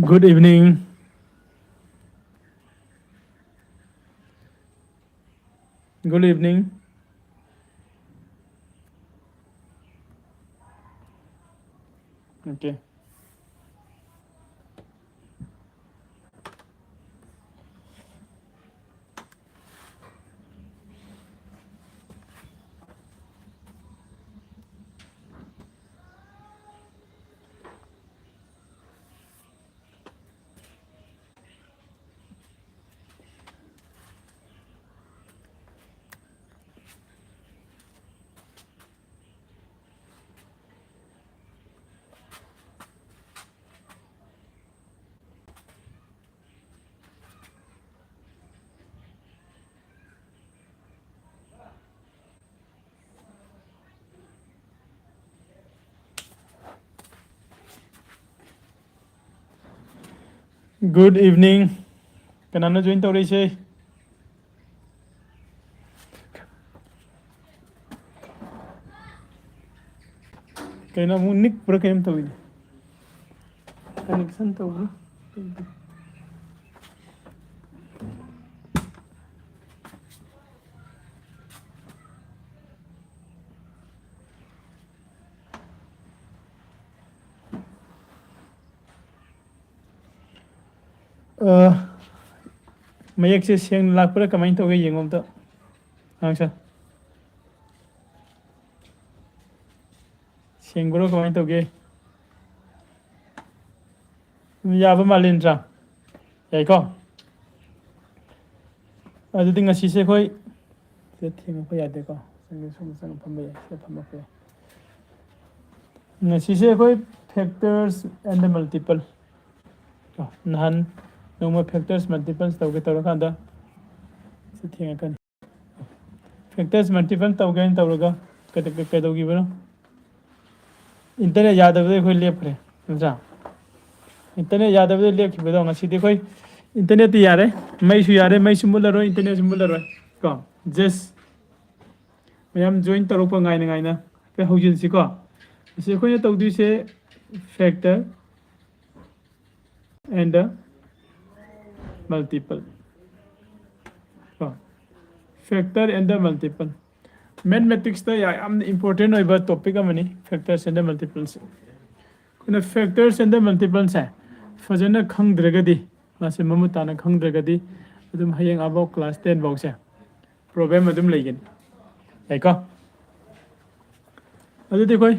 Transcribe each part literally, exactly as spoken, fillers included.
Good evening. Good evening. Okay. Good evening. ꯀꯅꯥꯅꯣ join ꯇꯧꯔꯛꯏꯁꯦ? ꯀꯩꯅꯣ ꯑꯃꯨꯛ ꯅꯤꯛꯄ꯭ꯔꯥ ꯀꯩꯅꯣꯝ ꯇꯧꯋꯤꯅꯦ꯫ Connection ꯇꯧꯕ꯭ꯔꯥ? ꯑ, ꯃꯌꯦꯛꯁꯦ ꯁꯦꯡꯅ ꯂꯥꯛꯄ꯭ꯔꯥ ꯀꯃꯥꯏꯅ ꯇꯧꯒꯦ ꯌꯦꯡꯉꯣ ꯑꯝꯇ꯫ ꯑꯉꯥꯡꯁꯦ꯫ ꯁꯦꯡꯕ꯭ꯔꯣ ꯀꯃꯥꯏꯅ ꯇꯧꯒꯦ? ꯌꯥꯕ ꯃꯥꯜꯂꯤ ꯅꯠꯇ꯭ꯔꯥ? ꯌꯥꯏꯀꯣ? ꯑꯗꯨꯗꯤ ꯉꯁꯤꯁꯦ ꯑꯩꯈꯣꯏ ꯁꯤꯗ ꯊꯦꯡꯉꯛꯄ ꯌꯥꯗꯦꯀꯣ꯫ ꯆꯪꯒꯦ ꯁꯨꯝ ꯆꯪꯉ ꯐꯝꯕ ꯌꯥꯏ꯫ ꯁꯤꯗ ꯐꯝꯃꯛꯄ ꯌꯥꯏ꯫ ꯉꯁꯤꯁꯦ ꯑꯩꯈꯣꯏ factors and the multiple ꯀꯣ, ꯅꯍꯥꯟ ꯅꯣꯡꯃ factors multiples ꯇꯧꯒꯦ ꯇꯧꯔꯀꯥꯟꯗ ꯁꯤ ꯊꯦꯡꯉꯛꯀꯅꯤ꯫ Factors multiple ꯇꯧꯒꯦ ꯍꯥꯏꯅ ꯇꯧꯔꯒ ꯀꯩꯗ-, ꯀꯩꯗꯧꯈꯤꯕꯅꯣ? Internet ꯌꯥꯗꯕꯗ ꯑꯩꯈꯣꯏ ꯂꯦꯞꯈ꯭ꯔꯦ, ꯅꯠꯇ꯭ꯔꯥ? Internet ꯌꯥꯗꯕꯗ ꯂꯦꯞꯈꯤꯕꯗꯣ ꯉꯁꯤꯗꯤ ꯑꯩꯈꯣꯏ internetꯇꯤ ꯌꯥꯔꯦ, ꯃꯩꯁꯨ ꯌꯥꯔꯦ, ꯃꯩꯁꯨ ꯃꯨꯠꯂꯔꯣꯏ, internetꯁꯨ ꯃꯨꯠꯂꯔꯣꯏ ꯀꯣ꯫ Just ꯃꯌꯥꯝ join ꯇꯧꯔꯛꯄ ꯉꯥꯏꯅ ꯉꯥꯏꯅ ꯍꯥꯏꯐꯦꯠ ꯍꯧꯖꯤꯟꯁꯤꯀꯣ꯫ ꯑꯁꯤ ꯑꯩꯈꯣꯏꯅ ꯇꯧꯗꯣꯏꯁꯦ factor and the multiple, ꯀꯣ, factor and the multiple. Mathematicsꯇ ꯌꯥꯝꯅ important ꯑꯣꯏꯕ topic ꯑꯃꯅꯤ factors and the multiples. ꯑꯩꯈꯣꯏꯅ factors and the multiplesꯁꯦ ꯐꯖꯅ ꯈꯪꯗ꯭ꯔꯒꯗꯤ, ꯃꯥꯁꯦ ꯃꯃꯨꯠ ꯇꯥꯅ ꯈꯪꯗ꯭ꯔꯒꯗꯤ, ꯑꯗꯨꯝ ꯍꯌꯦꯡ ꯑꯕꯥꯎ class ten ꯐꯥꯎꯁꯦ problem ꯑꯗꯨꯝ ꯂꯩꯒꯅꯤ꯫ ꯌꯥꯏꯀꯣ? ꯑꯗꯨꯗꯤ ꯑꯩꯈꯣꯏ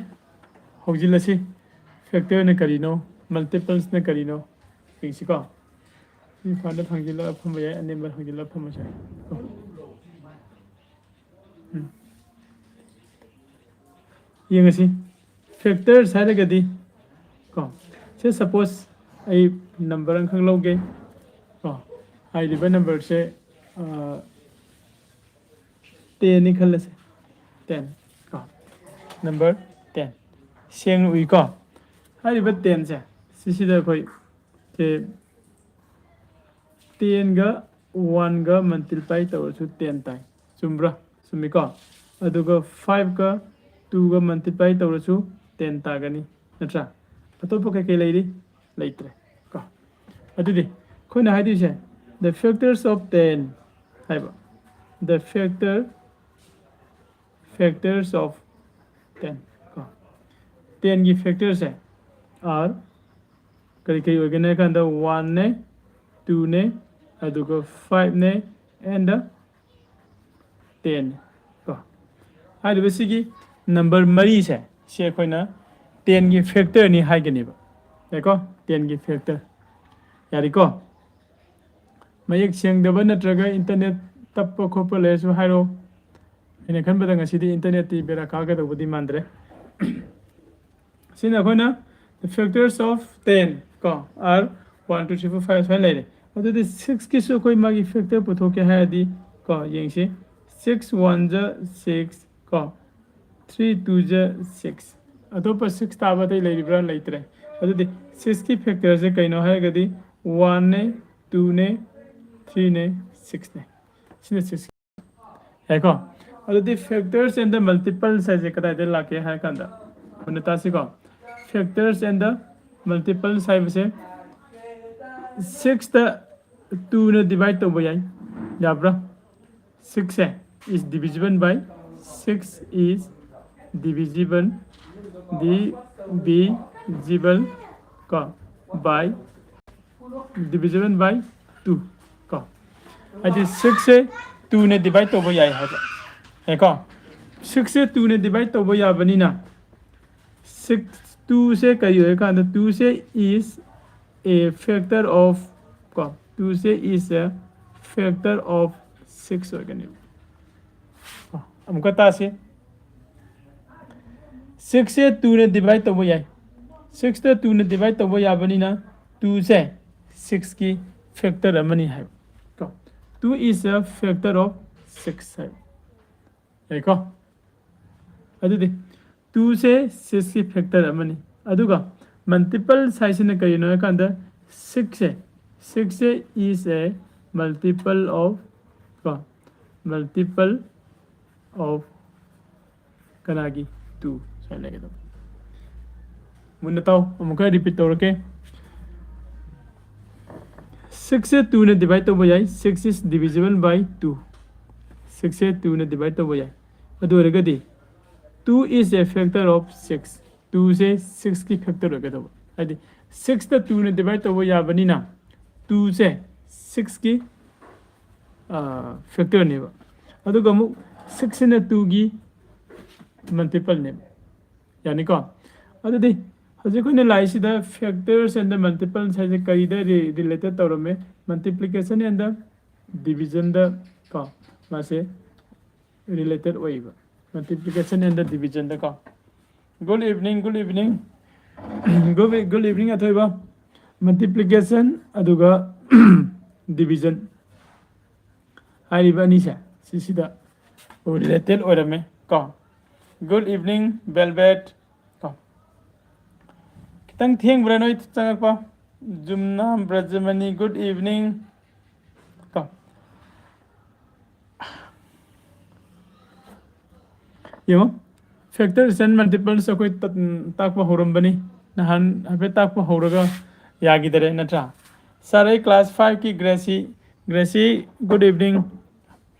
ꯍꯧꯖꯤꯜꯂꯁꯤ꯫ Factorꯅ ꯀꯔꯤꯅꯣ, multiplesꯅ ꯀꯔꯤꯅꯣ ꯌꯦꯡꯁꯤꯀꯣ꯫ ꯏꯝꯐꯥꯜꯗ ꯊꯥꯡꯖꯤꯜꯂꯒ ꯐꯝꯕ ꯌꯥꯏ, ꯑꯅꯦꯝꯕ ꯊꯥꯡꯖꯤꯜꯂꯒ ꯐꯝꯃꯁꯨ ꯌꯥꯏ꯫ ꯎꯝ꯫ ꯌꯦꯡꯉꯁꯤ꯫ Factors ꯍꯥꯏꯔꯒꯗꯤ ꯀꯣ, ꯁꯦ suppose ꯑꯩ number ꯑꯃꯈꯛ ꯂꯧꯒꯦ ꯀꯣ, ꯍꯥꯏꯔꯤꯕ numberꯁꯦ tenꯅꯤ ꯈꯜꯂꯁꯦ꯫ Ten ꯀꯣ, number ten꯫ ꯁꯦꯡꯅ ꯎꯏꯀꯣ? ꯍꯥꯏꯔꯤꯕ tenꯁꯦ, ꯁꯤꯁꯤꯗ ꯑꯩꯈꯣꯏ ꯁꯦ tenꯒ oneꯒ multiply ꯇꯧꯔꯁꯨ ten ꯇꯥꯏ꯫ ꯆꯨꯝꯕ꯭ꯔꯥ? ꯆꯨꯝꯃꯤꯀꯣ? ꯑꯗꯨꯒ fiveꯀ twoꯒ multiply ꯇꯧꯔꯁꯨ ten ꯇꯥꯒꯅꯤ, ꯅꯠꯇ꯭ꯔꯥ? ꯑꯇꯣꯞꯄ ꯀꯩꯀꯩ ꯂꯩꯔꯤ? ꯂꯩꯇ꯭ꯔꯦ ꯀꯣ꯫ ꯑꯗꯨꯗꯤ ꯑꯩꯈꯣꯏꯅ ꯍꯥꯏꯗꯣꯏꯁꯦ, the factors of ten ꯍꯥꯏꯕ, the factor factors of ten ꯀꯣ꯫ Tenꯒꯤ factorꯁꯦ are ꯀꯔꯤ ꯀꯔꯤ ꯑꯣꯏꯒꯅꯤ ꯍꯥꯏ ꯀꯥꯟꯗ, oneꯅꯦ, twoꯅꯦ, ꯑꯗꯨꯒ fiveꯅꯦ, and ten ꯀꯣ꯫ ꯍꯥꯏꯔꯤꯕꯁꯤꯒꯤ number ꯃꯔꯤꯁꯦ, ꯁꯤ ꯑꯩꯈꯣꯏꯅ tenꯒꯤ factorꯅꯤ ꯍꯥꯏꯒꯅꯦꯕ꯫ ꯌꯥꯏꯀꯣ? Tenꯒꯤ factor꯫ ꯌꯥꯔꯦꯀꯣ? ꯃꯌꯦꯛ ꯁꯦꯡꯗꯕ ꯅꯠꯇ꯭ꯔꯒ internet ꯇꯞꯄ ꯈꯣꯠꯄ ꯂꯩꯔꯁꯨ ꯍꯥꯏꯔꯛꯑꯣ꯫ ꯑꯩꯅ ꯈꯟꯕꯗ ꯉꯁꯤꯗꯤ internetꯇꯤ ꯕꯦꯔꯥ ꯀꯥꯒꯗꯧꯕꯗꯤ ꯃꯥꯟꯗ꯭ꯔꯦ꯫ ꯁꯤꯅ ꯑꯩꯈꯣꯏꯅ the factors of ten ꯀꯣ, are one, two, three, four, five ꯁꯨꯃꯥꯏꯅ ꯂꯩꯔꯦ꯫ ꯑꯗꯨꯗꯤ sixꯀꯤꯁꯨ ꯑꯩꯈꯣꯏ ꯃꯥꯒꯤ factor ꯄꯨꯊꯣꯛꯀꯦ ꯍꯥꯏꯔꯗꯤ ꯀꯣ, ꯌꯦꯡꯁꯤ, six one ꯖ six ꯀꯣ, three two ꯖ six꯫ ꯑꯇꯣꯞꯄ six ꯇꯥꯕ ꯑꯇꯩ ꯂꯩꯔꯤꯕ꯭ꯔꯥ? ꯂꯩꯇ꯭ꯔꯦ꯫ ꯑꯗꯨꯗꯤ sixꯀꯤ factorꯁꯦ ꯀꯩꯅꯣ ꯍꯥꯏꯔꯒꯗꯤ, oneꯅꯦ, twoꯅꯦ, threeꯅꯦ, sixꯅꯦ꯫ ꯁꯤꯅ six꯫ ꯌꯥꯏꯀꯣ? ꯑꯗꯨꯗꯤ factors and the multiples ꯍꯥꯏꯁꯦ ꯀꯗꯥꯏꯗ ꯂꯥꯛꯀꯦ ꯍꯥꯏꯔ ꯀꯥꯟꯗ, ꯃꯨꯟꯅ ꯇꯥꯁꯤꯀꯣ꯫ Factors and the multiples ꯍꯥꯏꯕꯁꯦ ꯁꯤꯛꯁꯇ ꯇꯨꯅ ꯗꯤꯚꯥꯏꯠ ꯇꯧꯕ ꯌꯥꯏ, ꯌꯥꯕ꯭ꯔꯥ? ꯁꯤꯛꯁꯁꯦ is divisible by, six is divisible, divisible ꯀꯣ, by, divisible by two ꯀꯣ, ꯍꯥꯏꯗꯤ ꯁꯤꯛꯁꯁꯦ ꯇꯨꯅ ꯗꯤꯚꯥꯏꯠ ꯇꯧꯕ ꯌꯥꯏ ꯍꯥꯏꯕ, ꯌꯥꯏꯀꯣ? ꯁꯤꯛꯁꯁꯦ ꯇꯨꯅ ꯗꯤꯚꯥꯏꯠ ꯇꯧꯕ ꯌꯥꯕꯅꯤꯅ ꯁꯤꯛꯁ, ꯇꯨꯁꯦ ꯀꯔꯤ ꯑꯣꯏꯔꯀꯥꯟꯗ, ꯇꯨꯁꯦ is a factor of ꯀꯣ, ꯇꯨꯁꯦ is a factor of six ꯑꯣꯏꯒꯅꯦꯕ꯫ ꯀꯣ, ꯑꯃꯨꯛꯀ ꯇꯥꯁꯤ, ꯁꯤꯛꯁꯁꯦ ꯇꯨꯅ ꯗꯤꯚꯥꯏꯠ ꯇꯧꯕ ꯌꯥꯏ, ꯁꯤꯛꯁꯇ ꯇꯨꯅ ꯗꯤꯚꯥꯏꯠ ꯇꯧꯕ ꯌꯥꯕꯅꯤꯅ ꯇꯨꯁꯦ ꯁꯤꯛꯁꯀꯤ ꯐꯦꯛꯇꯔ ꯑꯃꯅꯤ ꯍꯥꯏꯕ ꯀꯣ, two is a factor of six ꯍꯥꯏꯕ, ꯌꯥꯏꯀꯣ? ꯑꯗꯨꯗꯤ ꯇꯨꯁꯦ ꯁꯤꯛꯁꯀꯤ ꯐꯦꯛꯇꯔ ꯑꯃꯅꯤ, ꯑꯗꯨꯒ ꯃꯜꯇꯤꯄꯜꯁ ꯍꯥꯏꯁꯤꯅ ꯀꯔꯤꯅꯣ ꯍꯥꯏꯀꯥꯟꯗ ꯁꯤꯛꯁꯁꯦ, ꯁꯤꯛꯁꯁꯦ is a multiple of ꯀꯣ, multiple of ꯀꯅꯥꯒꯤ? ꯇꯨ ꯁꯨꯃꯥꯏꯅ ꯂꯩꯒꯗꯕ꯫ ꯃꯨꯟꯅ ꯇꯥꯎ, ꯑꯃꯨꯛꯀ ꯔꯤꯄꯤꯠ ꯇꯧꯔꯛꯀꯦ꯫ ꯁꯤꯛꯁꯁꯦ ꯇꯨꯅ ꯗꯤꯚꯥꯏꯠ ꯇꯧꯕ ꯌꯥꯏ, six is divisible by two, ꯁꯤꯛꯁꯁꯦ ꯇꯨꯅ ꯗꯤꯚꯥꯏꯠ ꯇꯧꯕ ꯌꯥꯏ꯫ ꯑꯗꯨ ꯑꯣꯏꯔꯒꯗꯤ two is a factor of six, ꯇꯨꯁꯦ ꯁꯤꯛꯁꯀꯤ ꯐꯦꯛꯇꯔ ꯑꯣꯏꯒꯗꯕ, ꯍꯥꯏꯗꯤ ꯁꯤꯛꯁꯇ ꯇꯨꯅ ꯗꯤꯚꯥꯏꯠ ꯇꯧꯕ ꯌꯥꯕꯅꯤꯅ ꯇꯨꯁꯦ ꯁꯤꯛꯁꯀꯤ ꯐꯦꯛꯇꯔꯅꯦꯕ, ꯑꯗꯨꯒ ꯑꯃꯨꯛ ꯁꯤꯛꯁꯁꯤꯅ ꯇꯨꯒꯤ ꯃꯜꯇꯤꯄꯜꯅꯦꯕ, ꯌꯥꯅꯤꯀꯣ? ꯑꯗꯨꯗꯤ ꯍꯧꯖꯤꯛ ꯑꯩꯈꯣꯏꯅ ꯂꯥꯛꯏꯁꯤꯗ factors and the multiples ꯍꯥꯏꯁꯦ ꯀꯔꯤꯗ ꯔꯤꯂꯦꯇꯦꯠ ꯇꯧꯔꯝꯃꯦ? ꯃꯜꯇꯤꯄ꯭ꯂꯤꯀꯦꯁꯟ ꯑꯦꯟ ꯗ ꯗꯤꯚꯤꯖꯟꯗ ꯀꯣ, ꯃꯥꯁꯦ ꯔꯤꯂꯦꯇꯦꯠ ꯑꯣꯏꯌꯦꯕ, ꯃꯜꯇꯤꯄ꯭ꯂꯤꯀꯦꯁꯟ ꯑꯦꯟ ꯗ ꯗꯤꯚꯤꯖꯟꯗ ꯀꯣ꯫ Good evening, good evening, good evening ꯑꯊꯣꯏꯕ꯫ ꯃꯜꯇꯤꯄ꯭ꯂꯤꯀꯦꯁꯟ ꯑꯗꯨꯒ ꯗꯤꯚꯤꯖꯟ ꯍꯥꯏꯔꯤꯕ ꯑꯅꯤꯁꯦ ꯁꯤꯁꯤꯗ ꯔꯤꯂꯦꯇꯦꯠ ꯑꯣꯏꯔꯝꯃꯦ ꯀꯣ꯫ Good evening, Velvet ꯀꯣ꯫ ꯈꯤꯇꯪ ꯊꯦꯡꯕ꯭ꯔꯥ ꯅꯣꯏ ꯆꯪꯉꯛꯄ? ꯖꯨꯝꯅꯥꯝ ꯕ꯭ꯔꯖꯃꯅꯤ, good evening ꯀꯣ꯫ ꯌꯦꯡꯉꯣ, factors and multiples ꯑꯩꯈꯣꯏ ꯇ-, ꯇꯥꯛꯄ ꯍꯧꯔꯝꯕꯅꯤ ꯅꯍꯥꯟ, ꯍꯥꯏꯐꯦꯠ ꯇꯥꯛꯄ ꯍꯧꯔꯒ ꯌꯥꯈꯤꯗꯔꯦ ꯅꯠꯇ꯭ꯔꯥ? Sir, ꯑꯩ class five ꯀꯤ Gracie꯫ Gracie, good evening꯫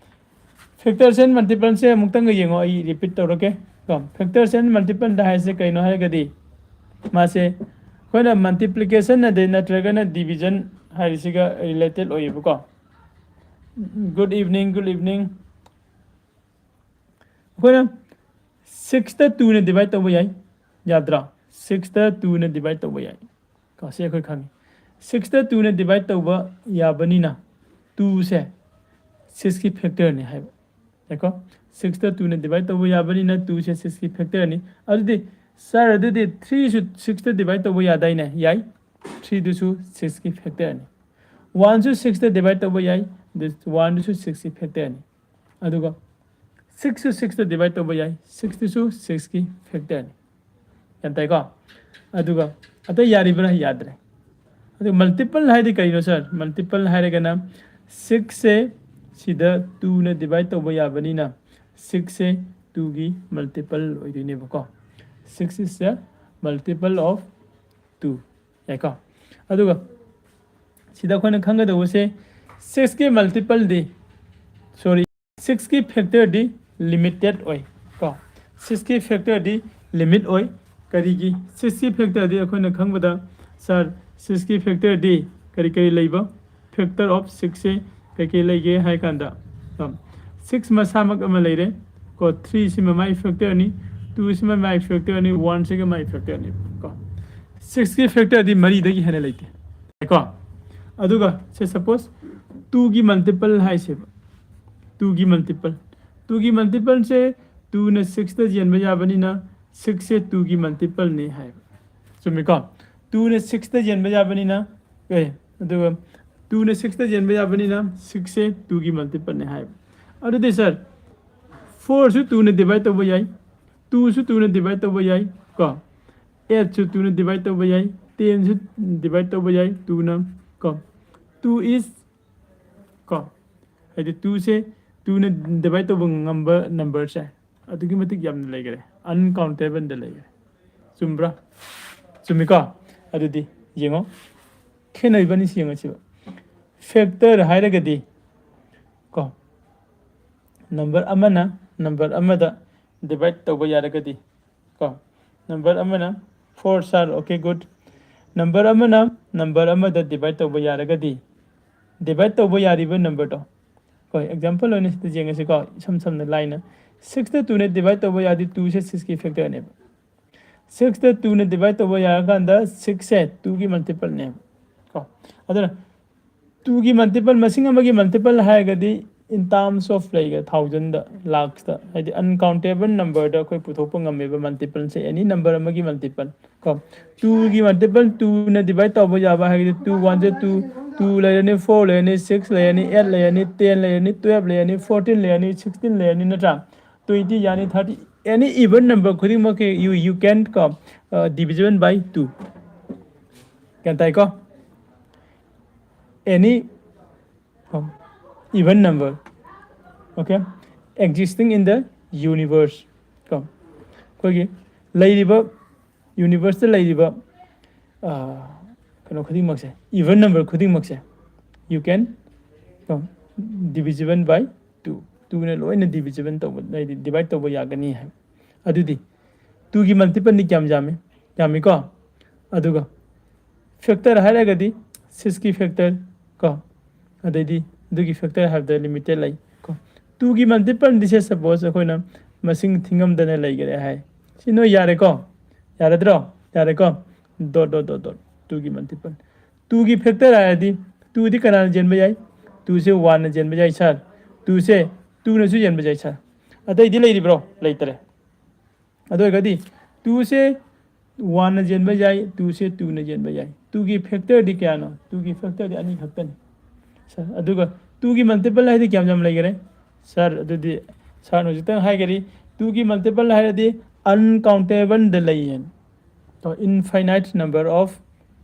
Factors and multiples ꯁꯦ ꯑꯃꯨꯛꯇꯪꯒ ꯌꯦꯡꯉꯣ, ꯑꯩ repeat ꯇꯧꯔꯛꯀꯦ꯫ ꯀꯣ, factors and multiples ꯍꯥꯏꯁꯦ ꯀꯩꯅꯣ ꯍꯥꯏꯔꯒꯗꯤ, ꯃꯥꯁꯦ ꯑꯩꯈꯣꯏꯅ multiplication ꯑꯗꯩ ꯅꯠꯇ꯭ꯔꯒꯅ division ꯍꯥꯏꯔꯤꯁꯤꯒ related ꯑꯣꯏꯌꯦꯕꯀꯣ꯫ Good evening, good evening꯫ ꯑꯩꯈꯣꯏꯅ six ꯇ two ꯅ divide ꯇꯧꯕ ꯌꯥꯏ, ꯌꯥꯗ꯭ꯔꯥ? Six ꯇ two ꯅ divide ꯇꯧꯕ ꯌꯥꯏ꯫ ꯀꯣ, ꯁꯤ ꯑꯩꯈꯣꯏ ꯈꯪꯉꯤ꯫ Six ꯇ two ꯅ divide ꯇꯧꯕ ꯌꯥꯕꯅꯤꯅ two ꯁꯦ six ꯀꯤ factor ꯅꯤ ꯍꯥꯏꯕ꯫ ꯌꯥꯏꯀꯣ? Six ꯇ two ꯅ divide ꯇꯧꯕ ꯌꯥꯕꯅꯤꯅ two ꯁꯦ six ꯀꯤ factor ꯅꯤ꯫ ꯑꯗꯨꯗꯤ, sir, ꯑꯗꯨꯗꯤ three ꯁꯨ six ꯇ divide ꯇꯧꯕ ꯌꯥꯗꯥꯏꯅꯦ? ꯌꯥꯏ꯫ Three ꯗꯨꯁꯨ six ꯀꯤ factor ꯅꯤ꯫ One ꯁꯨ six ꯇ divide ꯇꯧꯕ ꯌꯥꯏ꯫ One ꯗꯨꯁꯨ six ꯀꯤ factor ꯅꯤ꯫ ꯑꯗꯨꯒ six ꯁꯨ six ꯇ divide ꯇꯧꯕ ꯌꯥꯏ꯫ Six ꯇꯨꯁꯨ six ꯀꯤ factor ꯅꯤ꯫ ꯒ꯭ꯌꯥꯟ ꯇꯥꯏꯀꯣ? ꯑꯗꯨꯒ ꯑꯇꯩ ꯌꯥꯔꯤꯕ꯭ꯔꯥ? ꯌꯥꯗ꯭ꯔꯦ꯫ ꯑꯗꯨꯒ multiple ꯍꯥꯏꯗꯤ ꯀꯩꯅꯣ, sir? Multiple ꯍꯥꯏꯔꯒꯅ six ꯁꯦ ꯁꯤꯗ two ꯅ divide ꯇꯧꯕ ꯌꯥꯕꯅꯤꯅ six ꯁꯦ two ꯒꯤ multiple ꯑꯣꯏꯗꯣꯏꯅꯦꯕꯀꯣ꯫ Six is the multiple of two꯫ ꯌꯥꯏꯀꯣ? ꯑꯗꯨꯒ ꯁꯤꯗ ꯑꯩꯈꯣꯏꯅ ꯈꯪꯒꯗꯧꯕꯁꯦ, six ꯀꯤ multiple ꯗꯤ, sorry, six ꯀꯤ factor ꯗꯤ limited ꯑꯣꯏ ꯀꯣ꯫ Six ꯀꯤ factor ꯗꯤ limit ꯑꯣꯏ꯫ ꯀꯔꯤꯒꯤ? Six ꯀꯤ factor ꯗꯤ ꯑꯩꯈꯣꯏꯅ ꯈꯪꯕꯗ, sir, six ꯀꯤ factor ꯗꯤ ꯀꯔꯤ ꯀꯔꯤ ꯂꯩꯕ? Factor of six ꯁꯦ ꯀꯩꯀꯩ ꯂꯩꯒꯦ ꯍꯥꯏ ꯀꯥꯟꯗ, ꯀꯣ, six ꯃꯁꯥꯃꯛ ꯑꯃ ꯂꯩꯔꯦ ꯀꯣ, three ꯁꯤꯃ ꯃꯥꯏ factor ꯅꯤ, two ꯁꯤꯃ ꯃꯥꯏ factor ꯅꯤ, one ꯁꯤꯒ ꯃꯥꯏ factor ꯅꯤ ꯀꯣ꯫ Six ꯀꯤ factor ꯗꯤ ꯃꯔꯤꯗꯒꯤ ꯍꯦꯟꯅ ꯂꯩꯇꯦ ꯀꯣ꯫ ꯑꯗꯨꯒ ꯁꯦ, suppose two ꯒꯤ multiple ꯍꯥꯏꯁꯦꯕ, two ꯒꯤ multiple, two ꯒꯤ multiple ꯁꯦ two ꯅ six ꯇ ꯌꯦꯟꯕ ꯌꯥꯕꯅꯤꯅ six ꯁꯦ two ꯒꯤ multiple ꯅꯤ ꯍꯥꯏꯕ꯫ ꯆꯨꯝꯃꯤꯀꯣ? Two ꯅ six ꯇ ꯌꯦꯟꯕ ꯌꯥꯕꯅꯤꯅ, ꯑꯦ, ꯑꯗꯨꯒ two ꯅ six ꯇ ꯌꯦꯟꯕ ꯌꯥꯕꯅꯤꯅ six ꯁꯦ two ꯒꯤ multiple ꯅꯤ ꯍꯥꯏꯕ꯫ ꯑꯗꯨꯗꯤ, sir, four ꯁꯨ two ꯅ divide ꯇꯧꯕ ꯌꯥꯏ, two ꯁꯨ two ꯅ divide ꯇꯧꯕ ꯌꯥꯏ ꯀꯣ, eight ꯁꯨ two ꯅ divide ꯇꯧꯕ ꯌꯥꯏ, ten ꯁꯨ divide ꯇꯧꯕ ꯌꯥꯏ two ꯅ ꯀꯣ꯫ Two is ꯀꯣ, ꯍꯥꯏꯗꯤ two ꯁꯦ two ꯅ divide ꯇꯧꯕ ꯉꯝꯕ number ꯁꯦ ꯑꯗꯨꯛꯀꯤ ꯃꯇꯤꯛ ꯌꯥꯝꯅ ꯂꯩꯈꯔꯦ, uncountable ꯗ ꯂꯩꯈꯔꯦ꯫ ꯆꯨꯝꯕ꯭ꯔꯥ? ꯆꯨꯝꯃꯤꯀꯣ? ꯑꯗꯨꯗꯤ ꯌꯦꯡꯉꯣ, ꯈꯦꯠꯅꯔꯤꯕ ꯑꯅꯤꯁꯤ ꯌꯦꯡꯉꯁꯤꯕ꯫ Factor ꯍꯥꯏꯔꯒꯗꯤ ꯀꯣ, number ꯑꯃꯅ number ꯑꯃꯗ divide ꯇꯧꯕ ꯌꯥꯔꯒꯗꯤ ꯀꯣ, number ꯑꯃꯅ four, sir, okay, good. Number ꯑꯃꯅ number ꯑꯃꯗ divide ꯇꯧꯕ ꯌꯥꯔꯒꯗꯤ, divide ꯇꯧꯕ ꯌꯥꯔꯤꯕ numberꯗꯣ, ꯍꯣꯏ, example ꯑꯣꯏꯅ ꯁꯤꯗ ꯌꯦꯡꯉꯁꯤꯀꯣ, ꯏꯁꯝ ꯁꯝꯅ ꯂꯥꯏꯅ꯫ Sixꯇ twoꯅ divide ꯇꯧꯕ ꯌꯥꯔꯗꯤ twoꯁꯦ sixꯀꯤ factorꯅꯦꯕ꯫ Sixꯇ twoꯅ divide ꯇꯧꯕ ꯌꯥꯔꯀꯥꯟꯗ sixꯁꯦ twoꯒꯤ multipleꯅꯦꯕ ꯀꯣ꯫ ꯑꯗꯨꯅ twoꯒꯤ multiple, ꯃꯁꯤꯡ ꯑꯃꯒꯤ multiple ꯍꯥꯏꯔꯒꯗꯤ in terms of ꯂꯩꯒ thousandꯗ, lakhsꯇ, ꯍꯥꯏꯗꯤ uncountable numberꯗ ꯑꯩꯈꯣꯏ ꯄꯨꯊꯣꯛꯄ ꯉꯝꯃꯦꯕ multipleꯁꯦ, any number ꯑꯃꯒꯤ multiple ꯀꯣ꯫ Twoꯒꯤ multiple, twoꯅ divide ꯇꯧꯕ ꯌꯥꯕ ꯍꯥꯏꯔꯒꯗꯤ two ones are two, two ꯂꯩꯔꯅꯤ, four ꯂꯩꯔꯅꯤ, six ꯂꯩꯔꯅꯤ, eight ꯂꯩꯔꯅꯤ, ten ꯂꯩꯔꯅꯤ, twelve ꯂꯩꯔꯅꯤ, fourteen ꯂꯩꯔꯅꯤ, sixteen ꯂꯩꯔꯅꯤ, ꯅꯠꯇ꯭ꯔꯥ? Twenty ꯌꯥꯅꯤ, thirty, any even number ꯈꯨꯗꯤꯡꯃꯛꯀꯤ you, you can ꯀꯣ, divisible by two꯫ ꯒ꯭ꯌꯥꯟ ꯇꯥꯏꯀꯣ? Any even number, okay, existing in the universe ꯀꯣ, ꯑꯩꯈꯣꯏꯒꯤ ꯂꯩꯔꯤꯕ universeꯇ ꯂꯩꯔꯤꯕ, ꯑ, ꯀꯩꯅꯣ ꯈꯨꯗꯤꯡꯃꯛꯁꯦ, even number ꯈꯨꯗꯤꯡꯃꯛꯁꯦ, you can ꯀꯣ, divisible by two, twoꯅ ꯂꯣꯏꯅ divisible ꯇꯧꯕ, ꯍꯥꯏꯗꯤ divide ꯇꯧꯕ ꯌꯥꯒꯅꯤ ꯍꯥꯏ꯫ ꯑꯗꯨꯗꯤ twoꯒꯤ multipleꯗꯤ ꯀꯌꯥꯝ ꯌꯥꯝꯃꯤ? ꯌꯥꯝꯃꯤꯀꯣ? ꯑꯗꯨꯒ factor ꯍꯥꯏꯔꯒꯗꯤ sixꯀꯤ factor ꯀꯣ, ꯑꯗꯩꯗꯤ ꯑꯗꯨꯒꯤ factor ꯍꯥꯏꯕꯗ limited ꯂꯩ ꯀꯣ꯫ Twoꯒꯤ multipleꯗꯤ, say suppose, ꯑꯩꯈꯣꯏꯅ ꯃꯁꯤꯡ ꯊꯤꯉꯝꯗꯅ ꯂꯩꯈꯔꯦ ꯍꯥꯏ꯫ ꯁꯤ ꯅꯣꯏ ꯌꯥꯔꯦꯀꯣ? ꯌꯥꯔꯗ꯭ꯔꯣ? ꯌꯥꯔꯦꯀꯣ? Dot, dot, dot, dot, twoꯒꯤ multiple꯫ Twoꯒꯤ factor ꯍꯥꯏꯔꯗꯤ twoꯗꯤ ꯀꯅꯥꯅ ꯆꯦꯟꯕ ꯌꯥꯏ? Twoꯁꯦ oneꯅ ꯆꯦꯟꯕ ꯌꯥꯏ, sir꯫ Twoꯁꯦ twoꯅꯁꯨ ꯆꯦꯟꯕ ꯌꯥꯏ, sir꯫ ꯑꯇꯩꯗꯤ ꯂꯩꯔꯤꯕ꯭ꯔꯣ? ꯂꯩꯇ꯭ꯔꯦ꯫ ꯑꯗꯨ ꯑꯣꯏꯔꯒꯗꯤ twoꯁꯦ oneꯅ ꯆꯦꯟꯕ ꯌꯥꯏ, twoꯁꯦ twoꯅ ꯆꯦꯟꯕ ꯌꯥꯏ꯫ Twoꯒꯤ factorꯗꯤ ꯀꯌꯥꯅꯣ? Twoꯒꯤ factorꯗꯤ ꯑꯅꯤ ꯈꯛꯇꯅꯤ꯫ Sir, ꯑꯗꯨꯒ twoꯒꯤ multiple ꯍꯥꯏꯗꯤ ꯀꯌꯥꯝ ꯌꯥꯝ ꯂꯩꯈꯔꯦ? Sir, ꯑꯗꯨꯗꯤ sirꯅ ꯍꯧꯖꯤꯛꯇꯪ ꯍꯥꯏꯈꯔꯤ, twoꯒꯤ multiple ꯍꯥꯏꯔꯗꯤ uncountable ꯗ ꯂꯩꯌꯦ꯫ ꯀꯣ, infinite number of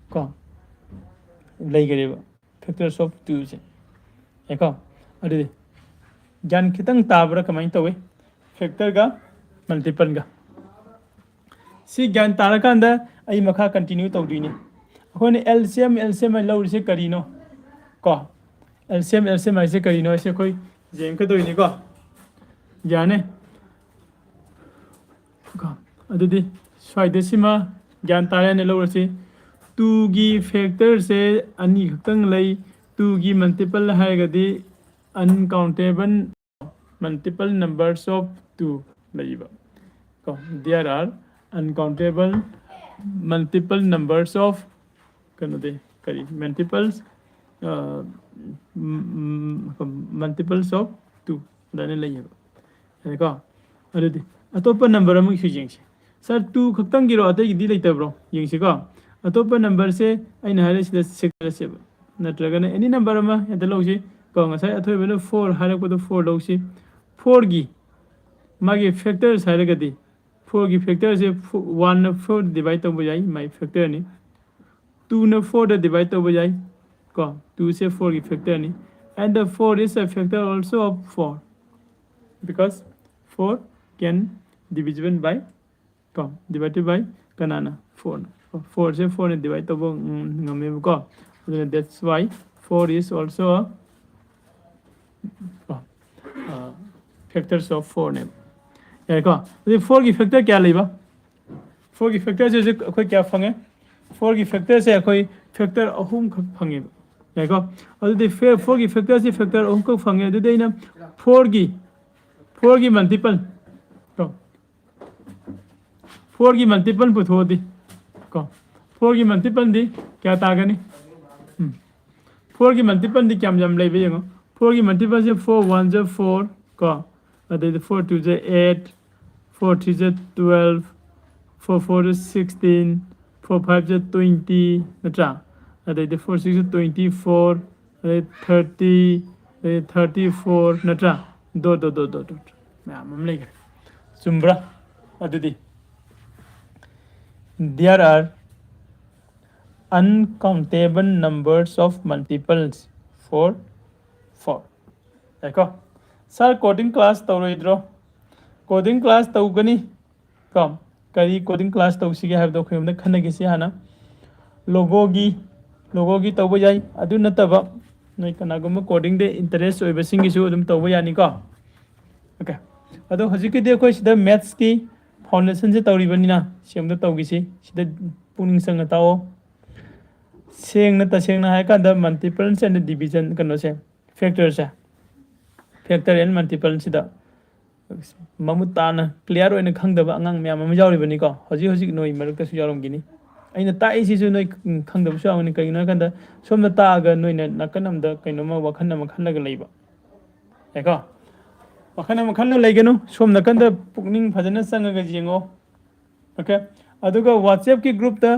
ꯀꯣ ꯂꯩꯈꯔꯦꯕ factors of twoꯁꯦ꯫ ꯌꯥꯏꯀꯣ? ꯑꯗꯨꯗꯤ ꯒ꯭ꯌꯥꯟ ꯈꯤꯇꯪ ꯇꯥꯕ꯭ꯔꯥ? ꯀꯃꯥꯏꯅ ꯇꯧꯋꯤ factorꯒ multipleꯒ? ꯁꯤ ꯒ꯭ꯌꯥꯟ ꯇꯥꯔꯀꯥꯟꯗ ꯑꯩ ꯃꯈꯥ continue ꯇꯧꯗꯣꯏꯅꯤ꯫ ꯑꯩꯈꯣꯏꯅ L C M, L C M ꯍꯥꯏ ꯂꯧꯔꯤꯁꯦ ꯀꯔꯤꯅꯣ? ꯀꯣ, L C M, L C M ꯍꯥꯏꯁꯦ ꯀꯔꯤꯅꯣ ꯍꯥꯏꯁꯦ ꯑꯩꯈꯣꯏ ꯌꯦꯡꯒꯗꯣꯏꯅꯤꯀꯣ꯫ ꯌꯥꯅꯤ꯫ ꯀꯣ, ꯑꯗꯨꯗꯤ ꯁ꯭ꯋꯥꯏꯗ ꯁꯤꯃ ꯒ꯭ꯌꯥꯟ ꯇꯥꯔꯦꯅ ꯂꯧꯔꯁꯤ꯫ Twoꯒꯤ factorꯁꯦ ꯑꯅꯤ ꯈꯛꯇꯪ ꯂꯩ꯫ Twoꯒꯤ multiple ꯍꯥꯏꯔꯒꯗꯤ uncountable multiple numbers of two ꯂꯩꯕ꯫ ꯀꯣ, there are uncountable multiple numbers of, ꯀꯩꯅꯣꯗꯤ, ꯀꯔꯤ, multiples, multiples of two ꯑꯗꯨꯃꯥꯏꯅ ꯂꯩꯌꯦꯕ꯫ ꯌꯥꯔꯦꯀꯣ? ꯑꯗꯨꯗꯤ ꯑꯇꯣꯞꯄ number ꯑꯃꯒꯤꯁꯨ ꯌꯦꯡꯁꯤ꯫ Sir, two ꯈꯛꯇꯪꯒꯤꯔꯣ, ꯑꯇꯩꯒꯤꯗꯤ ꯂꯩꯇꯕ꯭ꯔꯣ? ꯌꯦꯡꯁꯤꯀꯣ꯫ ꯑꯇꯣꯞꯄ numberꯁꯦ ꯑꯩꯅ ꯍꯥꯏꯔꯤꯁꯤꯗ ꯁꯦꯒꯥꯏꯔꯁꯦꯕ, ꯅꯠꯇ꯭ꯔꯒꯅ any number ꯑꯃ ꯍꯦꯛꯇ ꯂꯧꯁꯤ꯫ ꯀꯣ, ꯉꯁꯥꯏ ꯑꯊꯣꯏꯕꯅ four ꯍꯥꯏꯔꯛꯄꯗꯣ four ꯂꯧꯁꯤ꯫ Fourꯒꯤ ꯃꯥꯒꯤ factors ꯍꯥꯏꯔꯒꯗꯤ, fourꯒꯤ factorꯁꯦ, oneꯅ four divide ꯇꯧꯕ ꯌꯥꯏ, ꯃꯥꯏ factorꯅꯤ꯫ Twoꯅ fourꯗ divide ꯇꯧꯕ ꯌꯥꯏ꯫ ꯀꯣ, twoꯁꯦ fourꯒꯤ factorꯅꯤ꯫ And the four is a factor also of four, because four can divisible by, ꯀꯣ, divided by ꯀꯅꯥꯅ? Fourꯅ꯫ Fourꯁꯦ fourꯅ divide ꯇꯧꯕ, ꯎꯝ, ꯉꯝꯃꯦꯕꯀꯣ꯫ ꯑꯗꯨꯅ that's why four is also a, ꯀꯣ, factors of fourꯅꯦꯕ꯫ ꯌꯥꯔꯦꯀꯣ? ꯑꯗꯨꯗꯤ fourꯒꯤ factor ꯀꯌꯥ ꯂꯩꯕ? Fourꯒꯤ factorꯁꯦ ꯍꯧꯖꯤꯛ ꯑꯩꯈꯣꯏ ꯀꯌꯥ ꯐꯪꯉꯦ? Fourꯒꯤ factorꯁꯦ ꯑꯩꯈꯣꯏ factor ꯑꯍꯨꯝꯈꯛ ꯐꯪꯉꯦꯕ꯫ ꯌꯥꯏꯀꯣ? ꯑꯗꯨꯗꯤ fourꯒꯤ factorꯁꯦ factor ꯑꯍꯨꯝꯈꯛ ꯐꯪꯉꯦ꯫ ꯑꯗꯨꯗꯤ ꯑꯩꯅ fourꯒꯤ, fourꯒꯤ multiple, ꯀꯣ, fourꯒꯤ multiple ꯄꯨꯊꯣꯛꯑꯗꯤ, ꯀꯣ, fourꯒꯤ multipleꯗꯤ ꯀꯌꯥ ꯇꯥꯒꯅꯤ? ꯎꯝ꯫ Fourꯒꯤ multipleꯗꯤ ꯀꯌꯥꯝ ꯌꯥꯝ ꯂꯩꯕ ꯌꯦꯡꯉꯣ꯫ Fourꯒꯤ multipleꯁꯦ, four ones are four, ꯀꯣ, ꯑꯗꯩꯗꯤ four twos are eight, four threes are twelve, four fours are sixteen, four fives are twenty, ꯅꯠꯇ꯭ꯔꯥ? ꯑꯗꯩꯗꯤ four six are twenty-four, ꯑꯗꯩ thirty, ꯑꯗꯩ thirty-four, ꯅꯠꯇ꯭ꯔꯥ? Dot, dot, dot, dot, dot ꯃꯌꯥꯝ ꯑꯃ ꯂꯩꯈ꯭ꯔꯦ꯫ ꯆꯨꯝꯕ꯭ꯔꯥ? ꯑꯗꯨꯗꯤ, there are uncountable numbers of multiples for four. ꯌꯥꯏꯀꯣ? Sir, coding class ꯇꯧꯔꯣꯏꯗ꯭ꯔꯣ? Coding class ꯇꯧꯒꯅꯤ꯫ ꯀꯣ, ꯀꯔꯤ coding class ꯇꯧꯁꯤꯒꯦ ꯍꯥꯏꯕꯗꯣ ꯑꯩꯈꯣꯏ ꯑꯝꯇ ꯈꯟꯅꯈꯤꯁꯤ ꯍꯥꯟꯅ꯫ ꯂꯣꯒꯣꯒꯤ ꯂꯣꯒꯣꯒꯤ ꯇꯧꯕ ꯌꯥꯏ꯫ ꯑꯗꯨ ꯅꯠꯇꯕ ꯅꯣꯏ ꯀꯅꯥꯒꯨꯝꯕ ꯀꯣꯗꯤꯡꯗ ꯏꯟꯇꯔꯦꯁ ꯑꯣꯏꯕꯁꯤꯡꯒꯤꯁꯨ ꯑꯗꯨꯝ ꯇꯧꯕ ꯌꯥꯅꯤꯀꯣ꯫ ꯑꯣꯀꯦ, ꯑꯗꯣ ꯍꯧꯖꯤꯛꯀꯤꯗꯤ ꯑꯩꯈꯣꯏ ꯁꯤꯗ ꯃꯦꯠꯁꯀꯤ ꯐꯥꯎꯟꯗꯦꯁꯟꯁꯦ ꯇꯧꯔꯤꯕꯅꯤꯅ ꯁꯤ ꯑꯝꯇ ꯇꯧꯈꯤꯁꯤ꯫ ꯁꯤꯗ ꯄꯨꯛꯅꯤꯡ ꯆꯪꯅ ꯇꯥꯛꯑꯣ꯫ ꯁꯦꯡꯅ ꯇꯁꯦꯡꯅ ꯍꯥꯏꯔꯀꯥꯟꯗ ꯃꯜꯇꯤꯄꯜꯁ ꯑꯦꯟ ꯗꯤꯕꯤꯖꯟ ꯀꯩꯅꯣꯁꯦ, ꯐꯦꯛꯇꯔꯁꯦ, ꯐꯦꯛꯇꯔ ꯑꯦꯟ ꯃꯜꯇꯤꯄꯜꯁꯤꯗ ꯃꯃꯨꯠ ꯇꯥꯅ ꯀ꯭ꯂꯤꯌꯥꯔ ꯑꯣꯏꯅ ꯈꯪꯗꯕ ꯑꯉꯥꯡ ꯃꯌꯥꯝ ꯑꯃ ꯌꯥꯎꯔꯤꯕꯅꯤꯀꯣ꯫ ꯍꯧꯖꯤꯛ ꯍꯧꯖꯤꯛ ꯅꯣꯏ ꯃꯔꯛꯇꯁꯨ ꯌꯥꯎꯔꯝꯈꯤꯅꯤ꯫ ꯑꯩꯅ ꯇꯥꯛꯏꯁꯤꯁꯨ ꯅꯣꯏ ꯈꯪꯗꯕꯁꯨ ꯌꯥꯎꯒꯅꯤ꯫ ꯀꯩꯒꯤꯅꯣ ꯍꯥꯏ ꯀꯥꯟꯗ ꯁꯣꯝꯗ ꯇꯥꯛꯑꯒ ꯅꯣꯏꯅ ꯅꯥꯀꯟ ꯑꯃꯗ ꯀꯩꯅꯣꯝꯃ ꯋꯥꯈꯜ ꯑꯃ ꯈꯜꯂꯒ ꯂꯩꯕ ꯌꯥꯏꯀꯣ꯫ ꯋꯥꯈꯜ ꯑꯃ ꯈꯜꯂ ꯂꯩꯒꯅꯨ꯫ ꯁꯣꯝ ꯅꯥꯀꯟꯗ ꯄꯨꯛꯅꯤꯡ ꯐꯖꯅ ꯆꯪꯉꯒ ꯌꯦꯡꯉꯣ꯫ ꯑꯣꯀꯦ, ꯑꯗꯨꯒ ꯋꯥꯆꯦꯞꯀꯤ ꯒ꯭ꯔꯨꯞꯇ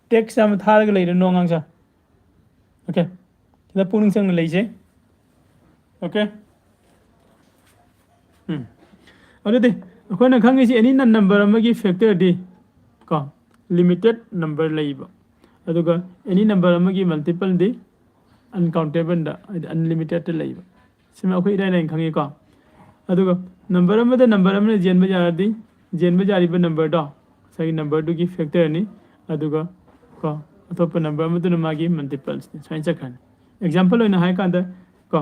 ꯇꯦꯛꯁ ꯑꯃ ꯊꯥꯔꯒ ꯂꯩꯔꯅꯨ ꯑꯉꯥꯡꯁꯥ꯫ ꯑꯣꯀꯦ, ꯁꯤꯗ ꯄꯨꯛꯅꯤꯡ ꯆꯪꯅ ꯂꯩꯖꯩ꯫ ꯑꯣꯀꯦ, ꯎꯝ, ꯑꯗꯨꯗꯤ ꯑꯩꯈꯣꯏꯅ ꯈꯪꯉꯤꯁꯤ ꯑꯦꯅꯤ ꯅꯟ ꯅꯝꯕꯔ ꯑꯃꯒꯤ ꯐꯦꯛꯇꯔꯗꯤ ꯀꯣ ꯂꯤꯃꯤꯇꯦꯠ ꯅꯝꯕꯔ ꯂꯩꯕ, ꯑꯗꯨꯒ ꯑꯦꯅꯤ ꯅꯝꯕꯔ ꯑꯃꯒꯤ ꯃꯜꯇꯤꯄꯜꯗꯤ ꯑꯟꯀꯥꯎꯟꯇꯦꯕꯜꯗ, ꯍꯥꯏꯗꯤ ꯑꯟꯂꯤꯃꯤꯇꯦꯠꯇ ꯂꯩꯕ꯫ ꯁꯤꯃ ꯑꯩꯈꯣꯏ ꯏꯔꯥꯏ ꯂꯥꯏꯅ ꯈꯪꯉꯤꯀꯣ꯫ ꯑꯗꯨꯒ ꯅꯝꯕꯔ ꯑꯃꯗ ꯅꯝꯕꯔ ꯑꯃꯅ ꯆꯦꯟꯕ ꯌꯥꯔꯗꯤ, ꯆꯦꯟꯕ ꯌꯥꯔꯤꯕ ꯅꯝꯕꯔꯗꯣ ꯉꯁꯥꯏꯒꯤ ꯅꯝꯕꯔꯗꯨꯒꯤ ꯐꯦꯛꯇꯔꯅꯤ꯫ ꯑꯗꯨꯒ ꯀꯣ ꯑꯇꯣꯞꯄ ꯅꯝꯕꯔ ꯑꯃꯗꯨꯅ ꯃꯥꯒꯤ ꯃꯜꯇꯤꯄꯜꯁꯅꯤ꯫ ꯁꯨꯃꯥꯏꯅ ꯆꯠꯈ꯭ꯔꯅꯤ꯫ ꯑꯦꯛꯖꯥꯝꯄꯜ ꯑꯣꯏꯅ ꯍꯥꯏꯀꯥꯟꯗ ꯀꯣ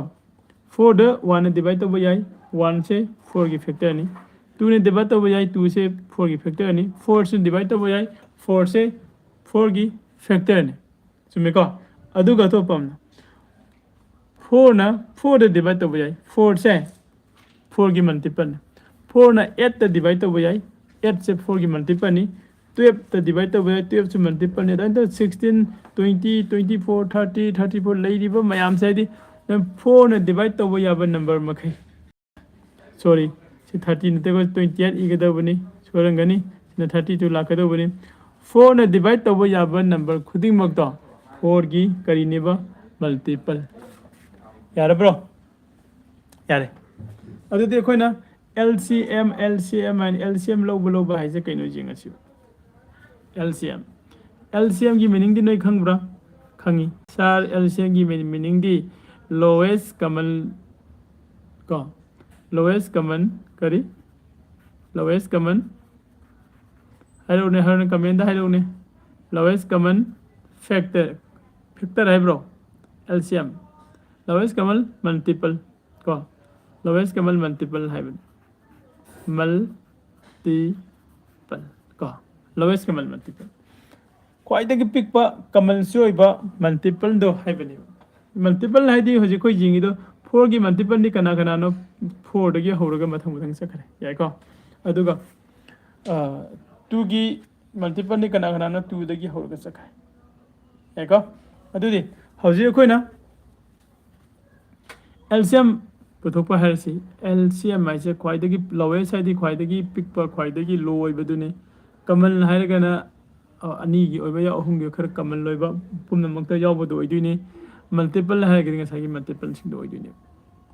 ꯐꯣꯔꯗ ꯋꯥꯟꯅ ꯗꯤꯚꯥꯏꯠ ꯇꯧꯕ ꯌꯥꯏ꯫ ꯋꯥꯟꯁꯦ ꯐꯣꯔꯒꯤ ꯐꯦꯛꯇꯔꯅꯤ꯫ ꯇꯨꯅ ꯗꯤꯚꯥꯏꯠ ꯇꯧꯕ ꯌꯥꯏ꯫ ꯇꯨꯁꯦ ꯐꯣꯔꯒꯤ ꯐꯦꯛꯇꯔꯅꯤ꯫ ꯐꯣꯔꯁꯤꯅ ꯗꯤꯚꯥꯏꯠ ꯇꯧꯕ ꯌꯥꯏ꯫ ꯐꯣꯔꯁꯦ ꯐꯣꯔꯒꯤ ꯐꯦꯛꯇꯔꯅꯤ꯫ ꯆꯨꯝꯃꯤꯀꯣ? ꯑꯗꯨꯒ ꯑꯇꯣꯞꯄ ꯑꯃꯅ ꯐꯣꯔꯅ ꯐꯣꯔꯗ ꯗꯤꯚꯥꯏꯠ ꯇꯧꯕ ꯌꯥꯏ꯫ ꯐꯣꯔꯁꯦ ꯐꯣꯔꯒꯤ ꯃꯜꯇꯤꯄꯜꯅꯤ꯫ ꯐꯣꯔꯅ ꯑꯦꯠꯇ ꯗꯤꯚꯥꯏꯠ ꯇꯧꯕ ꯌꯥꯏ꯫ ꯑꯦꯠꯁꯦ ꯐꯣꯔꯒꯤ ꯃꯜꯇꯤꯄꯜꯅꯤ꯫ ꯇꯨꯌꯦꯜꯞꯇ ꯗꯤꯚꯥꯏꯠ ꯇꯧꯕ ꯌꯥꯏ꯫ ꯇꯨꯌꯦꯜꯞꯁꯦ ꯃꯜꯇꯤꯄꯜꯅꯤ꯫ ꯑꯗꯨꯃꯥꯏꯅ ꯇꯧꯗꯅ sixteen, twenty, twenty four, thirty, thirty four ꯂꯩꯔꯤꯕ ꯃꯌꯥꯝꯁꯦ, ꯍꯥꯏꯗꯤ ꯅꯪ ꯐꯣꯔꯅ ꯗꯤꯚꯥꯏꯠ ꯇꯧꯕ ꯌꯥꯕ ꯅꯝꯕꯔ ꯃꯈꯩ, ꯁꯣꯔꯤ, ꯁꯤ ꯊꯥꯔꯇꯤ ꯅꯠꯇꯦꯀꯣ, ꯇ꯭ꯋꯦꯟꯇꯤ ꯑꯩꯠ ꯏꯒꯗꯧꯕꯅꯤ, ꯁꯣꯏꯔꯝꯒꯅꯤ, ꯁꯤꯅ ꯊꯥꯔꯇꯤ ꯇꯨ ꯂꯥꯛꯀꯗꯧꯕꯅꯤ꯫ ꯐꯣꯔꯅ ꯗꯤꯚꯥꯏꯠ ꯇꯧꯕ ꯌꯥꯕ ꯅꯝꯕꯔ ꯈꯨꯗꯤꯡꯃꯛꯇꯣ ꯐꯣꯔꯒꯤ ꯀꯔꯤꯅꯦꯕ? ꯃꯜꯇꯤꯄꯜ꯫ ꯌꯥꯔꯕ꯭ꯔꯣ? ꯌꯥꯔꯦ꯫ ꯑꯗꯨꯗꯤ ꯑꯩꯈꯣꯏꯅ LCM, LCM ꯍꯥꯏꯅ, LCM ꯂꯧꯕ ꯂꯧꯕ ꯍꯥꯏꯁꯦ ꯀꯩꯅꯣ ꯌꯦꯡꯉꯁꯤꯕ꯫ LCM, LCMꯒꯤ ꯃꯤꯅꯤꯡꯗꯤ ꯅꯣꯏ ꯈꯪꯕ꯭ꯔꯥ? ꯈꯪꯉꯤ꯫ ꯁꯥꯔ, LCMꯒꯤ ꯃꯤꯅꯤꯡꯗꯤ lowest common, ꯀꯣ, lowest common ꯀꯔꯤ? Lowest common, ꯍꯥꯏꯔꯛꯎꯅꯦ, ꯍꯥꯏꯔꯛꯎꯅꯦ, ꯀꯃꯦꯟꯗ ꯍꯥꯏꯔꯛꯎꯅꯦ꯫ Lowest common factor, factor ꯍꯥꯏꯕ꯭ꯔꯣ? L C M, lowest common multiple ꯀꯣ, lowest common multiple ꯍꯥꯏꯕꯅꯤ, multiple ꯀꯣ, lowest common multiple, ꯈ꯭ꯋꯥꯏꯗꯒꯤ ꯄꯤꯛꯄ commonꯁꯨ ꯑꯣꯏꯕ multipleꯗꯣ ꯍꯥꯏꯕꯅꯦꯕ꯫ Multiple ꯍꯥꯏꯗꯤ ꯍꯧꯖꯤꯛ ꯑꯩꯈꯣꯏ ꯌꯦꯡꯉꯤꯗꯣ fourꯒꯤ multipleꯗꯤ ꯀꯅꯥ ꯀꯅꯥꯅꯣ? Fourꯗꯒꯤ ꯍꯧꯔꯒ ꯃꯊꯪ ꯃꯊꯪ ꯆꯠꯈ꯭ꯔꯦ, ꯌꯥꯏꯀꯣ? ꯑꯗꯨꯒ twoꯒꯤ multipleꯗꯤ ꯀꯅꯥ ꯀꯅꯥꯅꯣ? Twoꯗꯒꯤ ꯍꯧꯔꯒ ꯆꯠꯈ꯭ꯔꯦ, ꯌꯥꯏꯀꯣ? ꯑꯗꯨꯗꯤ ꯍꯧꯖꯤꯛ ꯑꯩꯈꯣꯏꯅ L C M ꯄꯨꯊꯣꯛꯄ ꯍꯥꯏꯔꯁꯤ, L C M ꯍꯥꯏꯁꯦ ꯈ꯭ꯋꯥꯏꯗꯒꯤ lowest ꯍꯥꯏꯗꯤ ꯈ꯭ꯋꯥꯏꯗꯒꯤ ꯄꯤꯛꯄ, ꯈ꯭ꯋꯥꯏꯗꯒꯤ low ꯑꯣꯏꯕꯗꯨꯅꯤ꯫ Common ꯍꯥꯏꯔꯒꯅ ꯑ, ꯑꯅꯤꯒꯤ ꯑꯣꯏꯕ ꯌꯥꯎ, ꯑꯍꯨꯝꯒꯤ ꯈꯔ common ꯑꯣꯏꯕ, ꯄꯨꯝꯅꯃꯛꯇ ꯌꯥꯎꯕꯗꯣ ꯑꯣꯏꯗꯣꯏꯅꯤ꯫ Multiple ꯍꯥꯏꯔꯒꯗꯤ ꯉꯁꯥꯏꯒꯤ multipleꯁꯤꯡꯗꯣ ꯑꯣꯏꯗꯣꯏꯅꯦ꯫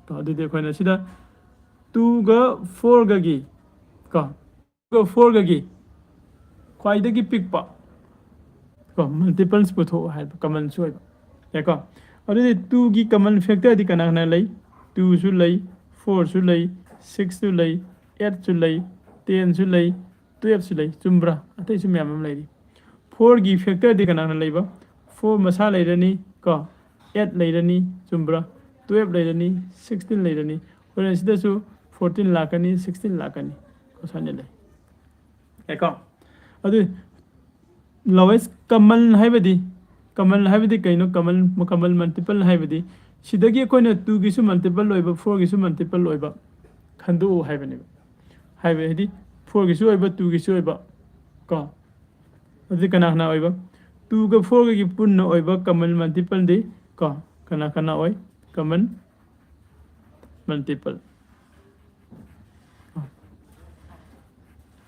ꯀꯣ, ꯑꯗꯨꯗꯤ ꯑꯩꯈꯣꯏꯅ ꯁꯤꯗ twoꯒ fourꯒꯒꯤ, ꯀꯣ, twoꯒ fourꯒꯒꯤ ꯈ꯭ꯋꯥꯏꯗꯒꯤ ꯄꯤꯛꯄ, ꯀꯣ, multiples ꯄꯨꯊꯣꯛꯑꯣ ꯍꯥꯏꯕ, commonꯁꯨ ꯑꯣꯏꯕ, ꯌꯥꯏꯀꯣ? ꯑꯗꯨꯗꯤ twoꯒꯤ common factorꯗꯤ ꯀꯅꯥ ꯀꯅꯥ ꯂꯩ? Twoꯁꯨ ꯂꯩ, fourꯁꯨ ꯂꯩ, sixꯁꯨ ꯂꯩ, eightꯁꯨ ꯂꯩ, tenꯁꯨ ꯂꯩ, twelveꯁꯨ ꯂꯩ, ꯆꯨꯝꯕ꯭ꯔꯥ? ꯑꯇꯩꯁꯨ ꯃꯌꯥꯝ ꯑꯃ ꯂꯩꯔꯤ꯫ Fourꯒꯤ factorꯗꯤ ꯀꯅꯥꯅ ꯂꯩꯕ? Four ꯃꯁꯥ ꯂꯩꯔꯅꯤ ꯀꯣ, eight ꯂꯩꯔꯅꯤ, ꯆꯨꯝꯕ꯭ꯔꯥ? Twelve ꯂꯩꯔꯅꯤ, sixteen ꯂꯩꯔꯅꯤ꯫ ꯍꯣꯔꯦꯟ ꯁꯤꯗꯁꯨ fourteen ꯂꯥꯛꯀꯅꯤ, sixteen ꯂꯥꯛꯀꯅꯤ, ꯀꯣ, ꯁꯨꯃꯥꯏꯅ ꯂꯩ, ꯌꯥꯏꯀꯣ? ꯑꯗꯨ lowest common ꯍꯥꯏꯕꯗꯤ, common ꯍꯥꯏꯕꯗꯤ ꯀꯩꯅꯣ? Common, common multiple ꯍꯥꯏꯕꯗꯤ ꯁꯤꯗꯒꯤ ꯑꯩꯈꯣꯏꯅ twoꯒꯤꯁꯨ multiple ꯑꯣꯏꯕ, fourꯒꯤꯁꯨ multiple ꯑꯣꯏꯕ ꯈꯟꯗꯣꯛꯎ ꯍꯥꯏꯕꯅꯦꯕ꯫ ꯍꯥꯏꯕ ꯍꯥꯏꯗꯤ fourꯒꯤꯁꯨ ꯑꯣꯏꯕ, twoꯒꯤꯁꯨ ꯑꯣꯏꯕ, ꯀꯣ꯫ ꯑꯗꯨꯗꯤ ꯀꯅꯥ ꯀꯅꯥ ꯑꯣꯏꯕ? Twoꯒ fourꯒꯒꯤ ꯄꯨꯟꯅ ꯑꯣꯏꯕ common multipleꯗꯤ, ꯀꯣ, ꯀꯅꯥ ꯀꯅꯥ ꯑꯣꯏ? Common multiple,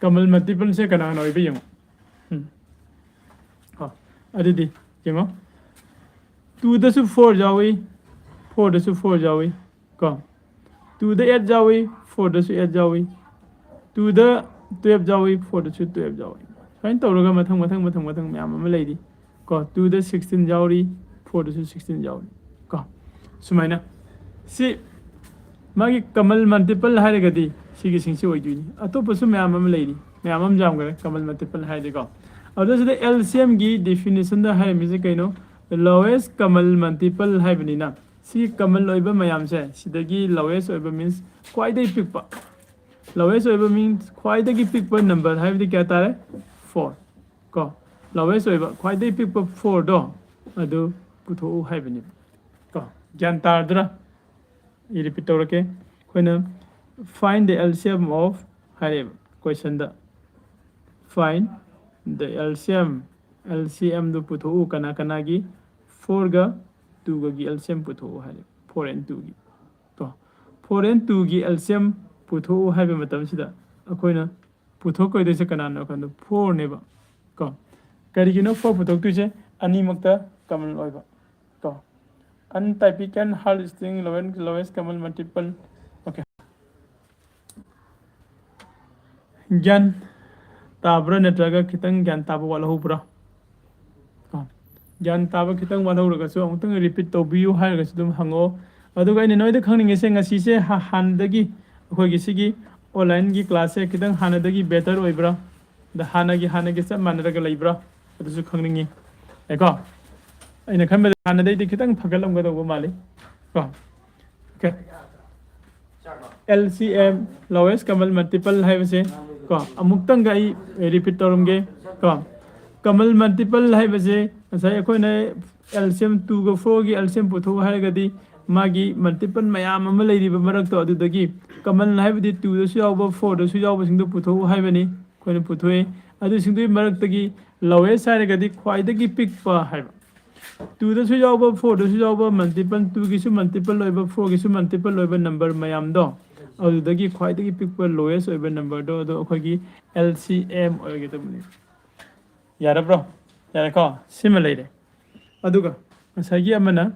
common multipleꯁꯦ ꯀꯅꯥ ꯀꯅꯥ ꯑꯣꯏꯕ ꯌꯦꯡꯉꯣ꯫ ꯎꯝ꯫ ꯀꯣ, ꯑꯗꯨꯗꯤ ꯌꯦꯡꯉꯣ, twoꯗꯁꯨ four ꯌꯥꯎꯏ, fourꯗꯁꯨ four ꯌꯥꯎꯏ, ꯀꯣ꯫ Twoꯗ eight ꯌꯥꯎꯏ, fourꯗꯁꯨ eight ꯌꯥꯎꯏ, twoꯗ twelve ꯌꯥꯎꯏ, fourꯗꯁꯨ twelve ꯌꯥꯎꯏ꯫ ꯁꯨꯃꯥꯏꯅ ꯇꯧꯔꯒ ꯃꯊꯪ, ꯃꯊꯪ, ꯃꯊꯪ, ꯃꯊꯪ ꯃꯌꯥꯝ ꯑꯃ ꯂꯩꯔꯤ, ꯀꯣ꯫ Twoꯗ sixteen ꯌꯥꯎꯔꯤ, fourꯗꯁꯨ sixteen ꯌꯥꯎꯔꯤ, ꯀꯣ꯫ ꯁꯨꯃꯥꯏꯅ ꯁꯤ ꯃꯥꯒꯤ common multiple ꯍꯥꯏꯔꯒꯗꯤ ꯁꯤꯒꯤꯁꯤꯡꯁꯤ ꯑꯣꯏꯗꯣꯏꯅꯤ꯫ ꯑꯇꯣꯞꯄꯁꯨ ꯃꯌꯥꯝ ꯑꯃ ꯂꯩꯔꯤ, ꯃꯌꯥꯝ ꯑꯃ ꯌꯥꯝꯈ꯭ꯔꯦ common multiple ꯍꯥꯏꯔꯗꯤꯀꯣ꯫ ꯑꯗꯨ ꯁꯤꯗ L C M ꯒꯤ definition ꯗ ꯍꯥꯏꯔꯝꯃꯤꯁꯦ ꯀꯩꯅꯣ? Lowest common multiple ꯍꯥꯏꯕꯅꯤꯅ, ꯁꯤ common ꯑꯣꯏꯕ ꯃꯌꯥꯝꯁꯦ, ꯁꯤꯗꯒꯤ lowest ꯑꯣꯏꯕ means ꯈ꯭ꯋꯥꯏꯗꯒꯤ ꯄꯤꯛꯄ, lowest ꯑꯣꯏꯕ means ꯈ꯭ꯋꯥꯏꯗꯒꯤ ꯄꯤꯛꯄ number ꯍꯥꯏꯕꯗꯤ ꯀꯌꯥ ꯇꯥꯔꯦ? Four꯫ ꯀꯣ, lowest ꯑꯣꯏꯕ ꯈ꯭ꯋꯥꯏꯗꯒꯤ ꯄꯤꯛꯄ four ꯗꯣ ꯑꯗꯨ ꯄꯨꯊꯣꯛꯎ ꯍꯥꯏꯕꯅꯦꯕ꯫ ꯀꯣ, ꯒ꯭ꯌꯥꯟ ꯇꯥꯔꯗ꯭ꯔꯥ? ꯑꯩ repeat ꯇꯧꯔꯛꯀꯦ꯫ ꯑꯩꯈꯣꯏꯅ find the L C M of ꯍꯥꯏꯔꯛꯑꯦꯕ question the. Find the L C M, L C M ꯗꯨ ꯄꯨꯊꯣꯛꯎ ꯀꯅꯥ ꯀꯅꯥꯒꯤ? Four ꯒ two ꯒꯒꯤ L C M ꯄꯨꯊꯣꯛꯎ ꯍꯥꯏꯔꯦ, four and two ꯒꯤ꯫ ꯀꯣ, four and two ꯒꯤ L C M ꯄꯨꯊꯣꯛꯎ ꯍꯥꯏꯕ ꯃꯇꯝꯁꯤꯗ ꯑꯩꯈꯣꯏꯅ ꯄꯨꯊꯣꯛꯀꯗꯣꯏꯁꯦ ꯀꯅꯥꯅꯣ ꯍꯥꯏ ꯀꯥꯟꯗ four ꯅꯦꯕ꯫ ꯀꯣ, ꯀꯔꯤꯒꯤꯅꯣ four ꯄꯨꯊꯣꯛꯇꯣꯏꯁꯦ? ꯑꯅꯤꯃꯛꯇ common ꯑꯣꯏꯕ꯫ ꯀꯣ, untypical hard string lowest, lowest common multiple. Okay. ꯒ꯭ꯌꯥꯟ ꯇꯥꯕ꯭ꯔꯥ, ꯅꯠꯇ꯭ꯔꯒ ꯈꯤꯇꯪ ꯒ꯭ꯌꯥꯟ ꯇꯥꯕ ꯋꯥꯠꯍꯧꯕ꯭ꯔꯥ? ꯀꯣ, ꯒ꯭ꯌꯥꯟ ꯇꯥꯕ ꯈꯤꯇꯪ ꯋꯥꯠꯍꯧꯔꯒꯁꯨ ꯑꯃꯨꯛꯇꯪ repeat ꯇꯧꯕꯤꯌꯨ ꯍꯥꯏꯔꯒꯁꯨ ꯑꯗꯨꯝ ꯍꯪꯉꯣ꯫ ꯑꯗꯨꯒ ꯑꯩꯅ ꯅꯣꯏꯗ ꯈꯪꯅꯤꯡꯉꯤꯁꯦ, ꯉꯁꯤꯁꯦ ꯍꯥ-, ꯍꯥꯟꯅꯗꯒꯤ ꯑꯩꯈꯣꯏꯒꯤ ꯁꯤꯒꯤ online ꯒꯤ class ꯁꯦ ꯈꯤꯇꯪ ꯍꯥꯟꯅꯗꯒꯤ better ꯑꯣꯏꯕ꯭ꯔꯥ? ꯑꯗ ꯍꯥꯟꯅꯒꯤ, ꯍꯥꯟꯅꯒꯤ ꯆꯞ ꯃꯥꯟꯅꯔꯒ ꯂꯩꯕ꯭ꯔꯥ? ꯑꯗꯨꯁꯨ ꯈꯪꯅꯤꯡꯉꯤ꯫ ꯌꯥꯏꯀꯣ? ꯑꯩꯅ ꯈꯟꯕꯗ ꯍꯥꯟꯅꯗꯩꯗꯤ ꯈꯤꯇꯪ ꯐꯒꯠꯂꯝꯒꯗꯧꯕ ꯃꯥꯜꯂꯤ꯫ ꯀꯣ? Okay. L C M, lowest common multiple ꯍꯥꯏꯕꯁꯦ, ꯀꯣ, ꯑꯃꯨꯛꯇꯪꯒ ꯑꯩ repeat ꯇꯧꯔꯝꯒꯦ꯫ ꯀꯣ, common multiple ꯍꯥꯏꯕꯁꯦ ꯉꯁꯥꯏ ꯑꯩꯈꯣꯏꯅ L C M two ꯒ four ꯒꯤ L C M ꯄꯨꯊꯣꯛꯎ ꯍꯥꯏꯔꯒꯗꯤ ꯃꯥꯒꯤ multiple ꯃꯌꯥꯝ ꯑꯃ ꯂꯩꯔꯤꯕ ꯃꯔꯛꯇꯣ ꯑꯗꯨꯗꯒꯤ common ꯍꯥꯏꯕꯗꯤ two ꯗꯁꯨ ꯌꯥꯎꯕ, four ꯗꯁꯨ ꯌꯥꯎꯕꯁꯤꯡꯗꯣ ꯄꯨꯊꯣꯛꯎ ꯍꯥꯏꯕꯅꯤ꯫ ꯑꯩꯈꯣꯏꯅ ꯄꯨꯊꯣꯛꯑꯦ꯫ ꯑꯗꯨꯁꯤꯡꯗꯨꯒꯤ ꯃꯔꯛꯇꯒꯤ lowest ꯍꯥꯏꯔꯒꯗꯤ ꯈ꯭ꯋꯥꯏꯗꯒꯤ ꯄꯤꯛꯄ ꯍꯥꯏꯕ꯫ Two ꯗꯁꯨ ꯌꯥꯎꯕ, four ꯗꯁꯨ ꯌꯥꯎꯕ, multiple, two ꯒꯤꯁꯨ multiple ꯑꯣꯏꯕ, four ꯒꯤꯁꯨ multiple ꯑꯣꯏꯕ number ꯃꯌꯥꯝꯗꯣ, ꯑꯗꯨꯗꯒꯤ ꯈ꯭ꯋꯥꯏꯗꯒꯤ ꯄꯤꯛꯄ lowest ꯑꯣꯏꯕ number ꯗꯣ, ꯑꯗꯣ ꯑꯩꯈꯣꯏꯒꯤ L C M ꯑꯣꯏꯒꯗꯕꯅꯤ꯫ ꯌꯥꯔꯕ꯭ꯔꯣ? ꯌꯥꯔꯦꯀꯣ? ꯁꯤꯃ ꯂꯩꯔꯦ꯫ ꯑꯗꯨꯒ ꯉꯁꯥꯏꯒꯤ ꯑꯃꯅ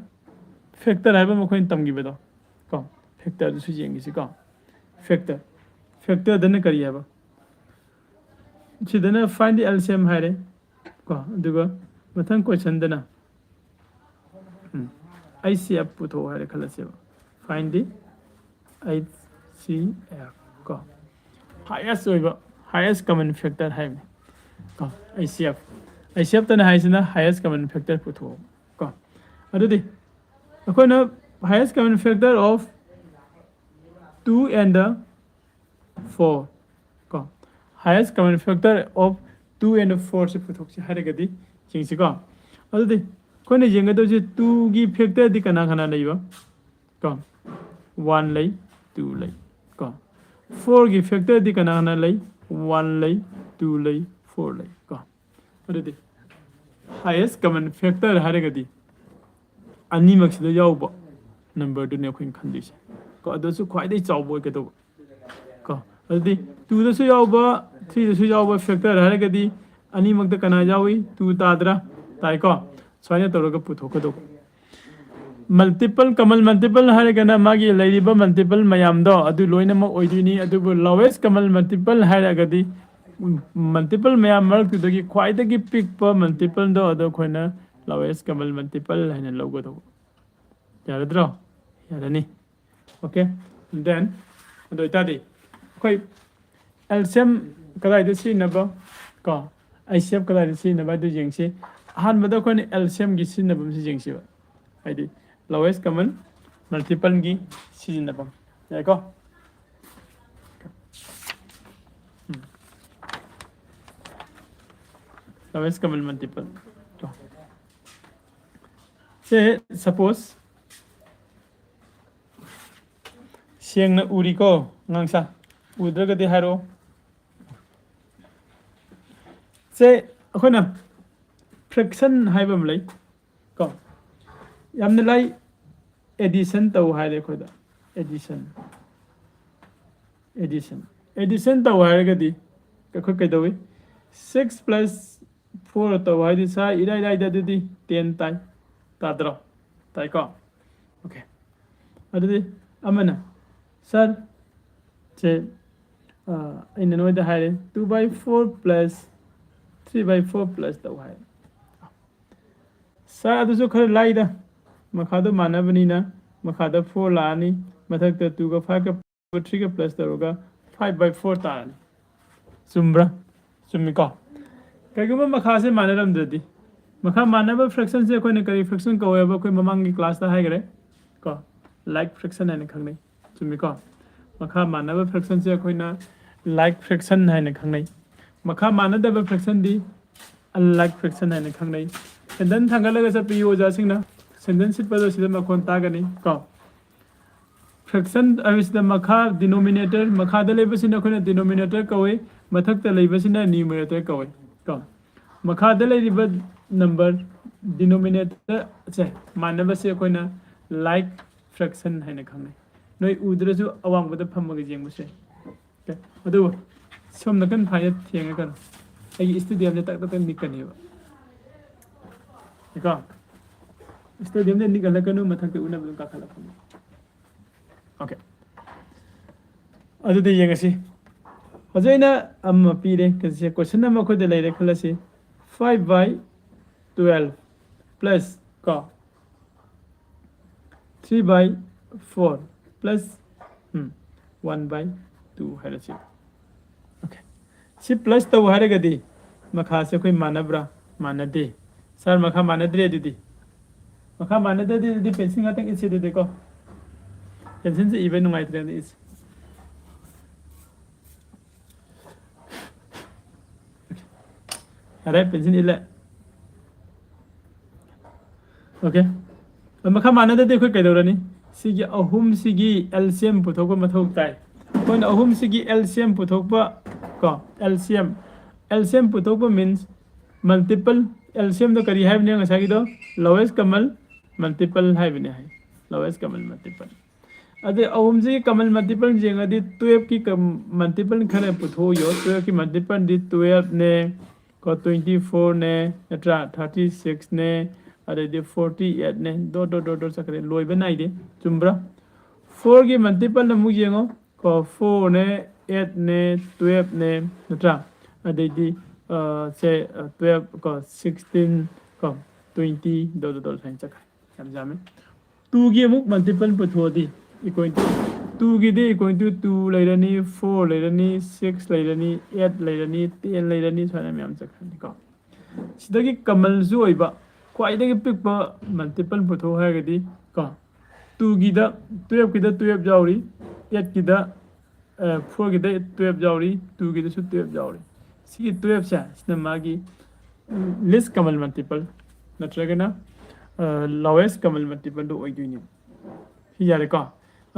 factor ꯍꯥꯏꯕ ꯑꯃ ꯑꯩꯈꯣꯏꯅ ꯇꯝꯈꯤꯕꯗꯣ, ꯀꯣ, factor ꯗꯨꯁꯨ ꯌꯦꯡꯈꯤꯁꯤꯀꯣ꯫ Factor, factor ꯗꯅ ꯀꯔꯤ ꯍꯥꯏꯕ? ꯁꯤꯗꯅ find the L C M ꯍꯥꯏꯔꯦ, ꯀꯣ, ꯑꯗꯨꯒ ꯃꯊꯪ question ꯗꯅ, ꯎꯝ, H C F ꯄꯨꯊꯣꯛꯑꯣ ꯍꯥꯏꯔꯦ ꯈꯜꯂꯁꯦꯕ꯫ Find the H C F, ꯀꯣ, highest ꯑꯣꯏꯕ, highest common factor ꯍꯥꯏꯕꯅꯤ꯫ ꯀꯣ, H C F. H C ꯑꯦꯐꯇꯅ ꯍꯥꯏꯁꯤꯅ highest common factor ꯄꯨꯊꯣꯛꯑꯣ꯫ ꯀꯣ, ꯑꯗꯨꯗꯤ ꯑꯩꯈꯣꯏꯅ highest common factor of two and four, ꯀꯣ, highest common factor of two and four ꯁꯤ ꯄꯨꯊꯣꯛꯁꯤ ꯍꯥꯏꯔꯒꯗꯤ ꯌꯦꯡꯁꯤꯀꯣ꯫ ꯑꯗꯨꯗꯤ ꯑꯩꯈꯣꯏꯅ ꯌꯦꯡꯒꯗꯧꯁꯦ, ꯇꯨꯒꯤ factorꯗꯤ ꯀꯅꯥ ꯀꯅꯥ ꯂꯩꯕ? ꯀꯣ, ꯋꯥꯟ ꯂꯩ, ꯇꯨ ꯂꯩ꯫ ꯀꯣ, ꯐꯣꯔꯒꯤ factorꯗꯤ ꯀꯅꯥ ꯀꯅꯥ ꯂꯩ? ꯋꯥꯟ ꯂꯩ, ꯇꯨ ꯂꯩ, ꯐꯣꯔ ꯂꯩ꯫ ꯀꯣ, ꯑꯗꯨꯗꯤ highest common factor ꯍꯥꯏꯔꯒꯗꯤ ꯑꯅꯤꯃꯛꯁꯤꯗ ꯌꯥꯎꯕ numberꯗꯨꯅꯦ ꯑꯩꯈꯣꯏꯅ ꯈꯟꯗꯣꯏꯁꯦ꯫ ꯀꯣ, ꯑꯗꯨꯁꯨ ꯈ꯭ꯋꯥꯏꯗꯒꯤ ꯆꯥꯎꯕ ꯑꯣꯏꯒꯗꯧꯕ꯫ ꯀꯣ, ꯑꯗꯨꯗꯤ ꯇꯨꯗꯁꯨ ꯌꯥꯎꯕ, ꯊ꯭ꯔꯤꯗꯁꯨ ꯌꯥꯎꯕ factor ꯍꯥꯏꯔꯒꯗꯤ ꯑꯅꯤꯃꯛꯇ ꯀꯅꯥ ꯌꯥꯎꯏ? ꯇꯨ ꯇꯥꯗ꯭ꯔꯥ? ꯇꯥꯏꯀꯣ? ꯁꯨꯃꯥꯏꯅ ꯇꯧꯔꯒ ꯄꯨꯊꯣꯛꯀꯗꯧꯕ꯫ Multiple, common multiple ꯍꯥꯏꯔꯒꯅ ꯃꯥꯒꯤ ꯂꯩꯔꯤꯕ multiple ꯃꯌꯥꯝꯗꯣ ꯑꯗꯨ ꯂꯣꯏꯅꯃꯛ ꯑꯣꯏꯗꯣꯏꯅꯤ꯫ ꯑꯗꯨꯕꯨ lowest common multiple ꯍꯥꯏꯔꯒꯗꯤ, multiple ꯃꯌꯥꯝ ꯃꯔꯛꯇꯨꯗꯒꯤ ꯈ꯭ꯋꯥꯏꯗꯒꯤ ꯄꯤꯛꯄ multipleꯗꯣ ꯑꯗꯣ ꯑꯩꯈꯣꯏꯅ lowest common multiple ꯍꯥꯏꯅ ꯂꯧꯒꯗꯧꯕ꯫ ꯌꯥꯔꯗ꯭ꯔꯣ? ꯌꯥꯔꯅꯤ꯫ Okay, then ꯑꯗꯨ ꯑꯣꯏꯇꯥꯔꯗꯤ ꯑꯩꯈꯣꯏ L C M ꯀꯗꯥꯏꯗ ꯁꯤꯖꯤꯟꯅꯕ, ꯀꯣ, H C F ꯀꯗꯥꯏꯗ ꯁꯤꯖꯤꯟꯅꯕ ꯍꯥꯏꯗꯨ ꯌꯦꯡꯁꯤ꯫ ꯑꯍꯥꯟꯕꯗ ꯑꯩꯈꯣꯏꯅ L C Mꯒꯤ ꯁꯤꯖꯤꯟꯅꯐꯝꯁꯤ ꯌꯦꯡꯁꯤꯕ, ꯍꯥꯏꯗꯤ lowest common multipleꯒꯤ ꯁꯤꯖꯤꯟꯅꯐꯝ꯫ ꯌꯥꯏꯀꯣ? ꯎꯝ꯫ Lowest common multiple꯫ ꯀꯣ, ꯁꯦ, suppose, ꯁꯦꯡꯅ ꯎꯔꯤꯀꯣ ꯑꯉꯥꯡꯁꯥ? ꯎꯗ꯭ꯔꯒꯗꯤ ꯍꯥꯏꯔꯛꯑꯣ꯫ ꯁꯦ, ꯑꯩꯈꯣꯏꯅ fraction ꯍꯥꯏꯕ ꯑꯃ ꯂꯩ ꯀꯣ, ꯌꯥꯝꯅ ꯂꯥꯏ꯫ Addition ꯇꯧ ꯍꯥꯏꯔꯦ ꯑꯩꯈꯣꯏꯗ꯫ Addition, addition, addition ꯇꯧ ꯍꯥꯏꯔꯒꯗꯤ ꯑꯩꯈꯣꯏ ꯀꯩꯗꯧꯏ? Six plus four ꯇꯧ ꯍꯥꯏꯗꯤ ꯁꯥ ꯏꯔꯥꯏ ꯂꯥꯏꯗ ꯑꯗꯨꯗꯤ ten ꯇꯥꯏ꯫ ꯇꯥꯗ꯭ꯔꯣ? ꯇꯥꯏꯀꯣ? Okay, ꯑꯗꯨꯗꯤ ꯑꯃꯅ, "Sir, ꯁꯦ, ꯑ, ꯑꯩꯅ ꯅꯣꯏꯗ ꯍꯥꯏꯔꯦ, two by four plus three by four plus ꯇꯧ" ꯍꯥꯏꯔꯦ꯫ Sir, ꯑꯗꯨꯁꯨ ꯈꯔ ꯂꯥꯏꯗ, ꯃꯈꯥꯗꯣ ꯃꯥꯟꯅꯕꯅꯤꯅ ꯃꯈꯥꯗ four ꯂꯥꯛꯑꯅꯤ, ꯃꯊꯛꯇ twoꯒ fiveꯀ three ꯒ plus ꯇꯧꯔꯒ five by four ꯇꯥꯔꯅꯤ꯫ ꯆꯨꯝꯕ꯭ꯔꯥ? ꯆꯨꯝꯃꯤꯀꯣ? ꯀꯩꯒꯨꯝꯕ ꯃꯈꯥꯁꯦ ꯃꯥꯟꯅꯔꯝꯗ꯭ꯔꯗꯤ, ꯃꯈꯥ ꯃꯥꯟꯅꯕ ꯐ꯭ꯔꯦꯛꯁꯟꯁꯦ ꯑꯩꯈꯣꯏꯅ ꯀꯔꯤ ꯐ꯭ꯔꯦꯛꯁꯟ ꯀꯧꯋꯦꯕ? ꯑꯩꯈꯣꯏ ꯃꯃꯥꯡꯒꯤ ꯀ꯭ꯂꯥꯁꯇ ꯍꯥꯏꯈ꯭ꯔꯦ ꯀꯣ, ꯂꯥꯏꯛ ꯐ꯭ꯔꯦꯛꯁꯟ ꯍꯥꯏꯅ ꯈꯪꯅꯩ꯫ ꯆꯨꯝꯃꯤꯀꯣ? ꯃꯈꯥ ꯃꯥꯟꯅꯕ ꯐ꯭ꯔꯦꯛꯁꯟꯁꯦ ꯑꯩꯈꯣꯏꯅ ꯂꯥꯏꯛ ꯐ꯭ꯔꯦꯛꯁꯟ ꯍꯥꯏꯅ ꯈꯪꯅꯩ꯫ ꯃꯈꯥ ꯃꯥꯟꯅꯗꯕ ꯐ꯭ꯔꯦꯛꯁꯟꯗꯤ ꯑꯟꯂꯥꯏꯛ ꯐ꯭ꯔꯦꯛꯁꯟ ꯍꯥꯏꯅ ꯈꯪꯅꯩ꯫ ꯁꯦꯟꯗꯟ ꯊꯥꯡꯒꯠꯂꯒ ꯆꯠꯄꯤꯌꯨ ꯑꯣꯖꯥꯁꯤꯡꯅ꯫ ꯁꯦꯟꯗꯟ ꯁꯤꯠꯄꯗꯣ ꯁꯤꯗ ꯃꯈꯣꯟ ꯇꯥꯒꯅꯤ ꯀꯣ꯫ ꯐ꯭ꯔꯦꯛꯁꯟ ꯍꯥꯏꯕꯁꯤꯗ ꯃꯈꯥ ꯗꯤꯅꯣꯃꯤꯅꯦꯇꯔ, ꯃꯈꯥꯗ ꯂꯩꯕꯁꯤꯅ ꯑꯩꯈꯣꯏꯅ ꯗꯤꯅꯣꯃꯤꯅꯦꯇꯔ ꯀꯧꯏ, ꯃꯊꯛꯇ ꯂꯩꯕꯁꯤꯅ ꯅ꯭ꯌꯨꯃꯔꯦꯇꯔ ꯀꯧꯏ ꯀꯣ꯫ ꯃꯈꯥꯗ ꯂꯩꯔꯤꯕ ꯅꯝꯕꯔ ꯗꯤꯅꯣꯃꯤꯅꯦꯇꯔꯁꯦ ꯃꯥꯟꯅꯕꯁꯦ ꯑꯩꯈꯣꯏꯅ ꯂꯥꯏꯛ ꯐ꯭ꯔꯦꯛꯁꯟ ꯍꯥꯏꯅ ꯈꯪꯅꯩ꯫ ꯅꯣꯏ ꯎꯗ꯭ꯔꯁꯨ ꯑꯋꯥꯡꯕꯗ ꯐꯝꯃꯒ ꯌꯦꯡꯕꯁꯦ꯫ ꯑꯣꯀꯦ? ꯑꯗꯨꯕꯨ ꯁꯣꯝ ꯅꯥꯀꯟ ꯐꯥꯏꯅ ꯊꯦꯡꯉꯒꯅ ꯑꯩꯒꯤ ꯏꯁꯇꯨꯗꯤꯌꯝꯁꯦ ꯇꯛ ꯇꯛ ꯇꯛ ꯅꯤꯛꯀꯅꯦꯕ꯫ ꯀꯣ? ꯏꯁꯇꯨꯗꯤꯌꯝꯗ ꯅꯤꯛꯍꯜꯂꯛꯀꯅꯨ, ꯃꯊꯛꯇ ꯎꯅꯕ ꯑꯗꯨꯝ ꯀꯥꯈꯠꯂꯛꯄꯅꯤ꯫ ꯑꯣꯀꯦ꯫ ꯑꯗꯨꯗꯤ ꯌꯦꯡꯉꯁꯤ꯫ ꯍꯧꯖꯤꯛ ꯑꯩꯅ ꯑꯃ ꯄꯤꯔꯦ, ꯀꯩꯁꯦ ꯀꯣꯏꯁꯟ ꯑꯃ ꯑꯩꯈꯣꯏꯗ ꯂꯩꯔꯦ ꯈꯜꯂꯁꯤ꯫ Five by twelve plus ꯀꯣ, three by four plus, um, one by two ꯍꯥꯏꯔꯁꯤ꯫ ꯑꯣꯀꯦ꯫ ꯁꯤ ꯄ꯭ꯂꯁ ꯇꯧ ꯍꯥꯏꯔꯒꯗꯤ ꯃꯈꯥꯁꯦ ꯑꯩꯈꯣꯏ ꯃꯥꯟꯅꯕ꯭ꯔꯥ? ꯃꯥꯟꯅꯗꯦ꯫ ꯁꯥꯔ, ꯃꯈꯥ ꯃꯥꯟꯅꯗ꯭ꯔꯦ ꯑꯗꯨꯗꯤ꯫ ꯃꯈꯥ ꯃꯥꯟꯅꯗ꯭ꯔꯗꯤ ꯑꯗꯨꯗꯤ ꯄꯦꯟꯁꯤꯜ ꯉꯥꯛꯇꯪ ꯏꯠꯁꯤ ꯑꯗꯨꯗꯤꯀꯣ꯫ ꯄꯦꯟꯁꯤꯜꯁꯦ ꯏꯕ ꯅꯨꯡꯉꯥꯏꯇ꯭ꯔꯦ ꯑꯗꯨꯗꯤ ꯏꯠꯁꯤ꯫ ꯌꯥꯔꯦ, ꯄꯦꯟꯁꯤꯜ ꯏꯠꯂꯦ꯫ ꯑꯣꯀꯦ꯫ ꯑꯗꯣ ꯃꯈꯥ ꯃꯥꯟꯅꯗꯗꯤ ꯑꯩꯈꯣꯏ ꯀꯩꯗꯧꯔꯅꯤ? ꯁꯤꯒꯤ ꯑꯍꯨꯝꯁꯤꯒꯤ ꯑꯦꯜꯁꯤꯌꯝ ꯄꯨꯊꯣꯛꯄ ꯃꯊꯧ ꯇꯥꯏ꯫ ꯑꯩꯈꯣꯏꯅ ꯑꯍꯨꯝꯁꯤꯒꯤ ꯑꯦꯜꯁꯤꯌꯝ ꯄꯨꯊꯣꯛꯄ ꯀꯣ, ꯑꯦꯜꯁꯤꯌꯝ, ꯑꯦꯜꯁꯤꯌꯝ ꯄꯨꯊꯣꯛꯄ ꯃꯤꯟꯁ ꯃꯜꯇꯤꯄꯜ꯫ ꯑꯦꯜꯁꯤꯌꯝꯗꯣ ꯀꯔꯤ ꯍꯥꯏꯕꯅꯤ ꯉꯁꯥꯏꯒꯤꯗꯣ? ꯂꯣꯋꯦꯁ ꯀꯃꯜ ꯃꯜꯇꯤꯄꯜ ꯍꯥꯏꯕꯅꯤ ꯍꯥꯏ꯫ ꯂꯣꯋꯦꯁ ꯀꯃꯜ ꯃꯜꯇꯤꯄꯜ꯫ ꯑꯗꯩ ꯑꯍꯨꯝꯁꯤꯒꯤ ꯀꯃꯜ ꯃꯜꯇꯤꯄꯜ ꯌꯦꯡꯉꯗꯤ ꯇꯨꯌꯦꯜꯞꯀꯤ ꯃꯜꯇꯤꯄꯜ ꯈꯔ ꯄꯨꯊꯣꯛꯑꯣ꯫ ꯇꯨꯌꯦꯜꯞꯀꯤ ꯃꯜꯇꯤꯄꯜꯗꯤ ꯇꯨꯌꯦꯜꯞꯅꯦ ꯀꯣ, ꯇ꯭ꯋꯦꯟꯇꯤ ꯐꯣꯔꯅꯦ, ꯅꯠꯇ꯭ꯔꯥ? ꯊꯥꯔꯇꯤ ꯁꯤꯛꯁꯅꯦ, ꯑꯗꯩꯗꯤ ꯐꯣꯔꯇꯤ ꯑꯩꯠꯅꯦ, ꯗꯣꯠ ꯗꯣꯠ ꯗꯣꯠ ꯗꯣꯠ ꯆꯠꯈ꯭ꯔꯦ, ꯂꯣꯏꯕ ꯅꯥꯏꯗꯦ꯫ ꯆꯨꯝꯕ꯭ꯔꯥ? ꯐꯣꯔꯒꯤ ꯃꯜꯇꯤꯄꯜ ꯑꯃꯨꯛ ꯌꯦꯡꯉꯣ ꯀꯣ, ꯐꯣꯔꯅꯦ, ꯑꯩꯠꯅꯦ, ꯇꯨꯌꯦꯜꯞꯅꯦ, ꯅꯠꯇ꯭ꯔꯥ? ꯑꯗꯩꯗꯤ ꯑ, ꯁꯦ, ꯑ, ꯇꯨꯌꯦꯜꯞ ꯀꯣ, ꯁꯤꯛꯁꯇꯤꯟ ꯀꯣ, ꯇ꯭ꯋꯦꯟꯇꯤ ꯗꯣꯠ ꯗꯣꯠ ꯗꯣꯠ ꯁꯨꯃꯥꯏꯅ ꯆꯠꯈ꯭ꯔꯦ꯫ ꯌꯥꯝ ꯌꯥꯝꯃꯦ꯫ ꯇꯨꯒꯤ ꯑꯃꯨꯛ ꯃꯜꯇꯤꯄꯜ ꯄꯨꯊꯣꯛꯑꯗꯤ equal to ꯇꯨꯒꯤꯗꯤ equal to two ꯂꯩꯔꯅꯤ, four ꯂꯩꯔꯅꯤ, six ꯂꯩꯔꯅꯤ, eight ꯂꯩꯔꯅꯤ, ten ꯂꯩꯔꯅꯤ, ꯁꯨꯃꯥꯏꯅ ꯃꯌꯥꯝ ꯆꯠꯈ꯭ꯔꯅꯤꯀꯣ꯫ ꯁꯤꯗꯒꯤ commonꯁꯨ ꯑꯣꯏꯕ ꯈ꯭ꯋꯥꯏꯗꯒꯤ ꯄꯤꯛꯄ multiple ꯄꯨꯊꯣꯛꯎ ꯍꯥꯏꯔꯒꯗꯤ ꯀꯣ, ꯇꯨꯒꯤꯗ, twelveꯀꯤꯗ twelve ꯌꯥꯎꯔꯤ, eightꯀꯤꯗ, fourꯒꯤꯗ twelve ꯌꯥꯎꯔꯤ, ꯇꯨꯒꯤꯗꯁꯨ twelve ꯌꯥꯎꯔꯤ꯫ ꯁꯤꯒꯤ twelveꯁꯦ, ꯁꯤꯅ ꯃꯥꯒꯤ least common multiple ꯅꯠꯇ꯭ꯔꯒꯅ lowest common multipleꯗꯣ ꯑꯣꯏꯗꯣꯏꯅꯦ꯫ ꯁꯤ ꯌꯥꯔꯦꯀꯣ꯫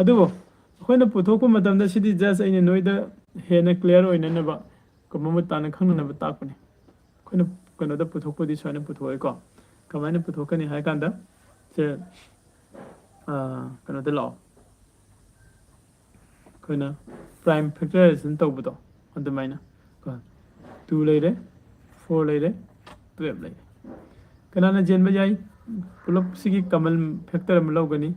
ꯑꯗꯨꯕꯨ ꯑꯩꯈꯣꯏꯅ ꯄꯨꯊꯣꯛꯄ ꯃꯇꯝꯗ, ꯁꯤꯗꯤ just ꯑꯩꯅ ꯅꯣꯏꯗ ꯍꯦꯟꯅ clear ꯑꯣꯏꯅꯅꯕ, ꯃꯃꯨꯠ ꯇꯥꯅ ꯈꯪꯅꯅꯕ ꯇꯥꯛꯄꯅꯦ꯫ ꯑꯩꯈꯣꯏꯅ ꯀꯩꯅꯣꯗ ꯄꯨꯊꯣꯛꯄꯗꯤ ꯁꯨꯃꯥꯏꯅ ꯄꯨꯊꯣꯛꯑꯦꯀꯣ꯫ ꯀꯃꯥꯏꯅ ꯄꯨꯊꯣꯛꯀꯅꯤ ꯍꯥꯏ ꯀꯥꯟꯗ, ꯁꯦ, ꯑꯥ, ꯀꯩꯅꯣꯗ ꯂꯥꯛꯑꯣ꯫ ꯑꯩꯈꯣꯏꯅ prime factorization ꯇꯧꯕꯗꯣ ꯑꯗꯨꯃꯥꯏꯅ ꯀꯣ, two ꯂꯩꯔꯦ, four ꯂꯩꯔꯦ, twelve ꯂꯩꯔꯦ꯫ ꯀꯅꯥꯅ ꯆꯦꯟꯕ ꯌꯥꯏ? ꯄꯨꯂꯞꯁꯤꯒꯤ common factor ꯑꯃ ꯂꯧꯒꯅꯤ꯫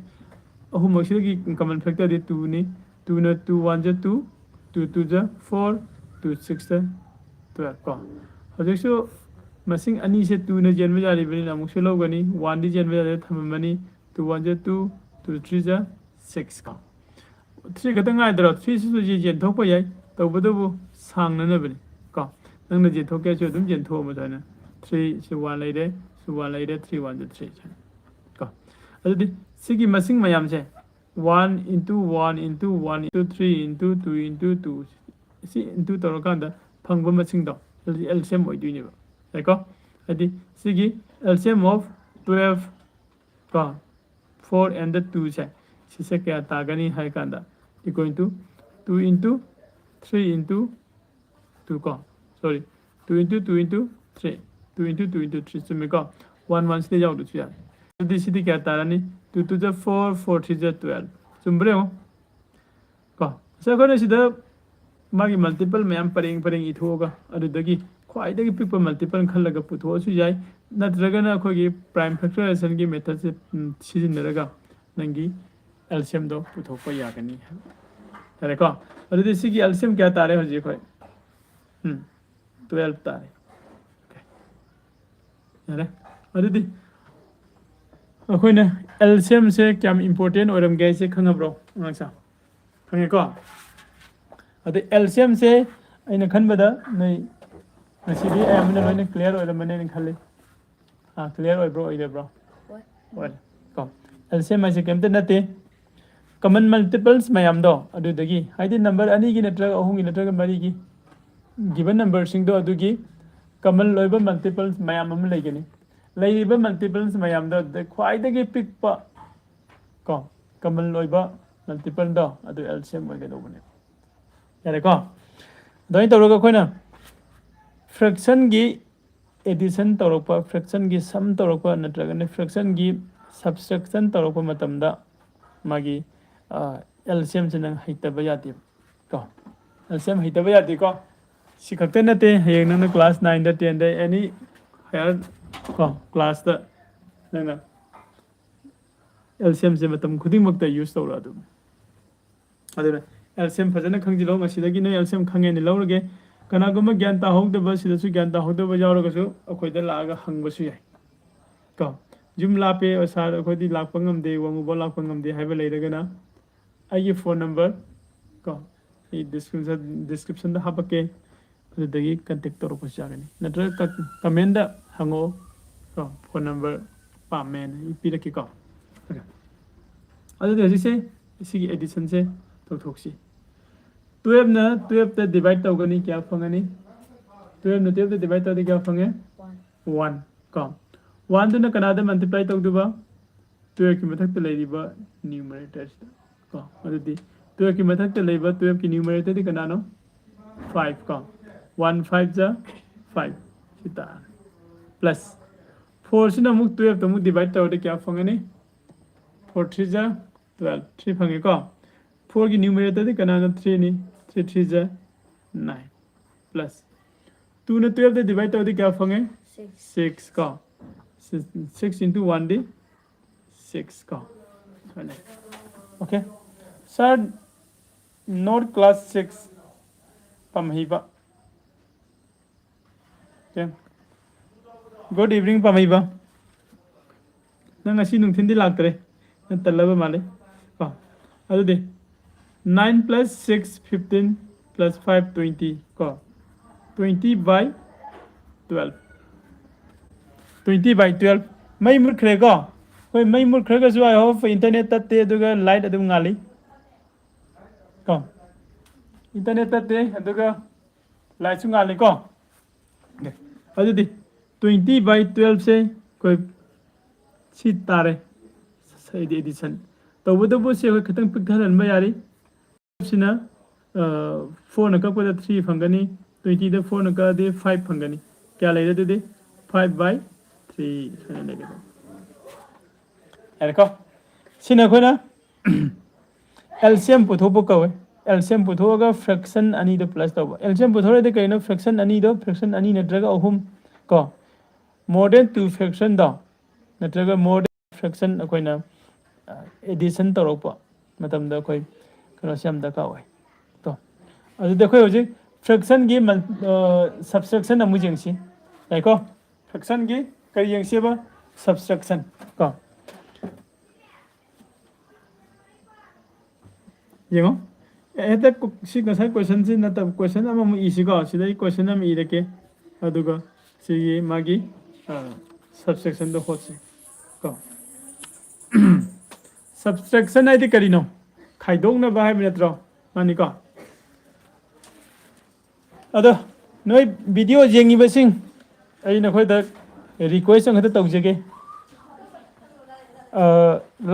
ꯑꯍꯨꯝꯃꯛꯁꯤꯗꯒꯤ common factorꯗꯤ twoꯅꯤ꯫ Twoꯅ two one ꯖ two, two two ꯖ four, two six ꯖ twelve ꯀꯣ꯫ ꯍꯧꯖꯤꯛꯁꯨ ꯃꯁꯤꯡ ꯑꯅꯤꯁꯦ twoꯅ ꯆꯦꯟꯕ ꯌꯥꯔꯤꯕꯅꯤꯅ ꯑꯃꯨꯛꯁꯨ ꯂꯧꯒꯅꯤ꯫ Oneꯗꯤ ꯆꯦꯟꯕ ꯌꯥꯗꯦ, ꯊꯝꯃꯝꯃꯅꯤ꯫ Two one ꯖ two, two three ꯖ six ꯀꯣ꯫ Three ꯈꯛꯇ ꯉꯥꯏꯗ꯭ꯔꯣ? Threeꯁꯤꯁꯨ ꯆꯦꯟ-, ꯆꯦꯟꯊꯣꯛꯄ ꯌꯥꯏ, ꯇꯧꯕꯇꯕꯨ ꯁꯥꯡꯅꯅꯕꯅꯤ ꯀꯣ꯫ ꯅꯪꯅ ꯆꯦꯟꯊꯣꯛꯀꯦ ꯍꯥꯏꯁꯨ ꯑꯗꯨꯝ ꯆꯦꯟꯊꯣꯛꯑꯣ ꯁꯨꯃꯥꯏꯅ꯫ Three ꯁꯤ one ꯂꯩꯔꯦ, ꯁꯤ one ꯂꯩꯔꯦ, three one ꯖ three ꯁꯨꯃꯥꯏꯅ ꯀꯣ꯫ ꯑꯗꯨꯗꯤ ꯁꯤꯒꯤ ꯃꯁꯤꯡ ꯃꯌꯥꯝꯁꯦ one into one into one into three into two into two, ꯁꯤ into ꯇꯧꯔꯀꯥꯟꯗ ꯐꯪꯕ ꯃꯁꯤꯡꯗꯣ, ꯑꯗꯨꯗꯤ LCM ꯑꯣꯏꯗꯣꯏꯅꯦꯕ꯫ ꯌꯥꯏꯀꯣ? ꯍꯥꯏꯗꯤ ꯁꯤꯒꯤ LCM of twelve ꯀꯣ, four and two ꯁꯦ, ꯁꯤꯁꯦ ꯀꯌꯥ ꯇꯥꯒꯅꯤ ꯍꯥꯏ ꯀꯥꯟꯗ, equal to two into three into two ꯀꯣ, sorry, two into two into three, two into two into three, ꯆꯨꯝꯃꯤꯀꯣ? One one ꯁꯤꯗ ꯌꯥꯎꯗ꯭ꯔꯁꯨ ꯌꯥꯔꯦ꯫ ꯑꯗꯨꯗꯤ ꯁꯤꯗꯤ ꯀꯌꯥ ꯇꯥꯔꯅꯤ? Two two ꯖ four, four three ꯖ twelve꯫ ꯆꯨꯝꯕ꯭ꯔꯥ ꯌꯦꯡꯉꯣ ꯀꯣ꯫ ꯉꯁꯥꯏ ꯑꯩꯈꯣꯏꯅ ꯁꯤꯗ ꯃꯥꯒꯤ multiple ꯃꯌꯥꯝ ꯄꯔꯦꯡ ꯄꯔꯦꯡ ꯏꯊꯣꯛꯑꯒ, ꯑꯗꯨꯗꯒꯤ ꯈ꯭ꯋꯥꯏꯗꯒꯤ ꯄꯤꯛꯄ multiple ꯈꯜꯂꯒ ꯄꯨꯊꯣꯛꯑꯁꯨ ꯌꯥꯏ, ꯅꯠꯇ꯭ꯔꯒꯅ ꯑꯩꯈꯣꯏꯒꯤ prime factorizationꯒꯤ methodꯁꯦ, ꯎꯝ, ꯁꯤꯖꯤꯟꯅꯔꯒ ꯅꯪꯒꯤ LCMꯗꯣ ꯄꯨꯊꯣꯛꯄ ꯌꯥꯒꯅꯤ ꯍꯥꯏꯕ꯫ ꯌꯥꯔꯦꯀꯣ? ꯑꯗꯨꯗꯤ ꯁꯤꯒꯤ LCM ꯀꯌꯥ ꯇꯥꯔꯦ ꯍꯧꯖꯤꯛ ꯑꯩꯈꯣꯏ? ꯎꯝ, twelve ꯇꯥꯔꯦ꯫ Okay. ꯌꯥꯔꯦ꯫ ꯑꯗꯨꯗꯤ ꯑꯩꯈꯣꯏꯅ LCMꯁꯦ ꯀꯌꯥꯝ important ꯑꯣꯏꯔꯝꯒꯦ ꯍꯥꯏꯁꯦ ꯈꯪꯉꯕ꯭ꯔꯣ, ꯑꯉꯥꯡꯁꯥ? ꯈꯪꯉꯦꯀꯣ? ꯑꯗ ꯑꯦꯜꯁꯤꯌꯝꯁꯦ ꯑꯩꯅ ꯈꯟꯕꯗ ꯅꯣꯏ ꯉꯁꯤꯗꯤ ꯑꯌꯥꯝꯕꯅ ꯂꯣꯏꯅ ꯀ꯭ꯂꯤꯌꯥꯔ ꯑꯣꯏꯔꯝꯃꯅꯦꯅ ꯈꯜꯂꯤ꯫ ꯑꯥ, ꯀ꯭ꯂꯤꯌꯥꯔ ꯑꯣꯏꯕ꯭ꯔꯣ, ꯑꯣꯏꯗꯕ꯭ꯔꯣ? ꯑꯣꯏꯔꯦ꯫ ꯀꯣ, ꯑꯦꯜꯁꯤꯌꯝ ꯍꯥꯏꯁꯦ ꯀꯩꯝꯇ ꯅꯠꯇꯦ, ꯀꯃꯟ ꯃꯜꯇꯤꯄꯜꯁ ꯃꯌꯥꯝꯗꯣ ꯑꯗꯨꯗꯒꯤ, ꯍꯥꯏꯗꯤ ꯅꯝꯕꯔ ꯑꯅꯤꯒꯤ ꯅꯠꯇ꯭ꯔꯒ ꯑꯍꯨꯝꯒꯤ ꯅꯠꯇ꯭ꯔꯒ ꯃꯔꯤꯒꯤ ꯒꯤꯕꯟ ꯅꯝꯕꯔꯁꯤꯡꯗꯣ ꯑꯗꯨꯒꯤ ꯀꯃꯟ ꯑꯣꯏꯕ ꯃꯜꯇꯤꯄꯜꯁ ꯃꯌꯥꯝ ꯑꯃ ꯂꯩꯒꯅꯤ꯫ ꯂꯩꯔꯤꯕ ꯃꯜꯇꯤꯄꯜꯁ ꯃꯌꯥꯝꯗꯣ ꯑꯗꯨꯗ ꯈ꯭ꯋꯥꯏꯗꯒꯤ ꯄꯤꯛꯄ ꯀꯣ, ꯀꯃꯟ ꯑꯣꯏꯕ ꯃꯜꯇꯤꯄꯜꯗꯣ ꯑꯗꯨ ꯑꯦꯜꯁꯤꯌꯝ ꯑꯣꯏꯒꯗꯧꯕꯅꯦ꯫ ꯌꯥꯔꯦꯀꯣ? ꯑꯗꯨꯃꯥꯏꯅ ꯇꯧꯔꯒ ꯑꯩꯈꯣꯏꯅ ꯐ꯭ꯔꯦꯛꯁꯟꯒꯤ ꯑꯦꯗꯤꯁꯟ ꯇꯧꯔꯛꯄ, ꯐ꯭ꯔꯦꯛꯁꯟꯒꯤ ꯁꯝ ꯇꯧꯔꯛꯄ ꯅꯠꯇ꯭ꯔꯒꯅ ꯐ꯭ꯔꯦꯛꯁꯟꯒꯤ ꯁꯕꯇ꯭ꯔꯦꯛꯁꯟ ꯇꯧꯔꯛꯄ ꯃꯇꯝꯗ ꯃꯥꯒꯤ ꯑꯦꯜꯁꯤꯌꯝꯁꯦ ꯅꯪ ꯍꯩꯇꯕ ꯌꯥꯗꯦꯕ ꯀꯣ꯫ ꯑꯦꯜꯁꯤꯌꯝ ꯍꯩꯇꯕ ꯌꯥꯗꯦꯀꯣ꯫ ꯁꯤ ꯈꯛꯇ ꯅꯠꯇꯦ, ꯍꯌꯦꯡ ꯅꯪꯅ ꯀ꯭ꯂꯥꯁ ꯅꯥꯏꯟꯗ, ꯇꯦꯟꯗ, ꯑꯦꯅꯤ ꯍꯥꯌꯔ ꯀꯣ ꯀ꯭ꯂꯥꯁꯇ ꯅꯪꯅ ꯑꯦꯜꯁꯤꯌꯝꯁꯦ ꯃꯇꯝ ꯈꯨꯗꯤꯡꯃꯛꯇ ꯌꯨꯁ ꯇꯧꯔꯛꯑꯗꯕꯅꯤ꯫ ꯑꯗꯨꯅ ꯑꯦꯜꯁꯤꯌꯝ ꯐꯖꯅ ꯈꯪꯖꯤꯜꯂꯣ꯫ ꯉꯁꯤꯗꯒꯤ ꯅꯣꯏ ꯑꯦꯜꯁꯤꯌꯝ ꯈꯪꯉꯦꯅ ꯂꯧꯔꯒꯦ꯫ ꯀꯅꯥꯒꯨꯝꯕ ꯒ꯭ꯌꯥꯟ ꯇꯥꯍꯧꯗꯕ, ꯁꯤꯗꯁꯨ ꯒ꯭ꯌꯥꯟ ꯇꯥꯍꯧꯗꯕ ꯌꯥꯎꯔꯒꯁꯨ ꯑꯩꯈꯣꯏꯗ ꯂꯥꯛꯑꯒ ꯍꯪꯕꯁꯨ ꯌꯥꯏ ꯀꯣ꯫ "ꯌꯨꯝ ꯂꯥꯞꯄꯦ ꯁꯥꯔ, ꯑꯩꯈꯣꯏꯗꯤ ꯂꯥꯛꯄ ꯉꯝꯗꯦ, ꯋꯥꯡꯉꯨꯐꯥꯎ ꯂꯥꯛꯄ ꯉꯝꯗꯦ" ꯍꯥꯏꯕ ꯂꯩꯔꯒꯅ ꯑꯩꯒꯤ ꯐꯣꯟ ꯅꯝꯕꯔ ꯀꯣ ꯑꯩ ꯗꯤꯁꯀ꯭ꯔꯤꯞꯁꯟ ꯗꯤꯁꯀ꯭ꯔꯤꯞꯁꯟꯗ ꯍꯥꯞꯄꯛꯀꯦ, ꯑꯗꯨꯗꯒꯤ ꯀꯟꯇꯦꯛ ꯇꯧꯔꯛꯄꯁꯨ ꯌꯥꯒꯅꯤ, ꯅꯠꯇ꯭ꯔꯒ ꯀꯃꯦꯟꯗ ꯍꯪꯉꯛꯑꯣ ꯀꯣ꯫ ꯐꯣꯟ ꯅꯝꯕꯔ ꯄꯥꯝꯃꯦꯅ ꯑꯩ ꯄꯤꯔꯛꯀꯦꯀꯣ꯫ ꯑꯗꯨꯗꯤ ꯍꯧꯖꯤꯛꯁꯦ ꯁꯤꯒꯤ ꯑꯦꯗꯤꯁꯟꯁꯦ ꯇꯧꯊꯣꯛꯁꯤ꯫ ꯇꯨꯌꯦꯜꯞꯅ ꯇꯨꯌꯦꯜꯞꯇ ꯗꯤꯚꯥꯏꯠ ꯇꯧꯒꯅꯤ, ꯀꯌꯥ ꯐꯪꯒꯅꯤ? ꯇꯨꯌꯦꯜꯞꯅ ꯇꯨꯌꯦꯜꯞꯇ ꯗꯤꯚꯥꯏꯠ ꯇꯧꯔꯗꯤ ꯀꯌꯥ ꯐꯪꯉꯦ? ꯋꯥꯟ ꯀꯣ꯫ ꯋꯥꯟꯗꯨꯅ ꯀꯅꯥꯗ ꯃꯜꯇꯤꯄ꯭ꯂꯥꯏ ꯇꯧꯗꯣꯏꯕ? ꯇꯨꯌꯦꯜꯞꯀꯤ ꯃꯊꯛꯇ ꯂꯩꯔꯤꯕ ꯅ꯭ꯌꯨꯃꯔꯦꯇꯔꯁꯤꯗ ꯀꯣ꯫ ꯑꯗꯨꯗꯤ ꯇꯨꯌꯦꯜꯞꯀꯤ ꯃꯊꯛꯇ ꯂꯩꯕ ꯇꯨꯌꯦꯜꯞꯀꯤ ꯅ꯭ꯌꯨꯃꯔꯦꯇꯔꯗꯤ ꯀꯅꯥꯅꯣ? ꯐꯥꯏꯚ ꯀꯣ꯫ ꯋꯥꯟ ꯐꯥꯏꯚ ꯖ ꯐꯥꯏꯚ, ꯁꯤ ꯇꯥꯔꯦ꯫ ꯄ꯭ꯂꯁ ꯐꯣꯔꯁꯤꯅ ꯑꯃꯨꯛ ꯇꯨꯌꯦꯜꯞꯇ ꯑꯃꯨꯛ ꯗꯤꯚꯥꯏꯠ ꯇꯧꯔꯗꯤ ꯀꯌꯥ ꯐꯪꯒꯅꯤ? ꯐꯣꯔ ꯊ꯭ꯔꯤ ꯖ ꯇꯨꯌꯦꯜꯞ, ꯊ꯭ꯔꯤ ꯐꯪꯉꯦꯀꯣ꯫ ꯐꯣꯔꯒꯤ ꯅ꯭ꯌꯨꯃꯔꯦꯇꯔꯗꯤ ꯀꯅꯥꯅꯣ? ꯊ꯭ꯔꯤꯅꯤ꯫ ꯊ꯭ꯔꯤ ꯊ꯭ꯔꯤ ꯖ ꯅꯥꯏꯟ꯫ ꯄ꯭ꯂꯁ ꯇꯨꯅ ꯇꯨꯌꯦꯜꯞꯇ ꯗꯤꯚꯥꯏꯠ ꯇꯧꯔꯗꯤ ꯀꯌꯥ ꯐꯪꯉꯦ? ꯁꯤꯛꯁ꯫ ꯁꯤꯛꯁ ꯀꯣ꯫ ꯁꯤꯛꯁ ꯏꯟꯇꯨ ꯋꯥꯟꯗꯤ ꯁꯤꯛꯁ ꯀꯣ꯫ ꯑꯣꯀꯦ꯫ ꯁꯥꯔ, note class six ꯄꯥꯝꯍꯩꯕ꯫ Good evening ꯄꯥꯝꯍꯩꯕ꯫ ꯅꯪ ꯉꯁꯤ ꯅꯨꯡꯊꯤꯟꯗꯤ ꯂꯥꯛꯇ꯭ꯔꯦ, ꯅꯪ ꯇꯜꯂꯕ ꯃꯥꯜꯂꯦ ꯀꯣ꯫ ꯑꯗꯨꯗꯤ Nine plus six fifteen plus five twenty ꯀꯣ, twenty by twelve, twenty by twelve꯫ ꯃꯩ ꯃꯨꯠꯈ꯭ꯔꯦꯀꯣ꯫ ꯍꯣꯏ, ꯃꯩ ꯃꯨꯠꯈ꯭ꯔꯒꯁꯨ, I hope, internet ꯇꯠꯇꯦ, ꯑꯗꯨꯒ light ꯑꯗꯨꯝ ꯉꯥꯜꯂꯤ ꯀꯣ꯫ Internet ꯇꯠꯇꯦ, ꯑꯗꯨꯒ lightꯁꯨ ꯉꯥꯜꯂꯤꯀꯣ꯫ ꯑꯗꯨꯗꯤ twenty by twelveꯁꯦ ꯑꯩꯈꯣꯏ ꯁꯤ ꯇꯥꯔꯦ꯫ ꯑꯦꯗꯤꯁꯟ ꯇꯧꯕꯇꯕꯨ ꯁꯤ ꯑꯩꯈꯣꯏ ꯈꯤꯇꯪ ꯄꯤꯛꯊꯍꯟꯕ ꯌꯥꯔꯤ꯫ ꯁꯤꯅ fourꯅ ꯀꯛꯄꯗ three ꯐꯪꯒꯅꯤ, twentyꯗ fourꯅ ꯀꯛꯑꯗꯤ five ꯐꯪꯒꯅꯤ꯫ ꯀꯌꯥ ꯂꯩꯔꯦ ꯑꯗꯨꯗꯤ? Five by three ꯁꯨꯃꯥꯏꯅ ꯂꯩꯒꯅꯤ꯫ ꯌꯥꯔꯦꯀꯣ? ꯁꯤꯅ ꯑꯩꯈꯣꯏꯅ LCM ꯄꯨꯊꯣꯛꯄ ꯀꯧꯋꯦ꯫ LCM ꯄꯨꯊꯣꯛꯑꯒ fraction ꯑꯅꯤꯗꯣ plus ꯇꯧꯕ꯫ LCM ꯄꯨꯊꯣꯛꯑꯗꯤ ꯀꯩꯅꯣ? Fraction ꯑꯅꯤꯗꯣ, fraction ꯑꯅꯤ ꯅꯠꯇ꯭ꯔꯒ ꯑꯍꯨꯝ ꯀꯣ, more than two fractionꯗꯣ, ꯅꯠꯇ꯭ꯔꯒ more than fraction ꯑꯩꯈꯣꯏꯅ ꯑꯦꯗꯤꯁꯟ ꯇꯧꯔꯛꯄ ꯃꯇꯝꯗ ꯑꯩꯈꯣꯏ ꯀꯩꯅꯣꯁꯦ ꯌꯥꯝ ꯗꯔꯀꯥꯔ ꯑꯣꯏ꯫ ꯀꯣ, ꯑꯗꯨꯗꯤ ꯑꯩꯈꯣꯏ ꯍꯧꯖꯤꯛ fractionꯒꯤ subtraction ꯑꯃꯨꯛ ꯌꯦꯡꯁꯤ꯫ ꯌꯥꯏꯀꯣ? Fractionꯒꯤ ꯀꯔꯤ ꯌꯦꯡꯁꯦꯕ? Subtraction ꯀꯣ꯫ ꯌꯦꯡꯉꯣ꯫ ꯑꯦ, ꯍꯦꯛꯇ ꯀꯨ-, ꯁꯤ ꯉꯁꯥꯏ questionꯁꯤ ꯅꯠꯇꯕ, question ꯑꯃꯃꯨꯛ ꯏꯁꯤꯀꯣ꯫ ꯁꯤꯗ ꯑꯩ question ꯑꯃ ꯏꯔꯛꯀꯦ꯫ ꯑꯗꯨꯒ ꯁꯤꯒꯤ ꯃꯥꯒꯤ subtractionꯗꯣ ꯍꯣꯠꯁꯤ ꯀꯣ꯫ Subtraction ꯍꯥꯏꯗꯤ ꯀꯔꯤꯅꯣ? ꯈꯥꯏꯗꯣꯛꯅꯕ ꯍꯥꯏꯕ ꯅꯠꯇ꯭ꯔꯣ? ꯃꯥꯅꯤꯀꯣ꯫ ꯑꯗꯣ ꯅꯣꯏ video ꯌꯦꯡꯉꯤꯕꯁꯤꯡ, ꯑꯩ ꯅꯈꯣꯏꯗ request ꯑꯃꯈꯛꯇ ꯇꯧꯖꯒꯦ꯫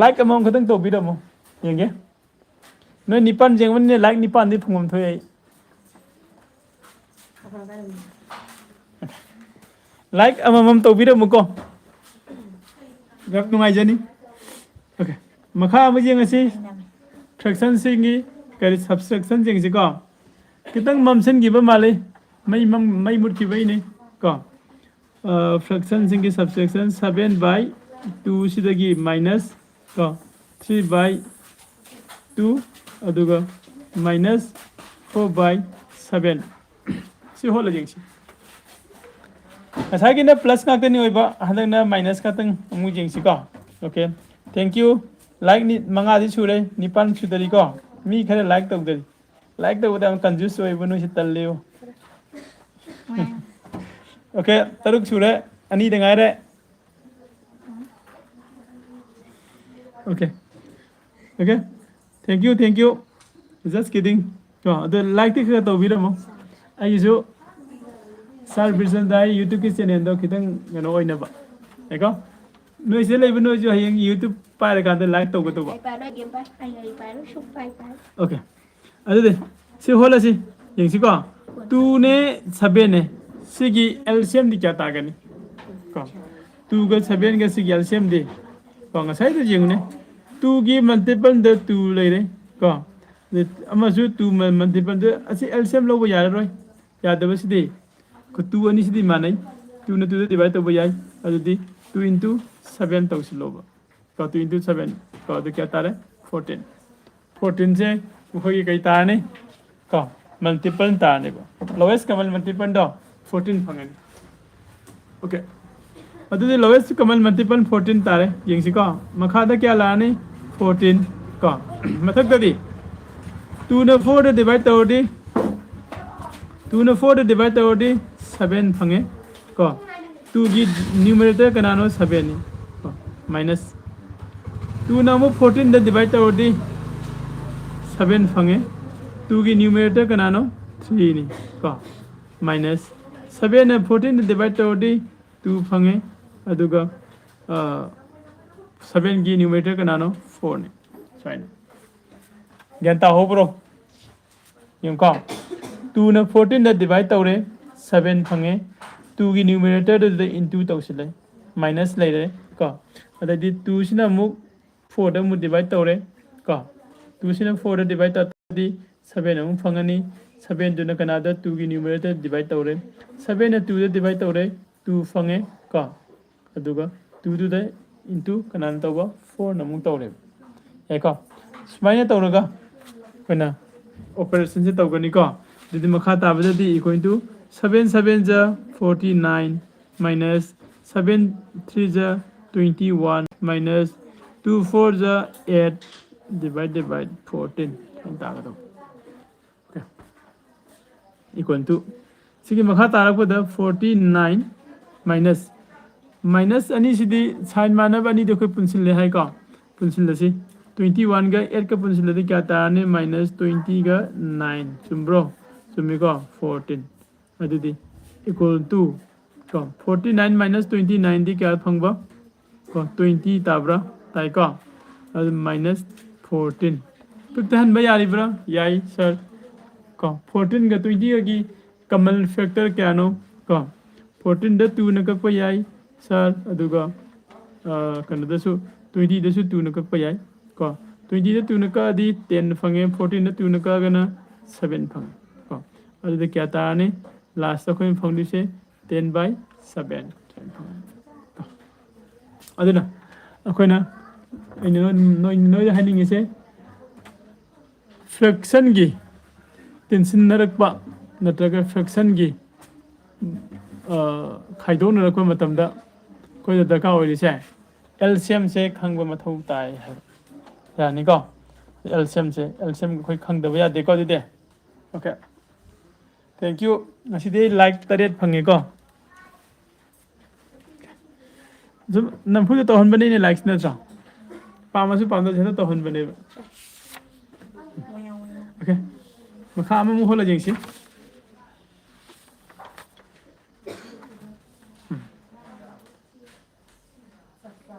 Like ꯑꯃꯃꯝ ꯈꯛꯇꯪ ꯇꯧꯕꯤꯔꯝꯃꯣ, ꯌꯦꯡꯒꯦ꯫ ꯅꯣꯏ ꯅꯤꯄꯥꯟ ꯌꯦꯡꯕꯅꯤꯅ like ꯅꯤꯄꯥꯟꯗꯤ ꯐꯪꯐꯝ ꯊꯣꯛꯑꯦ ꯑꯩ꯫ Like ꯑꯃꯃꯝ ꯇꯧꯕꯤꯔꯝꯃꯨꯀꯣ꯫ ꯌꯥꯝ ꯅꯨꯡꯉꯥꯏꯖꯅꯤ꯫ Okay, ꯃꯈꯥ ꯑꯃ ꯌꯦꯡꯉꯁꯤ꯫ Fractionꯁꯤꯡꯒꯤ ꯀꯔꯤ subtraction ꯌꯦꯡꯁꯤꯀꯣ꯫ ꯈꯤꯇꯪ ꯃꯝꯁꯤꯟꯈꯤꯕ ꯃꯥꯜꯂꯤ꯫ ꯃꯩ ꯃꯝ-, ꯃꯩ ꯃꯨꯠꯈꯤꯕꯩꯅꯤ ꯀꯣ꯫ Fractionꯁꯤꯡꯒꯤ subtraction seven by twoꯁꯤꯗꯒꯤ minus ꯀꯣ, three by two, ꯑꯗꯨꯒ minus four by seven꯫ ꯁꯤ ꯍꯣꯠꯂ ꯌꯦꯡꯁꯤ꯫ ꯉꯁꯥꯏꯒꯤꯅ plus ꯉꯥꯛꯇꯅꯤ ꯑꯣꯏꯕ, ꯍꯟꯗꯛꯅ minus ꯉꯥꯛꯇꯪ ꯑꯃꯨꯛ ꯌꯦꯡꯁꯤꯀꯣ꯫ Okay, thank you꯫ Like ꯅꯤ-, ꯃꯉꯥꯗꯤ ꯁꯨꯔꯦ, ꯅꯤꯄꯥꯟ ꯁꯨꯗꯔꯤꯀꯣ꯫ ꯃꯤ ꯈꯔ ꯂꯥꯏꯛ ꯇꯧꯗꯔꯤ꯫ ꯂꯥꯏꯛ ꯇꯧꯕꯗ ꯌꯥꯝ ꯀꯟꯖꯨꯁ ꯑꯣꯏꯕ ꯅꯣꯏꯁꯦ ꯇꯜꯂꯦꯕ꯫ ꯑꯣꯀꯦ, ꯇꯔꯨꯛ ꯁꯨꯔꯦ, ꯑꯅꯤꯗ ꯉꯥꯏꯔꯦ꯫ Okay, okay, thank you, thank you, just kidding꯫ ꯀꯣ, ꯑꯗꯣ ꯂꯥꯏꯛꯇꯤ ꯈꯔ ꯇꯧꯕꯤꯔꯝꯃꯣ꯫ ꯑꯩꯒꯤꯁꯨ ꯁꯥꯔ ꯕꯤꯔꯆꯟꯗ꯭ꯔ ꯌꯨꯇ꯭ꯌꯨꯕꯀꯤ ꯆꯦꯅꯦꯜꯗꯣ ꯈꯤꯇꯪ ꯀꯩꯅꯣ ꯑꯣꯏꯅꯕ꯫ ꯌꯥꯏꯀꯣ? ꯅꯣꯏꯁꯦ ꯂꯩꯕ ꯅꯣꯏꯁꯨ ꯍꯌꯦꯡ ꯌꯨꯇ꯭ꯌꯨꯕ ꯄꯥꯏꯔꯀꯥꯟꯗ ꯂꯥꯏꯛ ꯇꯧꯒꯗꯧꯕ꯫ ꯑꯩ ꯄꯥꯏꯔꯣꯏ, ꯏꯕꯦꯝ ꯄꯥꯏ-, ꯑꯩ, ꯑꯩ ꯄꯥꯏꯔꯣꯏ, ꯁꯨꯡ ꯄꯥꯏ ꯄꯥꯏꯔꯣꯏ꯫ ꯑꯣꯀꯦ꯫ ꯑꯗꯨꯗꯤ ꯁꯤ ꯍꯣꯜꯂꯁꯤ꯫ ꯌꯦꯡꯁꯤꯀꯣ꯫ ꯇꯨꯅꯦ ꯁꯚꯦꯟꯅꯦ꯫ ꯁꯤꯒꯤ ꯑꯦꯜꯁꯤꯌꯝꯗꯤ ꯀꯌꯥ ꯇꯥꯒꯅꯤ? ꯀꯣ꯫ ꯇꯨꯒ ꯁꯚꯦꯟꯒ ꯁꯤꯒꯤ ꯑꯦꯜꯁꯤꯌꯝꯗꯤ꯫ ꯀꯣ, ꯉꯁꯥꯏꯗ ꯌꯦꯡꯉꯨꯅꯦ꯫ ꯇꯨꯒꯤ ꯃꯜꯇꯤꯄꯜꯗ ꯇꯨ ꯂꯩꯔꯦ꯫ ꯀꯣ꯫ ꯑꯃꯁꯨ ꯇꯨ ꯃꯜꯇꯤꯄꯜꯗ ꯑꯁꯤ ꯑꯦꯜꯁꯤꯌꯝ ꯂꯧꯕ ꯌꯥꯔꯔꯣꯏ꯫ ꯌꯥꯗꯕꯁꯤꯗꯤ꯫ ꯇꯨ ꯑꯅꯤꯁꯤꯗꯤ ꯃꯥꯟꯅꯩ꯫ ꯇꯨꯅ ꯇꯨꯗ ꯗꯤꯚꯥꯏꯠ ꯇꯧꯕ ꯌꯥꯏ꯫ ꯑꯗꯨꯗꯤ ꯇꯨ ꯏꯟꯇꯨ ꯁꯚꯦꯟ ꯇꯧꯁꯤꯜꯂꯣꯕ꯫ ꯀꯣ, ꯇꯨ ꯏꯟꯇꯨ ꯁꯚꯦꯟ꯫ ꯀꯣ, ꯑꯗꯨ ꯀꯌꯥ ꯇꯥꯔꯦ? ꯐꯣꯔꯇꯤꯟ꯫ ꯐꯣꯔꯇꯤꯟꯁꯦ ꯑꯩꯈꯣꯏꯒꯤ ꯀꯩ ꯇꯥꯔꯅꯤ? ꯀꯣ, ꯃꯜꯇꯤꯄꯜ ꯇꯥꯔꯅꯦꯕ꯫ ꯂꯣꯋꯦꯁ ꯀꯃꯟ ꯃꯜꯇꯤꯄꯜꯗꯣ ꯐꯣꯔꯇꯤꯟ ꯐꯪꯒꯅꯤ꯫ ꯑꯣꯀꯦ꯫ ꯑꯗꯨꯗꯤ ꯂꯣꯋꯦꯁ ꯀꯃꯟ ꯃꯜꯇꯤꯄꯜ ꯐꯣꯔꯇꯤꯟ ꯇꯥꯔꯦ꯫ ꯌꯦꯡꯁꯤꯀꯣ꯫ ꯃꯈꯥꯗ ꯀꯌꯥ ꯂꯥꯛꯑꯅꯤ? ꯐꯣꯔꯇꯤꯟ꯫ ꯀꯣ꯫ ꯃꯊꯛꯇꯗꯤ ꯇꯨꯅ ꯐꯣꯔꯗ ꯗꯤꯚꯥꯏꯠ ꯇꯧꯔꯗꯤ, ꯇꯨꯅ ꯐꯣꯔꯗ ꯗꯤꯚꯥꯏꯠ ꯇꯧꯔꯗꯤ ꯁꯚꯦꯟ ꯐꯪꯉꯦ꯫ ꯀꯣ꯫ ꯇꯨꯒꯤ ꯅ꯭ꯌꯨꯃꯔꯦꯇꯔ ꯀꯅꯥꯅꯣ? ꯁꯚꯦꯟꯅꯤ꯫ ꯀꯣ꯫ ꯃꯥꯏꯅꯁ꯫ ꯇꯨꯅ ꯑꯃꯨꯛ ꯐꯣꯔꯇꯤꯟꯗ ꯗꯤꯚꯥꯏꯠ ꯇꯧꯔꯗꯤ ꯁꯚꯦꯟ ꯐꯪꯉꯦ꯫ ꯇꯨꯒꯤ ꯅ꯭ꯌꯨꯃꯔꯦꯇꯔ ꯀꯅꯥꯅꯣ? ꯊ꯭ꯔꯤꯅꯤ꯫ ꯀꯣ꯫ ꯃꯥꯏꯅꯁ꯫ ꯁꯚꯦꯟꯅ ꯐꯣꯔꯇꯤꯟꯗ ꯗꯤꯚꯥꯏꯠ ꯇꯧꯔꯗꯤ ꯇꯨ ꯐꯪꯉꯦ꯫ ꯑꯗꯨꯒ, ꯑ, ꯁꯚꯦꯟꯒꯤ ꯅ꯭ꯌꯨꯃꯔꯦꯇꯔ ꯀꯅꯥꯅꯣ? ꯐꯣꯔꯅꯤ꯫ ꯁꯨꯃꯥꯏꯅ꯫ ꯒ꯭ꯌꯥꯟ ꯇꯥꯍꯧꯕ꯭ꯔꯣ? ꯌꯦꯡꯉꯨꯀꯣ꯫ ꯇꯨꯅ ꯐꯣꯔꯇꯤꯟꯗ ꯗꯤꯚꯥꯏꯠ ꯇꯧꯔꯦ, ꯁꯚꯦꯟ ꯐꯪꯉꯦ꯫ ꯇꯨꯒꯤ ꯅ꯭ꯌꯨꯃꯔꯦꯇꯔꯗꯨꯗ ꯏꯟꯇꯨ ꯇꯧꯁꯤꯜꯂꯦ, ꯃꯥꯏꯅꯁ ꯂꯩꯔꯦ ꯀꯣ꯫ ꯑꯗꯩꯗꯤ ꯇꯨꯁꯤꯅ ꯑꯃꯨꯛ ꯐꯣꯔꯗ ꯑꯃꯨꯛ ꯗꯤꯚꯥꯏꯠ ꯇꯧꯔꯦ ꯀꯣ꯫ ꯇꯨꯁꯤꯅ ꯐꯣꯔꯗ ꯗꯤꯚꯥꯏꯠ ꯇꯧꯔꯗꯤ ꯁꯚꯦꯟ ꯑꯃꯨꯛ ꯐꯪꯉꯅꯤ꯫ ꯁꯚꯦꯟꯗꯨꯅ ꯀꯅꯥꯗ? ꯇꯨꯒꯤ ꯅ꯭ꯌꯨꯃꯔꯦꯇꯔ ꯗꯤꯚꯥꯏꯠ ꯇꯧꯔꯦ꯫ ꯁꯚꯦꯟꯅ ꯇꯨꯗ ꯗꯤꯚꯥꯏꯠ ꯇꯧꯔꯦ, ꯇꯨ ꯐꯪꯉꯦ ꯀꯣ꯫ ꯑꯗꯨꯒ ꯇꯨꯗꯨꯗ ꯏꯟꯇꯨ ꯀꯅꯥꯅ ꯇꯧꯕ? ꯐꯣꯔꯅ ꯑꯃꯨꯛ ꯇꯧꯔꯦꯕ꯫ ꯌꯥꯏꯀꯣ? ꯁꯨꯃꯥꯏꯅ ꯇꯧꯔꯒ ꯑꯩꯈꯣꯏꯅ ꯑꯣꯄꯔꯦꯁꯟꯁꯦ ꯇꯧꯒꯅꯤꯀꯣ꯫ ꯑꯗꯨꯗꯤ ꯃꯈꯥ ꯇꯥꯕꯗꯗꯤ equal to seven seven ꯖ forty nine minus seven three ꯖ twenty one minus two four ꯖ eight divided by fourteen꯫ ꯁꯨꯃꯥꯏꯅ ꯇꯥꯒꯗꯧꯕ꯫ Okay. Equal to ꯁꯤꯒꯤ ꯃꯈꯥ ꯇꯥꯔꯛꯄꯗ forty nine minus minus ꯑꯅꯤꯁꯤꯗꯤ sign ꯃꯥꯟꯅꯕ ꯑꯅꯤꯗꯤ ꯑꯩꯈꯣꯏ ꯄꯨꯟꯁꯤꯜꯂꯦ ꯍꯥꯏꯀꯣ꯫ ꯄꯨꯟꯁꯤꯜꯂꯁꯤ꯫ Twenty one ꯒ eight ꯀ ꯄꯨꯟꯁꯤꯜꯂꯗꯤ ꯀꯌꯥ ꯇꯥꯔꯅꯤ? Minus twenty ꯒ nine꯫ ꯆꯨꯝꯕ꯭ꯔꯣ? ꯆꯨꯝꯃꯤꯀꯣ꯫ Fourteen꯫ ꯑꯗꯨꯗꯤ equal to ꯀꯣ, forty nine minus twenty nine ꯗꯤ ꯀꯌꯥ ꯐꯪꯕ? ꯀꯣ, twenty ꯇꯥꯕ꯭ꯔꯥ? ꯇꯥꯏꯀꯣ꯫ ꯑꯗꯨ minus fourteen꯫ ꯄꯤꯛꯇ ꯍꯟꯕ ꯌꯥꯔꯤꯕ꯭ꯔꯥ? ꯌꯥꯏ ꯁꯥꯔ꯫ ꯀꯣ, fourteen ꯒ twenty ꯒꯒꯤ common factor ꯀꯌꯥꯅꯣ? ꯀꯣ, fourteen ꯗ two ꯅ ꯀꯛꯄ ꯌꯥꯏ ꯁꯥꯔ꯫ ꯑꯗꯨꯒ ꯀꯩꯅꯣꯗꯁꯨ, twenty ꯗꯁꯨ two ꯅ ꯀꯛꯄ ꯌꯥꯏ꯫ ꯀꯣ, twenty ꯗ two ꯅ ꯀꯛꯑꯗꯤ ten ꯐꯪꯉꯦ, fourteen ꯗ two ꯅ ꯀꯛꯑꯒꯅ seven ꯐꯪꯉꯦ꯫ ꯀꯣ, ꯑꯗꯨꯗꯤ ꯀꯌꯥ ꯇꯥꯔꯅꯤ? Last ꯑꯩꯈꯣꯏꯅ ꯐꯪꯗꯣꯏꯁꯦ ten by seven꯫ ꯑꯗꯨꯅ ꯑꯩꯈꯣꯏꯅ, ꯑꯩꯅ ꯅꯣꯏ ꯅꯣꯏꯗ ꯍꯥꯏꯅꯤꯡꯉꯤꯁꯦ, fraction ꯒꯤ ꯇꯦꯟꯁꯤꯟꯅꯔꯛꯄ ꯅꯠꯇ꯭ꯔꯒ fraction ꯒꯤ ꯈꯥꯏꯗꯣꯛꯅꯔꯛꯄ ꯃꯇꯝꯗ ꯑꯩꯈꯣꯏꯗ ꯗꯔꯀꯥꯔ ꯑꯣꯏꯔꯤꯁꯦ L C M ꯁꯦ ꯈꯪꯕ ꯃꯊꯧ ꯇꯥꯏ ꯍꯥꯏꯕ꯫ ꯌꯥꯅꯤꯀꯣ? L C M ꯁꯦ, L C M ꯑꯩꯈꯣꯏ ꯈꯪꯗꯕ ꯌꯥꯗꯦꯀꯣ꯫ ꯑꯗꯨꯗꯤ okay, thank you꯫ ꯉꯁꯤꯗꯤ like ꯇꯔꯦꯠ ꯐꯪꯉꯦꯀꯣ꯫ ꯁꯨꯝ ꯅꯝꯐꯨꯗ ꯇꯧꯍꯟꯕꯅꯤꯅꯦ like ꯁꯤ, ꯅꯠꯇ꯭ꯔꯣ? ꯄꯥꯝꯃꯁꯨ ꯄꯥꯝꯗ꯭ꯔꯁꯨ ꯍꯦꯛꯇ ꯇꯧꯍꯟꯕꯅꯦꯕ꯫ Okay, ꯃꯈꯥ ꯑꯃꯃꯨꯛ ꯍꯣꯜꯂ ꯌꯦꯡꯁꯤ꯫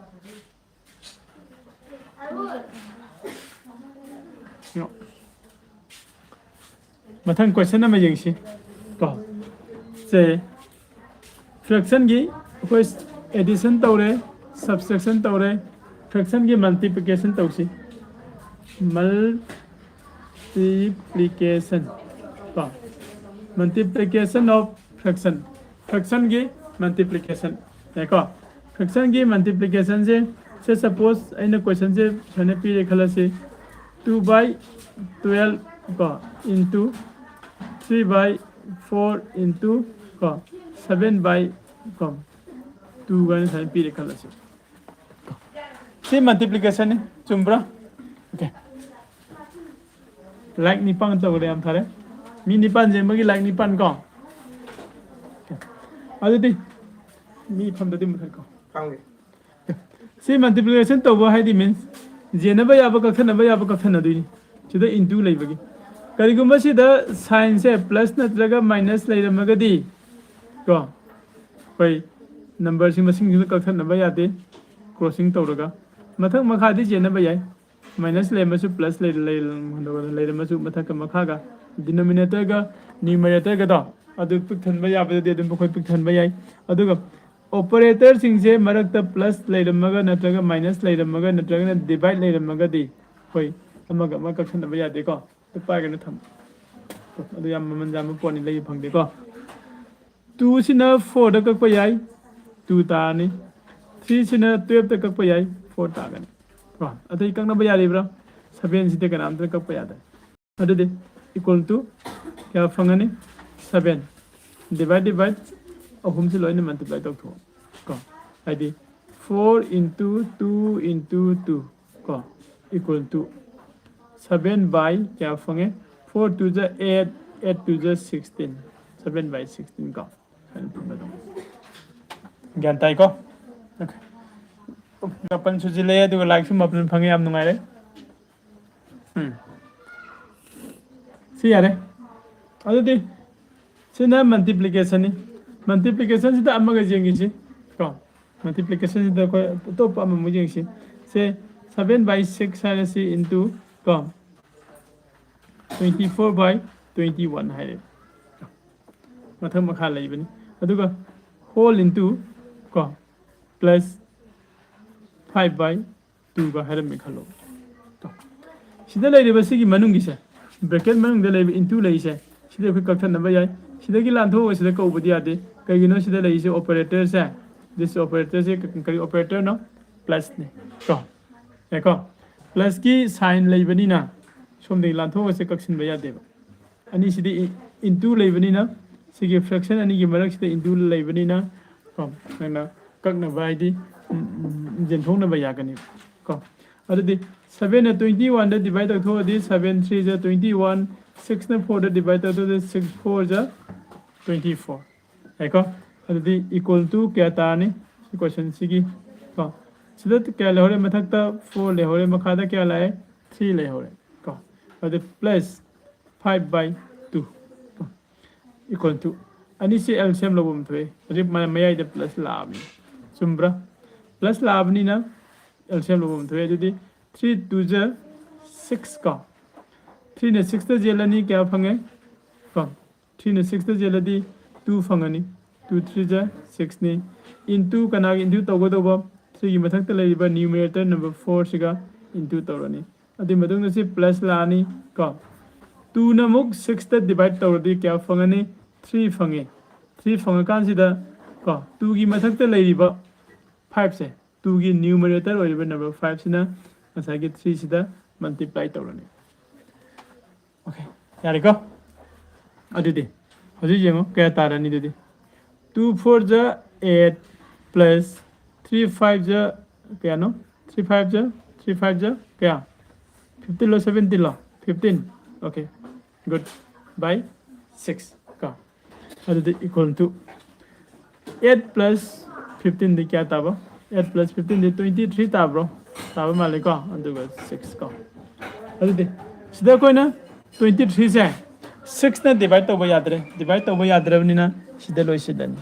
ꯃꯊꯪ question ꯑꯃ ꯌꯦꯡꯁꯤ ꯀꯣ꯫ ꯁꯦ, fraction ꯒꯤ ꯑꯩꯈꯣꯏ addition ꯇꯧꯔꯦ, subtraction ꯇꯧꯔꯦ, fraction ꯒꯤ multiplication ꯇꯧꯁꯤ꯫ Multiplication ꯀꯣ, multiplication of fraction, fraction ꯒꯤ multiplication ꯀꯣ꯫ Fraction ꯒꯤ multiplication ꯁꯦ, say suppose ꯑꯩꯅ question ꯁꯦ ꯁꯨꯃꯥꯏꯅ ꯄꯤꯔꯦ ꯈꯜꯂꯁꯤ, two by twelve ꯀꯣ into three by four into ꯀꯣ seven by ꯀꯣ two ꯍꯥꯏꯅ ꯁꯨꯃꯥꯏꯅ ꯄꯤꯔꯦ ꯈꯜꯂꯁꯤ꯫ ꯁꯤ multiplication ꯅꯤ, ꯆꯨꯝꯕ꯭ꯔꯥ? Okay꯫ ꯂꯥꯏꯛ ꯅꯤꯄꯥꯟ ꯇꯧꯔꯦ, ꯌꯥꯝ ꯐꯔꯦ꯫ ꯃꯤ ꯅꯤꯄꯥꯟ ꯌꯦꯡꯕꯒꯤ ꯂꯥꯏꯛ ꯅꯤꯄꯥꯟ ꯀꯣ꯫ ꯑꯗꯨꯗꯤ ꯃꯤ ꯐꯝꯗꯗꯤ ꯃꯨꯊꯠꯀꯣ꯫ ꯐꯝꯒꯦ꯫ ꯁꯤ ꯃꯜꯇꯤꯄ꯭ꯂꯤꯀꯦꯁꯟ ꯇꯧꯕ ꯍꯥꯏꯗꯤ ꯃꯤꯟꯁ ꯌꯦꯟꯅꯕ ꯌꯥꯕ ꯀꯛꯊꯠꯅꯕ ꯌꯥꯕ ꯀꯛꯊꯠꯅꯗꯣꯏꯅꯤ꯫ ꯁꯤꯗ ꯏꯟꯇꯨ ꯂꯩꯕꯒꯤ꯫ ꯀꯔꯤꯒꯨꯝꯕ ꯁꯤꯗ ꯁꯥꯏꯟꯁꯦ ꯄ꯭ꯂꯁ ꯅꯠꯇ꯭ꯔꯒ ꯃꯥꯏꯅꯁ ꯂꯩꯔꯝꯃꯒꯗꯤ ꯀꯣ, ꯑꯩꯈꯣꯏ ꯅꯝꯕꯔꯁꯤꯡ ꯃꯁꯤꯡꯁꯤꯡꯗ ꯀꯛꯊꯠꯅꯕ ꯌꯥꯗꯦ꯫ ꯀ꯭ꯔꯣꯁꯤꯡ ꯇꯧꯔꯒ ꯃꯊꯛ ꯃꯈꯥꯗꯤ ꯆꯦꯟꯅꯕ ꯌꯥꯏ꯫ ꯃꯥꯏꯅꯁ ꯂꯩꯔꯝꯃꯁꯨ ꯄ꯭ꯂꯁ ꯂꯩꯔꯝꯃꯁꯨ ꯃꯊꯛꯀ ꯃꯈꯥꯒ ꯗꯤꯅꯣꯃꯤꯅꯦꯇꯔꯒ ꯅ꯭ꯌꯨꯃꯔꯦꯇꯔꯒꯗꯣ ꯑꯗꯨ ꯄꯤꯛꯊꯟꯕ ꯌꯥꯕꯗꯗꯤ ꯑꯗꯨꯝ ꯑꯩꯈꯣꯏ ꯄꯤꯛꯊꯟꯕ ꯌꯥꯏ꯫ ꯑꯗꯨꯒ ꯑꯣꯄꯔꯦꯇꯔꯁꯤꯡꯁꯦ ꯃꯔꯛꯇ ꯄ꯭ꯂꯁ ꯂꯩꯔꯝꯃꯒ ꯅꯠꯇ꯭ꯔꯒ ꯃꯥꯏꯅꯁ ꯂꯩꯔꯝꯃꯒ ꯅꯠꯇ꯭ꯔꯒꯅ ꯗꯤꯚꯥꯏꯠ ꯂꯩꯔꯝꯃꯒꯗꯤ ꯑꯩꯈꯣꯏ ꯑꯃꯒ ꯑꯃ ꯀꯛꯊꯠꯅꯕ ꯌꯥꯗꯦꯀꯣ꯫ ꯑꯗꯨ ꯄꯥꯏꯒꯅꯨ ꯊꯝꯃꯣ꯫ ꯑꯗꯨ ꯌꯥꯝ ꯃꯃꯜ ꯌꯥꯝꯕ ꯄꯣꯠꯅꯤ, ꯂꯩꯕ ꯐꯪꯗꯦꯀꯣ꯫ ꯇꯨꯁꯤꯅ ꯐꯣꯔꯗ ꯀꯛꯄ ꯌꯥꯏ, ꯇꯨ ꯇꯥꯔꯅꯤ꯫ ꯊ꯭ꯔꯤꯁꯤꯅ ꯇꯨꯌꯦꯜꯞꯇ ꯀꯛꯄ ꯌꯥꯏ, ꯐꯣꯔ ꯇꯥꯒꯅꯤ꯫ ꯀꯣ, ꯑꯇꯩ ꯀꯛꯅꯕ ꯌꯥꯔꯤꯕ꯭ꯔꯥ? ꯁꯚꯦꯟꯁꯤꯗ ꯀꯅꯥꯝꯇꯅ ꯀꯛꯄ ꯌꯥꯗ꯭ꯔꯦ꯫ ꯑꯗꯨꯗꯤ ꯏꯀ꯭ꯋꯦꯜ ꯇꯨ ꯀꯌꯥ ꯐꯪꯒꯅꯤ? ꯁꯚꯦꯟ ꯗꯤꯚꯥꯏꯠ ꯗꯤꯚꯥꯏꯠ ꯑꯍꯨꯝꯁꯤ ꯂꯣꯏꯅ ꯃꯜꯇꯤꯄ꯭ꯂꯥꯏ ꯇꯧꯊꯣꯛꯑꯣ꯫ ꯀꯣ, ꯍꯥꯏꯗꯤ four into two into two ꯀꯣ, ꯏꯀ꯭ꯋꯦꯜ ꯇꯨ ꯁꯚꯦꯟ ꯕꯥꯏ ꯀꯌꯥ ꯐꯪꯉꯦ? Four two eight, eight two sixteen, seven by sixteen ꯀꯣ꯫ ꯁꯨꯃꯥꯏꯅ ꯐꯪꯒꯗꯧꯕ꯫ ꯒ꯭ꯌꯥꯟ ꯇꯥꯏꯀꯣ? Okay꯫ ꯃꯥꯄꯟ ꯁꯨꯖꯤꯜꯂꯛꯑꯦ, ꯑꯗꯨꯒ ꯂꯥꯏꯛꯁꯨ ꯃꯥꯄꯟ ꯐꯪꯉꯦ, ꯌꯥꯝ ꯅꯨꯡꯉꯥꯏꯔꯦ꯫ ꯎꯝ꯫ ꯁꯤ ꯌꯥꯔꯦ꯫ ꯑꯗꯨꯗꯤ ꯁꯤꯅ ꯃꯜꯇꯤꯄ꯭ꯂꯤꯀꯦꯁꯟꯅꯤ꯫ ꯃꯜꯇꯤꯄ꯭ꯂꯤꯀꯦꯁꯟꯁꯤꯗ ꯑꯃꯒ ꯌꯦꯡꯈꯤꯁꯤ ꯀꯣ꯫ ꯃꯜꯇꯤꯄ꯭ꯂꯤꯀꯦꯁꯟꯁꯤꯗ ꯑꯩꯈꯣꯏ ꯑꯇꯣꯞꯄ ꯑꯃꯃꯨꯛ ꯌꯦꯡꯁꯤ꯫ ꯁꯦ, seven by six ꯍꯥꯏꯔꯁꯤ ꯏꯟꯇꯨ ꯀꯣ, twenty four by twenty one ꯍꯥꯏꯔꯦ꯫ ꯃꯊꯛ ꯃꯈꯥ ꯂꯩꯕꯅꯤ꯫ ꯑꯗꯨꯒ ꯍꯣꯜ ꯏꯟꯇꯨ ꯀꯣ, ꯄ꯭ꯂꯁ ꯐꯥꯏꯚ ꯕꯥꯏ ꯇꯨꯒ ꯍꯥꯏꯔꯝꯃꯦ ꯈꯜꯂꯣ꯫ ꯁꯤꯗ ꯂꯩꯔꯤꯕ ꯁꯤꯒꯤ ꯃꯅꯨꯡꯒꯤꯁꯦ, ꯕ꯭ꯔꯦꯀꯦꯠ ꯃꯅꯨꯡꯗ ꯂꯩꯕ ꯏꯟꯇꯨ ꯂꯩꯔꯤꯁꯦ, ꯁꯤꯗꯤ ꯑꯩꯈꯣꯏ ꯀꯛꯊꯠꯅꯕ ꯌꯥꯏ꯫ ꯁꯤꯗꯒꯤ ꯂꯥꯟꯊꯣꯛꯑꯒ ꯁꯤꯗ ꯀꯧꯕꯗꯤ ꯌꯥꯗꯦ꯫ ꯀꯩꯒꯤꯅꯣ? ꯁꯤꯗ ꯂꯩꯔꯤꯁꯦ ꯑꯣꯄꯔꯦꯇꯔꯁꯦ, ꯗꯤꯁ ꯑꯣꯄꯔꯦꯇꯔꯁꯦ ꯀꯔꯤ ꯑꯣꯄꯔꯦꯇꯔꯅꯣ? ꯄ꯭ꯂꯁꯅꯦ ꯀꯣ꯫ ꯌꯥꯏꯀꯣ? ꯄ꯭ꯂꯁꯀꯤ ꯁꯥꯏꯟ ꯂꯩꯕꯅꯤꯅ ꯁꯣꯝꯗꯒꯤ ꯂꯥꯟꯊꯣꯛꯑꯒ ꯁꯤ ꯀꯛꯁꯤꯟꯕ ꯌꯥꯗꯦꯕ꯫ ꯑꯅꯤꯁꯤꯗꯤ ꯏꯟꯇꯨ ꯂꯩꯕꯅꯤꯅ ꯁꯤꯒꯤ ꯐ꯭ꯔꯦꯛꯁꯟ ꯑꯅꯤꯒꯤ ꯃꯔꯛꯁꯤꯗ ꯏꯟꯇꯨ ꯂꯩꯕꯅꯤꯅ ꯀꯣ, ꯅꯪꯅ ꯀꯛꯅꯕ ꯍꯥꯏꯗꯤ, ꯎꯝ, ꯎꯝ, ꯌꯦꯟꯊꯣꯛꯅꯕ ꯌꯥꯒꯅꯤ ꯀꯣ꯫ ꯑꯗꯨꯗꯤ seven ꯅ twenty one ꯗ divide ꯇꯧꯊꯣꯛꯑꯗꯤ seven three ꯖ twenty one, six ꯅ four ꯗ divide ꯇꯧꯊꯣꯛꯑꯗꯤ six four ꯖ twenty four, ꯌꯥꯏꯀꯣ? ꯑꯗꯨꯗꯤ equal to ꯀꯌꯥ ꯇꯥꯔꯅꯤ? ꯁꯤ question ꯁꯤꯒꯤ ꯀꯣ, ꯁꯤꯗ ꯀꯌꯥ ꯂꯩꯍꯧꯔꯦ? ꯃꯊꯛꯇ four ꯂꯩꯍꯧꯔꯦ, ꯃꯈꯥꯗ ꯀꯌꯥ ꯂꯥꯛꯑꯦ? Three ꯂꯩꯍꯧꯔꯦ ꯀꯣ꯫ ꯑꯗꯨ plus five by two equal to, ꯑꯅꯤꯁꯤ L C M ꯂꯧꯕ ꯑꯃ ꯊꯣꯛꯑꯦ꯫ ꯍꯧꯖꯤꯛ ꯃ-, ꯃꯌꯥꯏꯗ plus ꯂꯥꯛꯑꯕꯅꯤ, ꯆꯨꯝꯕ꯭ꯔꯥ? Plus ꯂꯥꯛꯑꯕꯅꯤꯅ L C M ꯂꯧꯕ ꯑꯃ ꯊꯣꯛꯑꯦ꯫ ꯑꯗꯨꯗꯤ three two ꯖ six ꯀꯣ, three ꯅ six ꯇ ꯆꯦꯜꯂꯅꯤ, ꯀꯌꯥ ꯐꯪꯉꯦ? ꯀꯣ, three ꯅ six ꯇ ꯆꯦꯜꯂꯗꯤ two ꯐꯪꯉꯅꯤ, two three ꯖ six ꯅꯤ꯫ Into ꯀꯅꯥꯒꯤ into ꯇꯧꯒꯗꯧꯕ? Three ꯒꯤ ꯃꯊꯛꯇ ꯂꯩꯔꯤꯕ numerator number four ꯁꯤꯒ into ꯇꯧꯔꯅꯤ꯫ ꯑꯗꯨꯒꯤ ꯃꯇꯨꯡꯗ ꯁꯤ plus ꯂꯥꯛꯑꯅꯤ ꯀꯣ, two ꯅ ꯑꯃꯨꯛ six ꯇ divide ꯇꯧꯔꯗꯤ ꯀꯌꯥ ꯐꯪꯉꯅꯤ? Three ꯐꯪꯉꯦ꯫ Three ꯐꯪꯉꯀꯥꯟꯁꯤꯗ ꯀꯣ, two ꯒꯤ ꯃꯊꯛꯇ ꯂꯩꯔꯤꯕ five ꯁꯦ, two ꯒꯤ numerator ꯑꯣꯏꯔꯤꯕ number five ꯁꯤꯅ ꯉꯁꯥꯏꯒꯤ three ꯁꯤꯗ multiply ꯇꯧꯔꯅꯤ꯫ Okay, ꯌꯥꯔꯦꯀꯣ? ꯑꯗꯨꯗꯤ ꯍꯧꯖꯤꯛ ꯌꯦꯡꯉꯣ, ꯀꯌꯥ ꯇꯥꯔꯅꯤ ꯑꯗꯨꯗꯤ? Two four ꯖ eight plus three five ꯖ ꯀꯌꯥꯅꯣ? Three five ꯖ, three five ꯖ ꯀꯌꯥ? Fifteen low, seventeen low? Fifteen. Okay, good. By six ꯀꯣ꯫ ꯑꯗꯨꯗꯤ equal to eight plus fifteen ꯗꯤ ꯀꯌꯥ ꯇꯥꯕ? Eight plus fifteen ꯗꯤ twenty three ꯇꯥꯕ꯭ꯔꯣ? ꯇꯥꯕ ꯃꯥꯜꯂꯦꯀꯣ꯫ ꯑꯗꯨꯒ six ꯀꯣ꯫ ꯑꯗꯨꯗꯤ ꯁꯤꯗ ꯑꯩꯈꯣꯏꯅ twenty three ꯁꯦ six ꯅ divide ꯇꯧꯕ ꯌꯥꯗ꯭ꯔꯦ꯫ Divide ꯇꯧꯕ ꯌꯥꯗ꯭ꯔꯕꯅꯤꯅ ꯁꯤꯗ ꯂꯣꯏꯁꯤꯜꯂꯅꯤ꯫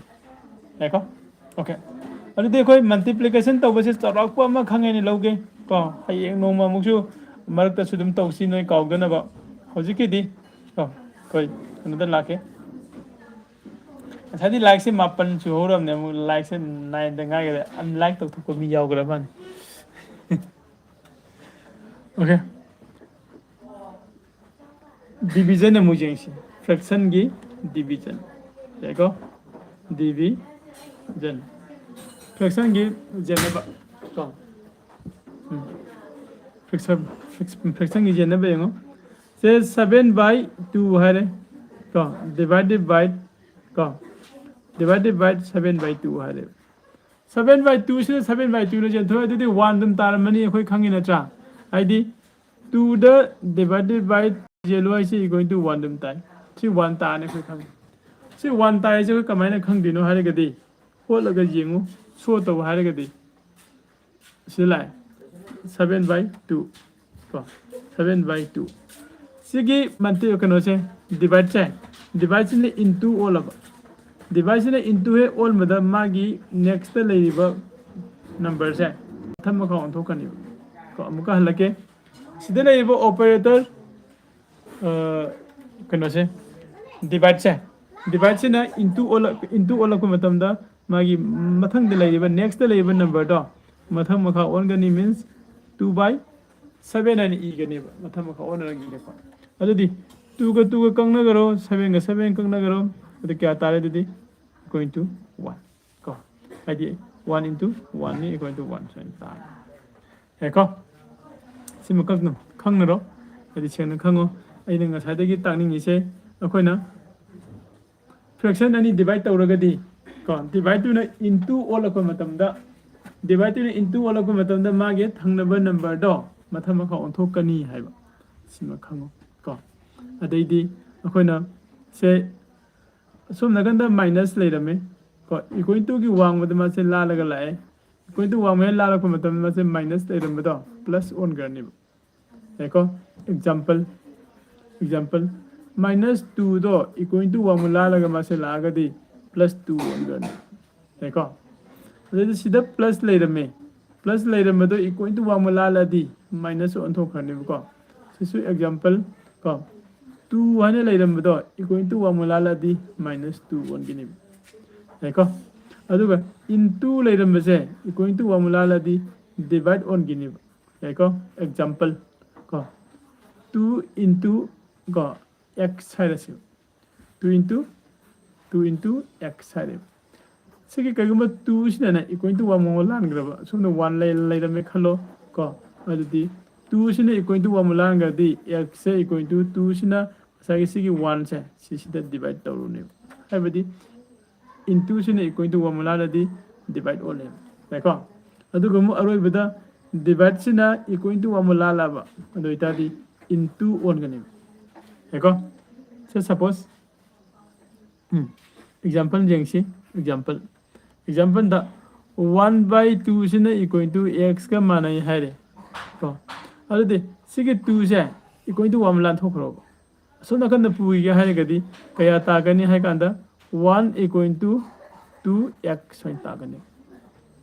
ꯌꯥꯏꯀꯣ? Okay, ꯑꯗꯨꯗꯤ ꯑꯩꯈꯣꯏ multiplication ꯇꯧꯕꯁꯦ ꯆꯥꯎꯔꯥꯛꯄ ꯑꯃ ꯈꯪꯉꯦꯅꯦ ꯂꯧꯒꯦ ꯀꯣ꯫ ꯍꯌꯦꯡ ꯅꯣꯡꯃ ꯑꯃꯨꯛꯁꯨ ꯃꯔꯛꯇꯁꯨ ꯑꯗꯨꯝ ꯇꯧꯁꯤ, ꯅꯣꯏ ꯀꯥꯎꯗꯅꯕ꯫ ꯍꯧꯖꯤꯛꯀꯤꯗꯤ ꯀꯣ, ꯑꯩꯈꯣꯏ ꯀꯩꯅꯣꯗ ꯂꯥꯛꯀꯦ꯫ ꯉꯁꯥꯏꯗꯤ like ꯁꯦ ꯃꯥꯄꯟ ꯁꯨꯍꯧꯔꯕꯅꯦ, ꯑꯃꯨꯛ like ꯁꯦ nine ꯗ ꯉꯥꯏꯈꯔꯦ꯫ Unlike ꯇꯧꯊꯣꯛꯄ ꯃꯤ ꯌꯥꯎꯈ꯭ꯔ ꯃꯥꯜꯂꯦ꯫ Okay, division ꯑꯃꯨꯛ ꯌꯦꯡꯁꯤ꯫ Fraction ꯒꯤ division, ꯌꯥꯏꯀꯣ? Division, fraction ꯒꯤ ꯌꯦꯟꯅꯕ ꯀꯣ꯫ ꯎꯝ꯫ Fraction, fraction ꯒꯤ ꯌꯦꯟꯅꯕ ꯌꯦꯡꯉꯣ꯫ ꯁꯦ seven by two ꯍꯥꯏꯔꯦ ꯀꯣ, divided by ꯀꯣ, divided by seven by two ꯍꯥꯏꯔꯦ꯫ seven by two ꯁꯤꯗ seven by two ꯅ ꯆꯦꯟꯊꯣꯛꯑꯦ, ꯑꯗꯨꯗꯤ one ꯑꯗꯨꯝ ꯇꯥꯔꯝꯃꯅꯤ, ꯑꯩꯈꯣꯏ ꯈꯪꯉꯤ ꯅꯠꯇ꯭ꯔꯥ? ꯍꯥꯏꯗꯤ two the divided by zero ꯍꯥꯏꯁꯤ equal to one ꯑꯗꯨꯝ ꯇꯥꯏ꯫ ꯁꯤ one ꯇꯥꯔꯅꯤ ꯑꯩꯈꯣꯏ ꯈꯪꯉꯤ꯫ ꯁꯤ one ꯇꯥꯏꯁꯦ ꯑꯩꯈꯣꯏ ꯀꯃꯥꯏꯅ ꯈꯪꯗꯣꯏꯅꯣ ꯍꯥꯏꯔꯒꯗꯤ, ꯍꯣꯠꯂꯒ ꯌꯦꯡꯉꯨ, show ꯇꯧ ꯍꯥꯏꯔꯒꯗꯤ, ꯁꯤ ꯂꯥꯛꯑꯦ, seven by two ꯀꯣ, seven by two꯫ ꯁꯤꯒꯤ ꯃꯇꯦꯛ ꯀꯩꯅꯣꯁꯦ, divide ꯁꯦ, divide ꯁꯤꯅ into ꯑꯣꯜꯂꯕ, divide ꯁꯤꯅ into ꯍꯦꯛ ꯑꯣꯟꯕꯗ ꯃꯥꯒꯤ next ꯇ ꯂꯩꯔꯤꯕ number ꯁꯦ ꯃꯊꯛ ꯃꯈꯥ ꯑꯣꯟꯊꯣꯛꯀꯅꯤꯕ꯫ ꯀꯣ, ꯑꯃꯨꯛꯀ ꯍꯜꯂꯛꯀꯦ꯫ ꯁꯤꯗ ꯂꯩꯔꯤꯕ operator, ꯑ, ꯀꯩꯅꯣꯁꯦ, divide ꯁꯦ, divide ꯁꯤꯅ into ꯑꯣꯜꯂꯛ-, into ꯑꯣꯜꯂꯛꯄ ꯃꯇꯝꯗ ꯃꯥꯒꯤ ꯃꯊꯪꯗ ꯂꯩꯔꯤꯕ, next ꯇ ꯂꯩꯔꯤꯕ number ꯗꯣ ꯃꯊꯛ ꯃꯈꯥ ꯑꯣꯟꯒꯅꯤ, means two by seven ꯍꯥꯏꯅ ꯏꯒꯅꯦꯕ, ꯃꯊꯛ ꯃꯈꯥ ꯑꯣꯟꯅꯔꯒ ꯏꯒꯅꯦꯕ꯫ ꯑꯗꯨꯗꯤ two ꯒ two ꯒ ꯀꯛꯅꯈ꯭ꯔꯣ, seven ꯒ seven ꯀꯛꯅꯈ꯭ꯔꯣ, ꯑꯗꯨ ꯀꯌꯥ ꯇꯥꯔꯦ? ꯑꯗꯨꯗꯤ equal to one ꯀꯣ, ꯍꯥꯏꯗꯤ one into one ꯅꯤ equal to one ꯁꯨꯃꯥꯏꯅ ꯇꯥꯔꯦ꯫ ꯌꯥꯏꯀꯣ? ꯁꯤꯃ ꯈꯪꯅ-, ꯈꯪꯅꯔꯣ, ꯍꯥꯏꯗꯤ ꯁꯦꯡꯅ ꯈꯪꯉꯣ꯫ ꯑꯩꯅ ꯉꯁꯥꯏꯗꯒꯤ ꯇꯥꯛꯅꯤꯡꯉꯤꯁꯦ, ꯑꯩꯈꯣꯏꯅ fraction ꯑꯅꯤ divide ꯇꯧꯔꯒꯗꯤ ꯀꯣ, divide ꯇꯨꯅ into ꯑꯣꯜꯂꯛꯄ ꯃꯇꯝꯗ, divide ꯇꯨꯅ into ꯑꯣꯜꯂꯛꯄ ꯃꯇꯝꯗ ꯃꯥꯒꯤ ꯊꯪꯅꯕ number ꯗꯣ ꯃꯊꯛ ꯃꯈꯥ ꯑꯣꯟꯊꯣꯛꯀꯅꯤ ꯍꯥꯏꯕ, ꯁꯤꯃ ꯈꯪꯉꯣ ꯀꯣ꯫ ꯑꯗꯩꯗꯤ ꯑꯩꯈꯣꯏꯅ ꯁꯦ ꯑꯁꯣꯝ ꯅꯥꯀꯟꯗ minus ꯂꯩꯔꯝꯃꯦ ꯀꯣ, equal to ꯒꯤ ꯋꯥꯡꯃꯗ ꯃꯥꯁꯦ ꯂꯥꯜꯂꯒ ꯂꯥꯛꯑꯦ꯫ Equal to ꯋꯥꯡꯃꯗ ꯂꯥꯜꯂꯛꯄ ꯃꯇꯝꯗ ꯃꯥꯁꯦ minus ꯂꯩꯔꯝꯕꯗꯣ plus ꯑꯣꯟꯈ꯭ꯔꯅꯦꯕ꯫ ꯌꯥꯏꯀꯣ? Example, example, minus two ꯗꯣ equal to ꯋꯥꯡꯃ ꯂꯥꯜꯂꯒ ꯃꯥꯁꯦ ꯂꯥꯛꯑꯒꯗꯤ plus two ꯑꯣꯟꯈ꯭ꯔꯅꯤ꯫ ꯌꯥꯏꯀꯣ? ꯑꯗꯨꯗꯤ ꯁꯤꯗ plus ꯂꯩꯔꯝꯃꯦ, plus ꯂꯩꯔꯝꯕꯗꯣ equal to ꯋꯥꯡꯃ ꯂꯥꯜꯂꯗꯤ minus ꯑꯣꯟꯊꯣꯛꯈ꯭ꯔꯅꯦꯕꯀꯣ꯫ ꯁꯤꯁꯨ example ꯀꯣ, two ꯍꯥꯏꯅ ꯂꯩꯔꯝꯕꯗꯣ equal to ꯋꯥꯡꯃ ꯂꯥꯜꯂꯗꯤ minus two ꯑꯣꯟꯈꯤꯅꯦꯕ꯫ ꯌꯥꯏꯀꯣ? ꯑꯗꯨꯒ into ꯂꯩꯔꯝꯕꯁꯦ equal to ꯋꯥꯡꯃ ꯂꯥꯜꯂꯗꯤ divide ꯑꯣꯟꯈꯤꯅꯦꯕ꯫ ꯌꯥꯏꯀꯣ? Example ꯀꯣ, two into ꯀꯣ, x ꯍꯥꯏꯔꯁꯤ, two into, two into x ꯍꯥꯏꯔꯦꯕ꯫ ꯁꯤꯒꯤ ꯀꯩꯒꯨꯝꯕ two ꯁꯤꯅꯅꯦ equal to ꯋꯥꯡꯃ ꯂꯥꯟꯈ꯭ꯔꯕ, ꯁꯣꯝꯗ one ꯂꯩ-, ꯂꯩꯔꯝꯃꯦ ꯈꯜꯂꯣ ꯀꯣ, ꯑꯗꯨꯗꯤ two ꯁꯤꯅ equal to ꯋꯥꯡꯃ ꯂꯥꯟꯈ꯭ꯔꯗꯤ x say equal to two ꯁꯤꯅ ꯉꯁꯥꯏꯒꯤ ꯁꯤꯒꯤ one ꯁꯦ ꯁꯤꯁꯤꯗ divide ꯇꯧꯔꯨꯅꯦꯕ꯫ ꯍꯥꯏꯕꯗꯤ into ꯁꯤꯅ equal to ꯋꯥꯡꯃ ꯂꯥꯜꯂꯗꯤ divide ꯑꯣꯜꯂꯦꯕ, ꯌꯥꯏꯀꯣ? ꯑꯗꯨꯒ ꯑꯃꯨꯛ ꯑꯔꯣꯏꯕꯗ divide ꯁꯤꯅ equal to one ꯑꯃꯨꯛ ꯂꯥꯜꯂꯛꯑꯕ, ꯑꯗꯨ ꯑꯣꯏꯇꯥꯔꯗꯤ into ꯑꯣꯟꯒꯅꯦꯕ, ꯌꯥꯏꯀꯣ? ꯁꯦ suppose, ꯎꯝ, example ꯌꯦꯡꯁꯤ꯫ Example, example the one by two ꯁꯤꯅ equal to x ꯀ ꯃꯥꯟꯅꯩ ꯍꯥꯏꯔꯦ ꯀꯣ꯫ ꯑꯗꯨꯗꯤ ꯁꯤꯒꯤ two say equal to one ꯂꯥꯟꯊꯣꯛꯈ꯭ꯔꯣꯕ꯫ ꯑꯁꯣꯝ ꯅꯥꯀꯟꯗ ꯄꯨꯈꯤꯒꯦ ꯍꯥꯏꯔꯒꯗꯤ ꯀꯌꯥ ꯇꯥꯒꯅꯤ ꯍꯥꯏ ꯀꯥꯟꯗ, one equal to two x ꯁꯨꯃꯥꯏꯅ ꯇꯥꯒꯅꯤ꯫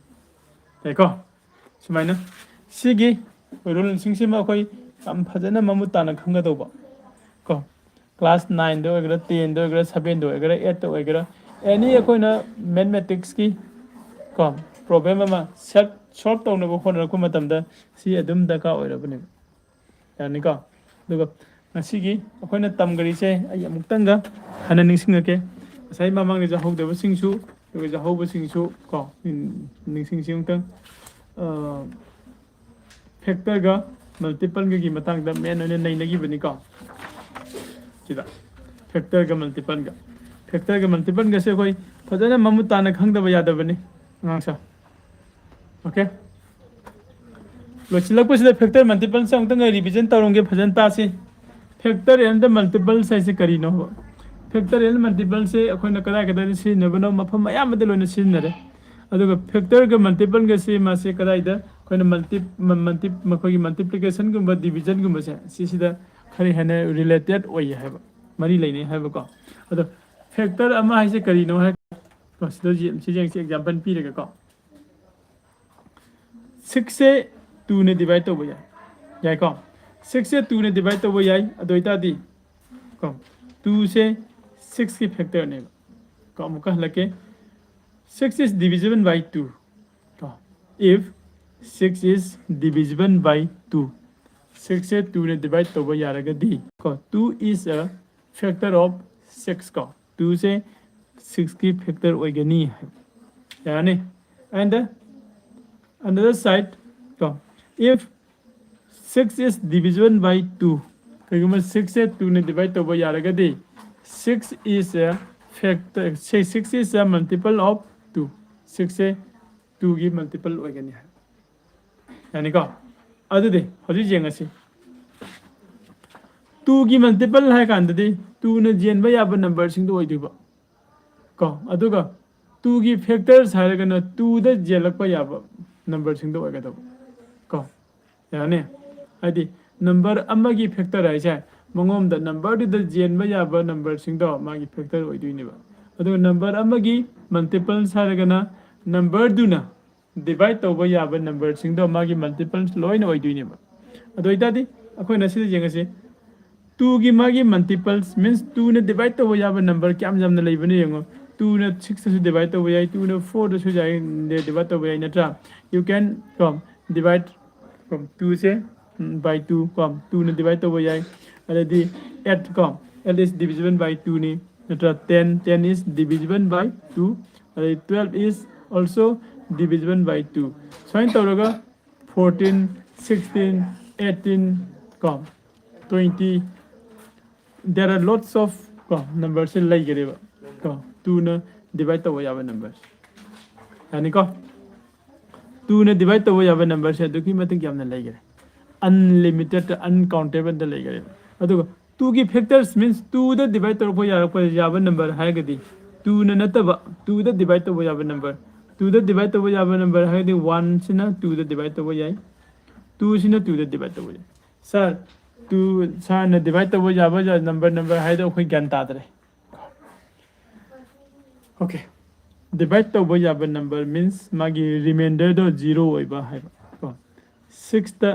ꯌꯥꯏꯀꯣ? ꯁꯨꯃꯥꯏꯅ ꯁꯤꯒꯤ ꯔꯨꯜꯁꯤꯡꯁꯤꯃ ꯑꯩꯈꯣꯏ ꯌꯥꯝ ꯐꯖꯅ ꯃꯃꯨꯠ ꯇꯥꯅ ꯈꯪꯒꯗꯧꯕ ꯀꯣ꯫ ꯀ꯭ꯂꯥꯁ ꯅꯥꯏꯟꯗ ꯑꯣꯏꯒꯦꯔꯥ, ꯇꯦꯟꯗ ꯑꯣꯏꯒꯦꯔꯥ, ꯁꯕꯦꯟꯗ ꯑꯣꯏꯒꯦꯔꯥ, ꯑꯩꯠꯇ ꯑꯣꯏꯒꯦꯔꯥ, ꯑꯦꯅꯤ ꯑꯩꯈꯣꯏꯅ ꯃꯦꯊꯃꯦꯇꯤꯛꯁꯀꯤ ꯀꯣ ꯄ꯭ꯔꯣꯕ꯭ꯂꯦꯝ ꯑꯃ ꯁꯦꯜꯐ ꯁꯣꯜꯕ ꯇꯧꯅꯕ ꯍꯣꯠꯅꯔꯛꯄ ꯃꯇꯝꯗ ꯁꯤ ꯑꯗꯨꯝ ꯗꯔꯀꯥꯔ ꯑꯣꯏꯔꯕꯅꯦꯕ꯫ ꯌꯥꯅꯤꯀꯣ? ꯑꯗꯨꯒ ꯉꯁꯤꯒꯤ ꯑꯩꯈꯣꯏꯅ ꯇꯝꯈꯔꯤꯁꯦ ꯑꯩ ꯑꯃꯨꯛꯇꯪꯒ ꯍꯟꯅ ꯅꯤꯡꯁꯤꯡꯉꯛꯀꯦ꯫ ꯉꯁꯥꯏ ꯃꯃꯥꯡꯗ ꯌꯥꯎꯍꯧꯗꯕꯁꯤꯡꯁꯨ, ꯑꯗꯨꯒ ꯌꯥꯎꯍꯧꯕꯁꯤꯡꯁꯨ ꯀꯣ, ꯅꯤꯡꯁꯤꯡꯁꯤ ꯑꯃꯨꯛꯇꯪ꯫ ꯐꯦꯛꯇꯔꯒ ꯃꯜꯇꯤꯄꯜꯒꯒꯤ ꯃꯇꯥꯡꯗ ꯃꯦꯟ ꯑꯣꯏꯅ ꯅꯩꯅꯈꯤꯕꯅꯤꯀꯣ꯫ ꯁꯤꯗ ꯐꯦꯛꯇꯔꯒ ꯃꯜꯇꯤꯄꯜꯒ, ꯐꯦꯛꯇꯔꯒ ꯃꯜꯇꯤꯄꯜꯒꯁꯦ ꯑꯩꯈꯣꯏ ꯐꯖꯅ ꯃꯃꯨꯠ ꯇꯥꯅ ꯈꯪꯗꯕ ꯌꯥꯗꯕꯅꯤ ꯑꯉꯥꯡꯁꯦ꯫ ꯑꯣꯀꯦ, ꯂꯣꯏꯁꯤꯜꯂꯛꯄꯁꯤꯗ ꯐꯦꯛꯇꯔ ꯃꯜꯇꯤꯄꯜꯁꯦ ꯑꯃꯨꯛꯇꯪ ꯔꯤꯚꯤꯖꯟ ꯇꯧꯔꯝꯒꯦ, ꯐꯖꯅ ꯇꯥꯁꯤ꯫ ꯐꯦꯛꯇꯔ ꯑꯦꯟ ꯗ ꯃꯜꯇꯤꯄꯜꯁ ꯍꯥꯏꯁꯦ ꯀꯔꯤꯅꯣꯕ? ꯐꯦꯛꯇꯔ ꯑꯦꯟ ꯃꯜꯇꯤꯄꯜꯁꯦ ꯑꯩꯈꯣꯏꯅ ꯀꯗꯥꯏ ꯀꯗꯥꯏꯗ ꯁꯤꯖꯤꯟꯅꯕꯅꯣ? ꯃꯐꯝ ꯑꯌꯥꯝꯕꯗ ꯂꯣꯏꯅ ꯁꯤꯖꯤꯟꯅꯔꯦ꯫ ꯑꯗꯨꯒ ꯐꯦꯛꯇꯔꯒ ꯃꯜꯇꯤꯄꯜꯒꯁꯤ ꯃꯥꯁꯦ ꯀꯗꯥꯏꯗ ꯑꯩꯈꯣꯏꯅ ꯃꯜꯇꯤ ꯃꯜꯇꯤ ꯃꯈꯣꯏꯒꯤ ꯃꯜꯇꯤꯄ꯭ꯂꯤꯀꯦꯁꯟꯒꯨꯝꯕ ꯗꯤꯚꯤꯖꯟꯒꯨꯝꯕꯁꯦ ꯁꯤꯁꯤꯗ ꯈꯔ ꯍꯦꯟꯅ ꯔꯤꯂꯦꯇꯦꯠ ꯑꯣꯏꯌꯦ ꯍꯥꯏꯕ, ꯃꯔꯤ ꯂꯩꯅꯩ ꯍꯥꯏꯕꯀꯣ꯫ ꯑꯗꯣ ꯐꯦꯛꯇꯔ ꯑꯃ ꯍꯥꯏꯁꯦ ꯀꯔꯤꯅꯣ ꯍꯥꯏ ꯀꯣ, ꯁꯤꯗ ꯌꯦꯡ-, ꯁꯤ ꯌꯦꯡꯁꯤ, ꯑꯦꯛꯖꯥꯝꯄꯜ ꯄꯤꯔꯒꯀꯣ꯫ ꯁꯤꯛꯁꯁꯦ ꯇꯨꯅ ꯗꯤꯚꯥꯏꯠ ꯇꯧꯕ ꯌꯥꯏ, ꯌꯥꯏꯀꯣ? ꯁꯤꯛꯁꯁꯦ ꯇꯨꯅ ꯗꯤꯚꯥꯏꯠ ꯇꯧꯕ ꯌꯥꯏ꯫ ꯑꯗꯨ ꯑꯣꯏꯇꯥꯔꯗꯤ ꯀꯣ, ꯇꯨꯁꯦ ꯁꯤꯛꯁꯀꯤ ꯐꯦꯛꯇꯔꯅꯦꯕ꯫ ꯀꯣ, ꯑꯃꯨꯛꯀ ꯍꯜꯂꯛꯀꯦ, six is divisible by two ꯀꯣ꯫ If six is divisible by two, ꯁꯤꯛꯁꯁꯦ ꯇꯨꯅ ꯗꯤꯚꯥꯏꯠ ꯇꯧꯕ ꯌꯥꯔꯒꯗꯤ ꯀꯣ, two is a factor of six ꯀꯣ, ꯇꯨꯁꯦ ꯁꯤꯛꯁꯀꯤ ꯐꯦꯛꯇꯔ ꯑꯣꯏꯒꯅꯤ ꯍꯥꯏꯕ꯫ ꯌꯥꯔꯅꯤ? And another side ꯀꯣ, if six is divisible by two, ꯀꯩꯒꯨꯝꯕ ꯁꯤꯛꯁꯁꯦ ꯇꯨꯅ ꯗꯤꯚꯥꯏꯠ ꯇꯧꯕ ꯌꯥꯔꯒꯗꯤ, six is a factor, six is a multiple of two, ꯁꯤꯛꯁꯁꯦ ꯇꯨꯒꯤ ꯃꯜꯇꯤꯄꯜ ꯑꯣꯏꯒꯅꯤ ꯍꯥꯏ꯫ ꯌꯥꯅꯤꯀꯣ? ꯑꯗꯨꯗꯤ ꯍꯧꯖꯤꯛ ꯌꯦꯡꯉꯁꯤ꯫ ꯇꯨꯒꯤ ꯃꯜꯇꯤꯄꯜ ꯍꯥꯏ ꯀꯥꯟꯗꯗꯤ ꯇꯨꯅ ꯆꯦꯟꯕ ꯌꯥꯕ ꯅꯝꯕꯔꯁꯤꯡꯗꯣ ꯑꯣꯏꯗꯣꯏꯕ ꯀꯣ꯫ ꯑꯗꯨꯒ ꯇꯨꯒꯤ ꯐꯦꯛꯇꯔꯁ ꯍꯥꯏꯔꯒꯅ ꯇꯨꯗ ꯆꯦꯜꯂꯛꯄ ꯌꯥꯕ ꯅꯝꯕꯔꯁꯤꯡꯗꯣ ꯑꯣꯏꯒꯗꯕ ꯀꯣ꯫ ꯌꯥꯔꯅꯤ? ꯍꯥꯏꯗꯤ ꯅꯝꯕꯔ ꯑꯃꯒꯤ ꯐꯦꯛꯇꯔ ꯍꯥꯏꯁꯦ ꯃꯉꯣꯟꯗ ꯅꯝꯕꯔꯗꯨꯗ ꯆꯦꯟꯕ ꯌꯥꯕ ꯅꯝꯕꯔꯁꯤꯡꯗꯣ ꯃꯥꯒꯤ ꯐꯦꯛꯇꯔ ꯑꯣꯏꯗꯣꯏꯅꯦꯕ꯫ ꯑꯗꯨꯒ ꯅꯝꯕꯔ ꯑꯃꯒꯤ ꯃꯜꯇꯤꯄꯜꯁ ꯍꯥꯏꯔꯒꯅ ꯅꯝꯕꯔꯗꯨꯅ ꯗꯤꯚꯥꯏꯠ ꯇꯧꯕ ꯌꯥꯕ ꯅꯝꯕꯔꯁꯤꯡꯗꯣ ꯃꯥꯒꯤ ꯃꯜꯇꯤꯄꯜꯁ ꯂꯣꯏꯅ ꯑꯣꯏꯗꯣꯏꯅꯦꯕ꯫ ꯑꯗꯨ ꯑꯣꯏꯇꯥꯔꯗꯤ ꯑꯩꯈꯣꯏꯅ ꯁꯤꯗ ꯌꯦꯡꯉꯁꯤ, ꯇꯨꯒꯤ ꯃꯥꯒꯤ ꯃꯜꯇꯤꯄꯜꯁ ꯃꯤꯟꯁ ꯇꯨꯅ ꯗꯤꯚꯥꯏꯠ ꯇꯧꯕ ꯌꯥꯕ ꯅꯝꯕꯔ ꯀꯌꯥꯝ ꯌꯥꯝꯅ ꯂꯩꯕꯅꯣ ꯌꯦꯡꯉꯣ꯫ ꯇꯨꯅ ꯁꯤꯛꯁꯇꯁꯨ ꯗꯤꯚꯥꯏꯠ ꯇꯧꯕ ꯌꯥꯏ, ꯇꯨꯅ ꯐꯣꯔꯗꯁꯨ ꯌꯥꯏ, ꯗꯤꯚꯥꯏꯠ ꯇꯧꯕ ꯌꯥꯏ, ꯅꯠꯇ꯭ꯔꯥ? You can ꯀꯣ ꯗꯤꯚꯥꯏꯠ ꯀꯣ ꯇꯨꯁꯦ ꯕꯥꯏ ꯇꯨ ꯀꯣ ꯇꯨꯅ ꯗꯤꯚꯥꯏꯠ ꯇꯧꯕ ꯌꯥꯏ꯫ ꯑꯗꯩꯗꯤ ꯑꯦꯠ ꯀꯣ, ꯑꯦꯠ ꯏꯁ ꯗꯤꯚꯤꯖꯤꯕꯜ ꯕꯥꯏ ꯇꯨꯅꯤ, ꯅꯠꯇ꯭ꯔꯥ? ꯇꯦꯟ, ꯇꯦꯟ ꯏꯁ ꯗꯤꯚꯤꯖꯤꯕꯜ ꯕꯥꯏ ꯇꯨ꯫ ꯑꯗꯩ twelve is also divisible by two꯫ ꯁꯨꯃꯥꯏꯅ ꯇꯧꯔꯒ fourteen, sixteen, eighteen ꯀꯣ, twenty, there are lots of ꯀꯣ ꯅꯝꯕꯔꯁꯦ ꯂꯩꯈꯔꯦꯕ ꯀꯣ ꯇꯨꯅ ꯗꯤꯚꯥꯏꯠ ꯇꯧꯕ ꯌꯥꯕ ꯅꯝꯕꯔ꯫ ꯌꯥꯅꯤꯀꯣ? ꯇꯨꯅ ꯗꯤꯚꯥꯏꯠ ꯇꯧꯕ ꯌꯥꯕ ꯅꯝꯕꯔꯁꯦ ꯑꯗꯨꯛꯀꯤ ꯃꯇꯤꯛ ꯌꯥꯝꯅ ꯂꯩꯈꯔꯦ, ꯑꯟꯂꯤꯃꯤꯇꯦꯠ, ꯑꯟꯀꯥꯎꯟꯇꯦꯕꯜꯗ ꯂꯩꯈꯔꯦꯕ꯫ ꯑꯗꯨꯒ ꯇꯨꯒꯤ ꯐꯦꯛꯇꯔꯁ ꯃꯤꯟꯁ ꯇꯨꯗ ꯗꯤꯚꯥꯏꯠ ꯇꯧꯔꯛꯄ ꯌꯥꯔꯛꯄ ꯌꯥꯕ ꯅꯝꯕꯔ ꯍꯥꯏꯔꯒꯗꯤ ꯇꯨꯅ ꯅꯠꯇꯕ ꯇꯨꯗ ꯗꯤꯚꯥꯏꯠ ꯇꯧꯕ ꯌꯥꯕ ꯅꯝꯕꯔ, ꯇꯨꯗ ꯗꯤꯚꯥꯏꯠ ꯇꯧꯕ ꯌꯥꯕ ꯅꯝꯕꯔ ꯍꯥꯏꯔꯒꯗꯤ ꯋꯥꯟꯁꯤꯅ ꯇꯨꯗ ꯗꯤꯚꯥꯏꯠ ꯇꯧꯕ ꯌꯥꯏ, ꯇꯨꯁꯤꯅ ꯇꯨꯗ ꯗꯤꯚꯥꯏꯠ ꯇꯧꯕ ꯌꯥꯏ꯫ ꯁꯥꯔ, ꯇꯨ ꯁꯥꯔꯅ ꯗꯤꯚꯥꯏꯠ ꯇꯧꯕ ꯌꯥꯕ ꯅꯝꯕꯔ ꯅꯝꯕꯔ ꯍꯥꯏꯗꯣ ꯑꯩꯈꯣꯏ ꯒ꯭ꯌꯥꯟ ꯇꯥꯗ꯭ꯔꯦ꯫ ꯑꯣꯀꯦ, ꯗꯤꯚꯥꯏꯠ ꯇꯧꯕ ꯌꯥꯕ ꯅꯝꯕꯔ ꯃꯤꯟꯁ ꯃꯥꯒꯤ ꯔꯤꯃꯦꯟꯗꯔꯗꯣ ꯖꯤꯔꯣ ꯑꯣꯏꯕ ꯍꯥꯏꯕ ꯀꯣ꯫ ꯁꯤꯛꯁꯇ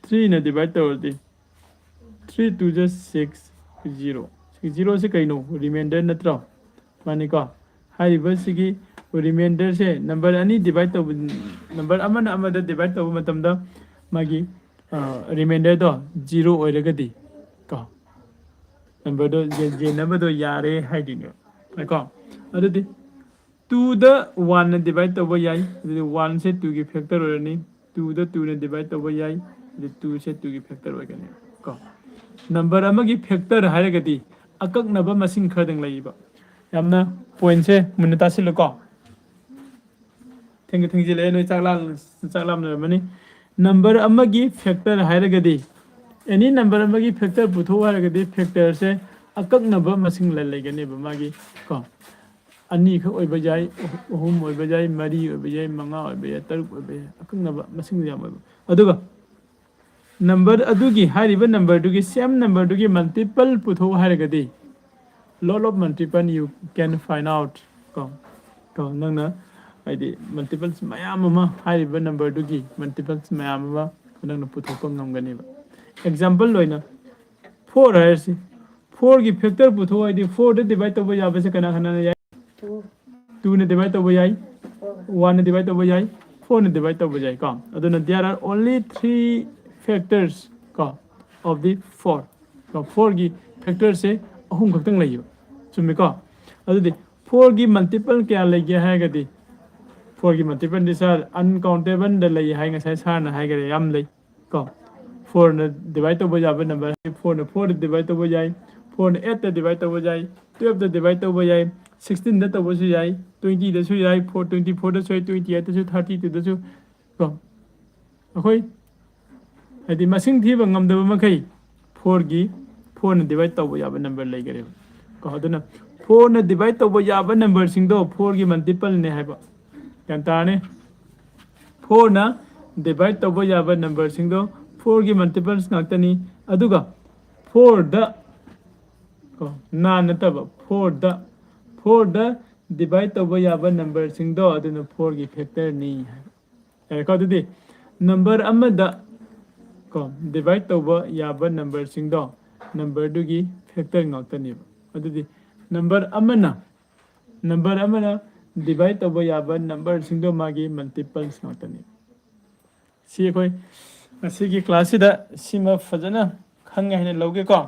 ꯊ꯭ꯔꯤꯅ ꯗꯤꯚꯥꯏꯠ ꯇꯧꯔꯗꯤ three two just six, zero꯫ ꯖꯤꯔꯣꯁꯤ ꯀꯩꯅꯣ? ꯔꯤꯃꯦꯟꯗꯔ ꯅꯠꯇ꯭ꯔꯣ? ꯃꯥꯅꯤꯀꯣ꯫ ꯍꯥꯏꯔꯤꯕꯁꯤꯒꯤ ꯔꯤꯃꯦꯟꯗꯔꯁꯦ ꯅꯝꯕꯔ ꯑꯅꯤ ꯗꯤꯚꯥꯏꯠ ꯇꯧꯕ, ꯅꯝꯕꯔ ꯑꯃꯅ ꯑꯃꯗ ꯗꯤꯚꯥꯏꯠ ꯇꯧꯕ ꯃꯇꯝꯗ ꯃꯥꯒꯤ ꯔꯤꯃꯦꯟꯗꯔꯗꯣ ꯖꯤꯔꯣ ꯑꯣꯏꯔꯒꯗꯤ ꯀꯣ ꯅꯝꯕꯔꯗꯣ ꯌꯦꯟꯅꯕꯗꯣ ꯌꯥꯔꯦ ꯍꯥꯏꯗꯣꯏꯅꯦꯕ ꯀꯣ꯫ ꯑꯗꯨꯗꯤ ꯇꯨꯗ ꯋꯥꯟꯅ ꯗꯤꯚꯥꯏꯠ ꯇꯧꯕ ꯌꯥꯏ, ꯑꯗꯨꯗꯤ ꯋꯥꯟꯁꯦ ꯇꯨꯒꯤ ꯐꯦꯛꯇꯔ ꯑꯣꯏꯔꯅꯤ꯫ ꯇꯨꯗ ꯇꯨꯅ ꯗꯤꯚꯥꯏꯠ ꯇꯧꯕ ꯌꯥꯏ, ꯑꯗꯨꯗꯤ ꯇꯨꯁꯦ ꯇꯨꯒꯤ ꯐꯦꯛꯇꯔ ꯑꯣꯏꯒꯅꯤ ꯀꯣ꯫ ꯅꯝꯕꯔ ꯑꯃꯒꯤ ꯐꯦꯛꯇꯔ ꯍꯥꯏꯔꯒꯗꯤ ꯑꯀꯛꯅꯕ ꯃꯁꯤꯡ ꯈꯔꯗꯪ ꯂꯩꯕ꯫ ꯌꯥꯝꯅ ꯄꯣꯏꯟꯁꯦ ꯃꯨꯟꯅ ꯇꯥꯁꯤꯜꯂꯨꯀꯣ꯫ ꯊꯦꯡꯁꯨ ꯊꯦꯡꯖꯤꯜꯂꯛꯑꯦ, ꯅꯣꯏ ꯆꯥꯛ ꯂꯥꯝ ꯆꯥꯛ ꯂꯥꯝꯅꯔꯝꯃꯅꯤ꯫ ꯅꯝꯕꯔ ꯑꯃꯒꯤ ꯐꯦꯛꯇꯔ ꯍꯥꯏꯔꯒꯗꯤ, ꯑꯦꯅꯤ ꯅꯝꯕꯔ ꯑꯃꯒꯤ ꯐꯦꯛꯇꯔ ꯄꯨꯊꯣꯛꯎ ꯍꯥꯏꯔꯒꯗꯤ, ꯐꯦꯛꯇꯔꯁꯦ ꯑꯀꯛꯅꯕ ꯃꯁꯤꯡ ꯂꯩ ꯂꯩꯒꯅꯦꯕ ꯃꯥꯒꯤ ꯀꯣ꯫ ꯑꯅꯤꯈꯛ ꯑꯣꯏꯕ ꯌꯥꯏ, ꯑꯍꯨꯝ ꯑꯣꯏꯕ ꯌꯥꯏ, ꯃꯔꯤ ꯑꯣꯏꯕ ꯌꯥꯏ, ꯃꯉꯥ ꯑꯣꯏꯕ ꯌꯥꯏ, ꯇꯔꯨꯛ ꯑꯣꯏꯕ ꯌꯥꯏ, ꯑꯀꯛꯅꯕ ꯃꯁꯤꯡ ꯌꯥꯝ ꯑꯣꯏꯕ꯫ ꯑꯗꯨꯒ ꯅꯝꯕꯔ ꯑꯗꯨꯒꯤ, ꯍꯥꯏꯔꯤꯕ ꯅꯝꯕꯔꯗꯨꯒꯤ, ꯁꯦꯝ ꯅꯝꯕꯔꯗꯨꯒꯤ ꯃꯜꯇꯤꯄꯜ ꯄꯨꯊꯣꯛꯎ ꯍꯥꯏꯔꯒꯗꯤ, lot of multiple you can find out ꯀꯣ꯫ ꯀꯣ, ꯅꯪꯅ ꯍꯥꯏꯗꯤ ꯃꯜꯇꯤꯄꯜꯁ ꯃꯌꯥꯝ ꯑꯃ, ꯍꯥꯏꯔꯤꯕ ꯅꯝꯕꯔꯗꯨꯒꯤ ꯃꯜꯇꯤꯄꯜꯁ ꯃꯌꯥꯝ ꯑꯃ ꯅꯪꯅ ꯄꯨꯊꯣꯛꯄ ꯉꯝꯒꯅꯦꯕ꯫ ꯑꯦꯛꯖꯥꯝꯄꯜ ꯑꯣꯏꯅ ꯐꯣꯔ ꯍꯥꯏꯔꯁꯤ, ꯐꯣꯔꯒꯤ ꯐꯦꯛꯇꯔ ꯄꯨꯊꯣꯛꯑꯣ ꯍꯥꯏꯗꯤ, ꯐꯣꯔꯗ ꯗꯤꯚꯥꯏꯠ ꯇꯧꯕ ꯌꯥꯕꯁꯦ ꯀꯅꯥ ꯀꯅꯥꯅ ꯌꯥꯏ? ꯇꯨꯅ ꯗꯤꯚꯥꯏꯠ ꯇꯧꯕ ꯌꯥꯏ, ꯋꯥꯟꯅ ꯗꯤꯚꯥꯏꯠ ꯇꯧꯕ ꯌꯥꯏ, ꯐꯣꯔꯅ ꯗꯤꯚꯥꯏꯠ ꯇꯧꯕ ꯌꯥꯏ ꯀꯣ꯫ ꯑꯗꯨꯅ there are only three factors ꯀꯣ, of the four ꯀꯣ꯫ ꯐꯣꯔꯒꯤ ꯐꯦꯛꯇꯔꯁꯦ ꯑꯍꯨꯝ ꯈꯛꯇꯪ ꯂꯩꯌꯦꯕ, ꯆꯨꯝꯃꯤꯀꯣ? ꯑꯗꯨꯗꯤ ꯐꯣꯔꯒꯤ ꯃꯜꯇꯤꯄꯜ ꯀꯌꯥ ꯂꯩꯒꯦ ꯍꯥꯏꯔꯒꯗꯤ, ꯐꯣꯔꯒꯤ ꯃꯜꯇꯤꯄꯜꯗꯤ ꯁꯥꯔ ꯑꯟꯀꯥꯎꯟꯇꯦꯕꯜꯗ ꯂꯩ ꯍꯥꯏ, ꯉꯁꯥꯏ ꯁꯥꯔꯅ ꯍꯥꯏꯈꯔꯦ, ꯌꯥꯝ ꯂꯩ ꯀꯣ꯫ ꯐꯣꯔꯅ ꯗꯤꯚꯥꯏꯠ ꯇꯧꯕ ꯌꯥꯕ ꯅꯝꯕꯔ, ꯐꯣꯔꯅ ꯐꯣꯔꯗ ꯗꯤꯚꯥꯏꯠ ꯇꯧꯕ ꯌꯥꯏ, ꯐꯣꯔꯅ ꯑꯦꯠꯇ ꯗꯤꯚꯥꯏꯠ ꯇꯧꯕ ꯌꯥꯏ, ꯇꯨꯌꯦꯜꯞꯇ ꯗꯤꯚꯥꯏꯠ ꯇꯧꯕ ꯌꯥꯏ, ꯁꯤꯛꯁꯇꯤꯟꯗ ꯇꯧꯕꯁꯨ ꯌꯥꯏ, ꯇ꯭ꯋꯦꯟꯇꯤꯗꯁꯨ ꯌꯥꯏ, ꯐꯣꯔ ꯇ꯭ꯋꯦꯟꯇꯤ ꯐꯣꯔꯗꯁꯨ ꯌꯥꯏ, ꯇ꯭ꯋꯦꯟꯇꯤ ꯑꯩꯠꯇꯁꯨ, ꯊꯥꯔꯇꯤ ꯇꯨꯗꯁꯨ ꯀꯣ꯫ ꯑꯩꯈꯣꯏ ꯍꯥꯏꯗꯤ ꯃꯁꯤꯡ ꯊꯤꯕ ꯉꯝꯗꯕ ꯃꯈꯩ ꯐꯣꯔꯒꯤ, ꯐꯣꯔꯅ ꯗꯤꯚꯥꯏꯠ ꯇꯧꯕ ꯌꯥꯕ ꯅꯝꯕꯔ ꯂꯩꯈꯔꯦꯕ ꯀꯣ꯫ ꯑꯗꯨꯅ ꯐꯣꯔꯅ ꯗꯤꯚꯥꯏꯠ ꯇꯧꯕ ꯌꯥꯕ ꯅꯝꯕꯔꯁꯤꯡꯗꯣ ꯐꯣꯔꯒꯤ ꯃꯜꯇꯤꯄꯜꯅꯦ ꯍꯥꯏꯕ, ꯒ꯭ꯌꯥꯟ ꯇꯥꯔꯅꯤ? ꯐꯣꯔꯅ ꯗꯤꯚꯥꯏꯠ ꯇꯧꯕ ꯌꯥꯕ ꯅꯝꯕꯔꯁꯤꯡꯗꯣ ꯐꯣꯔꯒꯤ ꯃꯜꯇꯤꯄꯜꯁ ꯉꯥꯛꯇꯅꯤ꯫ ꯑꯗꯨꯒ ꯐꯣꯔꯗ ꯀꯣ, ꯅꯥ ꯅꯠꯇꯕ, ꯐꯣꯔꯗ, ꯐꯣꯔꯗ ꯗꯤꯚꯥꯏꯠ ꯇꯧꯕ ꯌꯥꯕ ꯅꯝꯕꯔꯁꯤꯡꯗꯣ ꯑꯗꯨꯅ ꯐꯣꯔꯒꯤ ꯐꯦꯛꯇꯔꯅꯤ ꯍꯥꯏꯕ꯫ ꯌꯥꯔꯦꯀꯣ? ꯑꯗꯨꯗꯤ ꯅꯝꯕꯔ ꯑꯃꯗ ꯀꯣ, ꯗꯤꯚꯥꯏꯠ ꯇꯧꯕ ꯌꯥꯕ ꯅꯝꯕꯔꯁꯤꯡꯗꯣ ꯅꯝꯕꯔꯗꯨꯒꯤ ꯐꯦꯛꯇꯔ ꯉꯥꯛꯇꯅꯦꯕ꯫ ꯑꯗꯨꯗꯤ ꯅꯝꯕꯔ ꯑꯃꯅ, ꯅꯝꯕꯔ ꯑꯃꯅ ꯗꯤꯚꯥꯏꯠ ꯇꯧꯕ ꯌꯥꯕ ꯅꯝꯕꯔꯁꯤꯡꯗꯣ ꯃꯥꯒꯤ ꯃꯜꯇꯤꯄꯜꯁ ꯉꯥꯛꯇꯅꯦꯕ꯫ ꯁꯤ ꯑꯩꯈꯣꯏ ꯉꯁꯤꯒꯤ ꯀ꯭ꯂꯥꯁꯁꯤꯗ ꯁꯤꯃ ꯐꯖꯅ ꯈꯪꯉꯦ ꯍꯥꯏꯅ ꯂꯧꯒꯦꯀꯣ꯫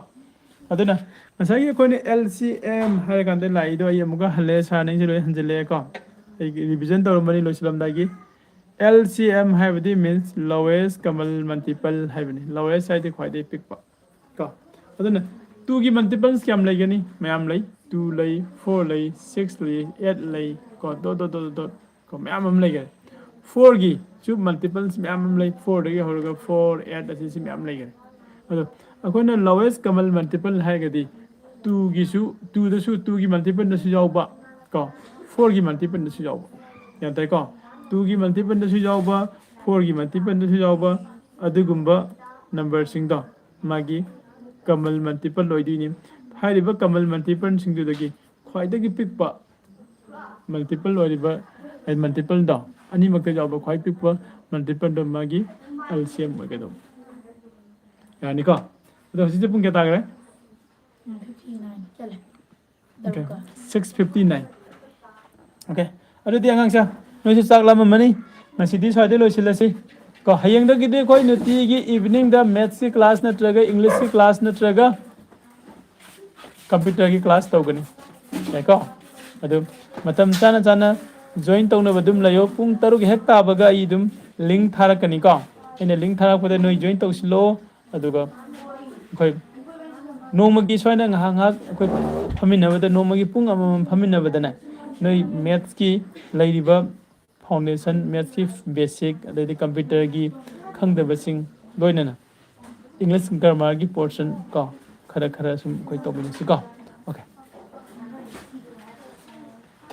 ꯑꯗꯨꯅ ꯉꯁꯥꯏꯒꯤ ꯑꯩꯈꯣꯏꯅ ꯑꯦꯜ ꯁꯤ ꯑꯦꯝ ꯍꯥꯏꯔꯀꯥꯟꯗ ꯂꯥꯛꯏꯗꯣ ꯑꯩ ꯑꯃꯨꯛꯀ ꯍꯜꯂꯦ, ꯁꯥꯔ ꯅꯪꯁꯦ ꯂꯣꯏ ꯍꯟꯖꯤꯜꯂꯛꯑꯦꯀꯣ꯫ ꯑꯩ ꯔꯤꯚꯤꯖꯟ ꯇꯧꯔꯝꯕꯅꯤ ꯂꯣꯏꯁꯤꯜꯂꯝꯗꯥꯏꯒꯤ꯫ ꯑꯦꯜ ꯁꯤ ꯑꯦꯝ ꯍꯥꯏꯕꯗꯤ means lowest common multiple ꯍꯥꯏꯕꯅꯤ꯫ Lowest ꯍꯥꯏꯗꯤ ꯈ꯭ꯋꯥꯏꯗꯒꯤ ꯄꯤꯛꯄ ꯀꯣ꯫ ꯑꯗꯨꯅ ꯇꯨꯒꯤ ꯃꯜꯇꯤꯄꯜꯁ ꯀꯌꯥꯝ ꯂꯩꯒꯅꯤ? ꯃꯌꯥꯝ ꯂꯩ꯫ ꯇꯨ ꯂꯩ, ꯐꯣꯔ ꯂꯩ, ꯁꯤꯛꯁ ꯂꯩ, ꯑꯦꯠ ꯂꯩ ꯀꯣ, ꯗꯣꯠ ꯗꯣꯠ ꯗꯣꯠ ꯗꯣꯠ꯫ ꯀꯣ, ꯃꯌꯥꯝ ꯑꯃ ꯂꯩꯈꯔꯦ꯫ ꯐꯣꯔꯒꯤꯁꯨ ꯃꯜꯇꯤꯄꯜꯁ ꯃꯌꯥꯝ ꯑꯃ ꯂꯩ, ꯐꯣꯔꯗꯒꯤ ꯍꯧꯔꯒ ꯐꯣꯔ ꯑꯦꯠ ꯑꯁꯤꯁꯤ ꯃꯌꯥꯝ ꯂꯩꯈꯔꯦ꯫ ꯑꯗꯣ ꯑꯩꯈꯣꯏꯅ ꯂꯣꯋꯦꯁ ꯀꯃꯟ ꯃꯜꯇꯤꯄꯜ ꯍꯥꯏꯔꯒꯗꯤ ꯇꯨꯒꯤꯁꯨ, ꯇꯨꯗꯁꯨ ꯇꯨꯒꯤ ꯃꯜꯇꯤꯄꯜꯗꯁꯨ ꯌꯥꯎꯕ ꯀꯣ, ꯐꯣꯔꯒꯤ ꯃꯜꯇꯤꯄꯜꯗꯁꯨ ꯌꯥꯎꯕ, ꯒ꯭ꯌꯥꯟ ꯇꯥꯏꯀꯣ? ꯇꯨꯒꯤ ꯃꯜꯇꯤꯄꯜꯗꯁꯨ ꯌꯥꯎꯕ, ꯐꯣꯔꯒꯤ ꯃꯜꯇꯤꯄꯜꯗꯁꯨ ꯌꯥꯎꯕ, ꯑꯗꯨꯒꯨꯝꯕ ꯅꯝꯕꯔꯁꯤꯡꯗꯣ ꯃꯥꯒꯤ ꯀꯃꯜ ꯃꯜꯇꯤꯄꯜ ꯑꯣꯏꯗꯣꯏꯅꯤ꯫ ꯍꯥꯏꯔꯤꯕ ꯀꯃꯜ ꯃꯜꯇꯤꯄꯜꯁꯤꯡꯗꯨꯗꯒꯤ ꯈ꯭ꯋꯥꯏꯗꯒꯤ ꯄꯤꯛꯄ ꯃꯜꯇꯤꯄꯜ ꯑꯣꯏꯔꯤꯕ, ꯃꯜꯇꯤꯄꯜꯗꯣ, ꯑꯅꯤꯃꯛꯇ ꯌꯥꯎꯕ ꯈ꯭ꯋꯥꯏ ꯄꯤꯛꯄ ꯃꯜꯇꯤꯄꯜꯗꯣ ꯃꯥꯒꯤ ꯑꯦꯜꯁꯤꯌꯝ ꯑꯣꯏꯒꯗꯧꯕ꯫ ꯌꯥꯅꯤꯀꯣ? ꯑꯗꯣ ꯍꯧꯖꯤꯛꯇꯤ ꯄꯨꯡ ꯀꯌꯥ ꯇꯥꯈ꯭ꯔꯦ? Six fifty nine. ꯑꯣꯀꯦ, ꯑꯗꯨꯗꯤ ꯑꯉꯥꯡꯁꯦ, ꯅꯣꯏꯁꯨ ꯆꯥꯛ ꯂꯥꯝꯃꯝꯃꯅꯤ, ꯉꯁꯤꯗꯤ ꯁ꯭ꯋꯥꯏꯗ ꯂꯣꯏꯁꯤꯜꯂꯁꯤ ꯀꯣ꯫ ꯍꯌꯦꯡꯗꯒꯤꯗꯤ ꯑꯩꯈꯣꯏ ꯅꯨꯡꯇꯤꯒꯤ ꯏꯚꯤꯅꯤꯡꯗ ꯃꯦꯠꯁꯀꯤ ꯀ꯭ꯂꯥꯁ ꯅꯠꯇ꯭ꯔꯒ ꯏꯪꯂꯤꯁꯀꯤ ꯀ꯭ꯂꯥꯁ ꯅꯠꯇ꯭ꯔꯒ ꯀꯝꯄ꯭ꯌꯨꯇꯔꯒꯤ ꯀ꯭ꯂꯥꯁ ꯇꯧꯒꯅꯤ꯫ ꯌꯥꯏꯀꯣ? ꯑꯗꯨ ꯃꯇꯝ ꯆꯥꯅ ꯆꯥꯅ ꯖꯣꯏꯟ ꯇꯧꯅꯕ ꯑꯗꯨꯝ ꯂꯩꯌꯣ꯫ ꯄꯨꯡ ꯇꯔꯨꯛ ꯍꯦꯛ ꯇꯥꯕꯒ ꯑꯩ ꯑꯗꯨꯝ ꯂꯤꯡ ꯊꯥꯔꯛꯀꯅꯤꯀꯣ꯫ ꯑꯩꯅ ꯂꯤꯡ ꯊꯥꯔꯛꯄꯗ ꯅꯣꯏ ꯖꯣꯏꯟ ꯇꯧꯁꯤꯜꯂꯣ꯫ ꯑꯗꯨꯒ ꯑꯩꯈꯣꯏ ꯅꯣꯡꯃꯒꯤ ꯁꯨꯃꯥꯏꯅ ꯉꯥꯏꯍꯥꯛ ꯉꯥꯏꯍꯥꯛ ꯑꯩꯈꯣꯏ ꯐꯝꯃꯤꯟꯅꯕꯗ, ꯅꯣꯡꯃꯒꯤ ꯄꯨꯡ ꯑꯃꯃꯝ ꯐꯝꯃꯤꯟꯅꯕꯗꯅꯦ, ꯅꯣꯏ ꯃꯦꯠꯁꯀꯤ ꯂꯩꯔꯤꯕ ꯐꯥꯎꯟꯗꯦꯁꯟ, ꯃꯦꯠꯁꯀꯤ ꯕꯦꯁꯤꯛ, ꯑꯗꯩꯗꯤ ꯀꯝꯄ꯭ꯌꯨꯇꯔꯒꯤ ꯈꯪꯗꯕꯁꯤꯡ, ꯂꯣꯏꯅꯅ ꯏꯪꯂꯤꯁ ꯒ꯭ꯔꯥꯃꯔꯒꯤ ꯄꯣꯔꯁꯟ ꯀꯣ, ꯈꯔ ꯈꯔ ꯁꯨꯝ ꯑꯩꯈꯣꯏ ꯇꯧꯃꯤꯟꯅꯁꯤ ꯀꯣ꯫ Okay,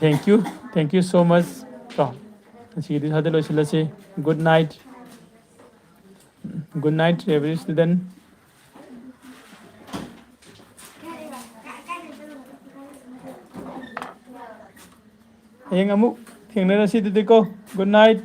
thank you, thank you so much ꯀꯣ꯫ ꯉꯁꯤꯒꯤꯗꯤ ꯁ꯭ꯋꯥꯏꯗ ꯂꯣꯏꯁꯤꯜꯂꯁꯤ꯫ Good night, good night every student꯫ ꯍꯌꯦꯡ ꯑꯃꯨꯛ ꯊꯦꯡꯅꯔꯁꯤ ꯑꯗꯨꯗꯤꯀꯣ꯫ Good night꯫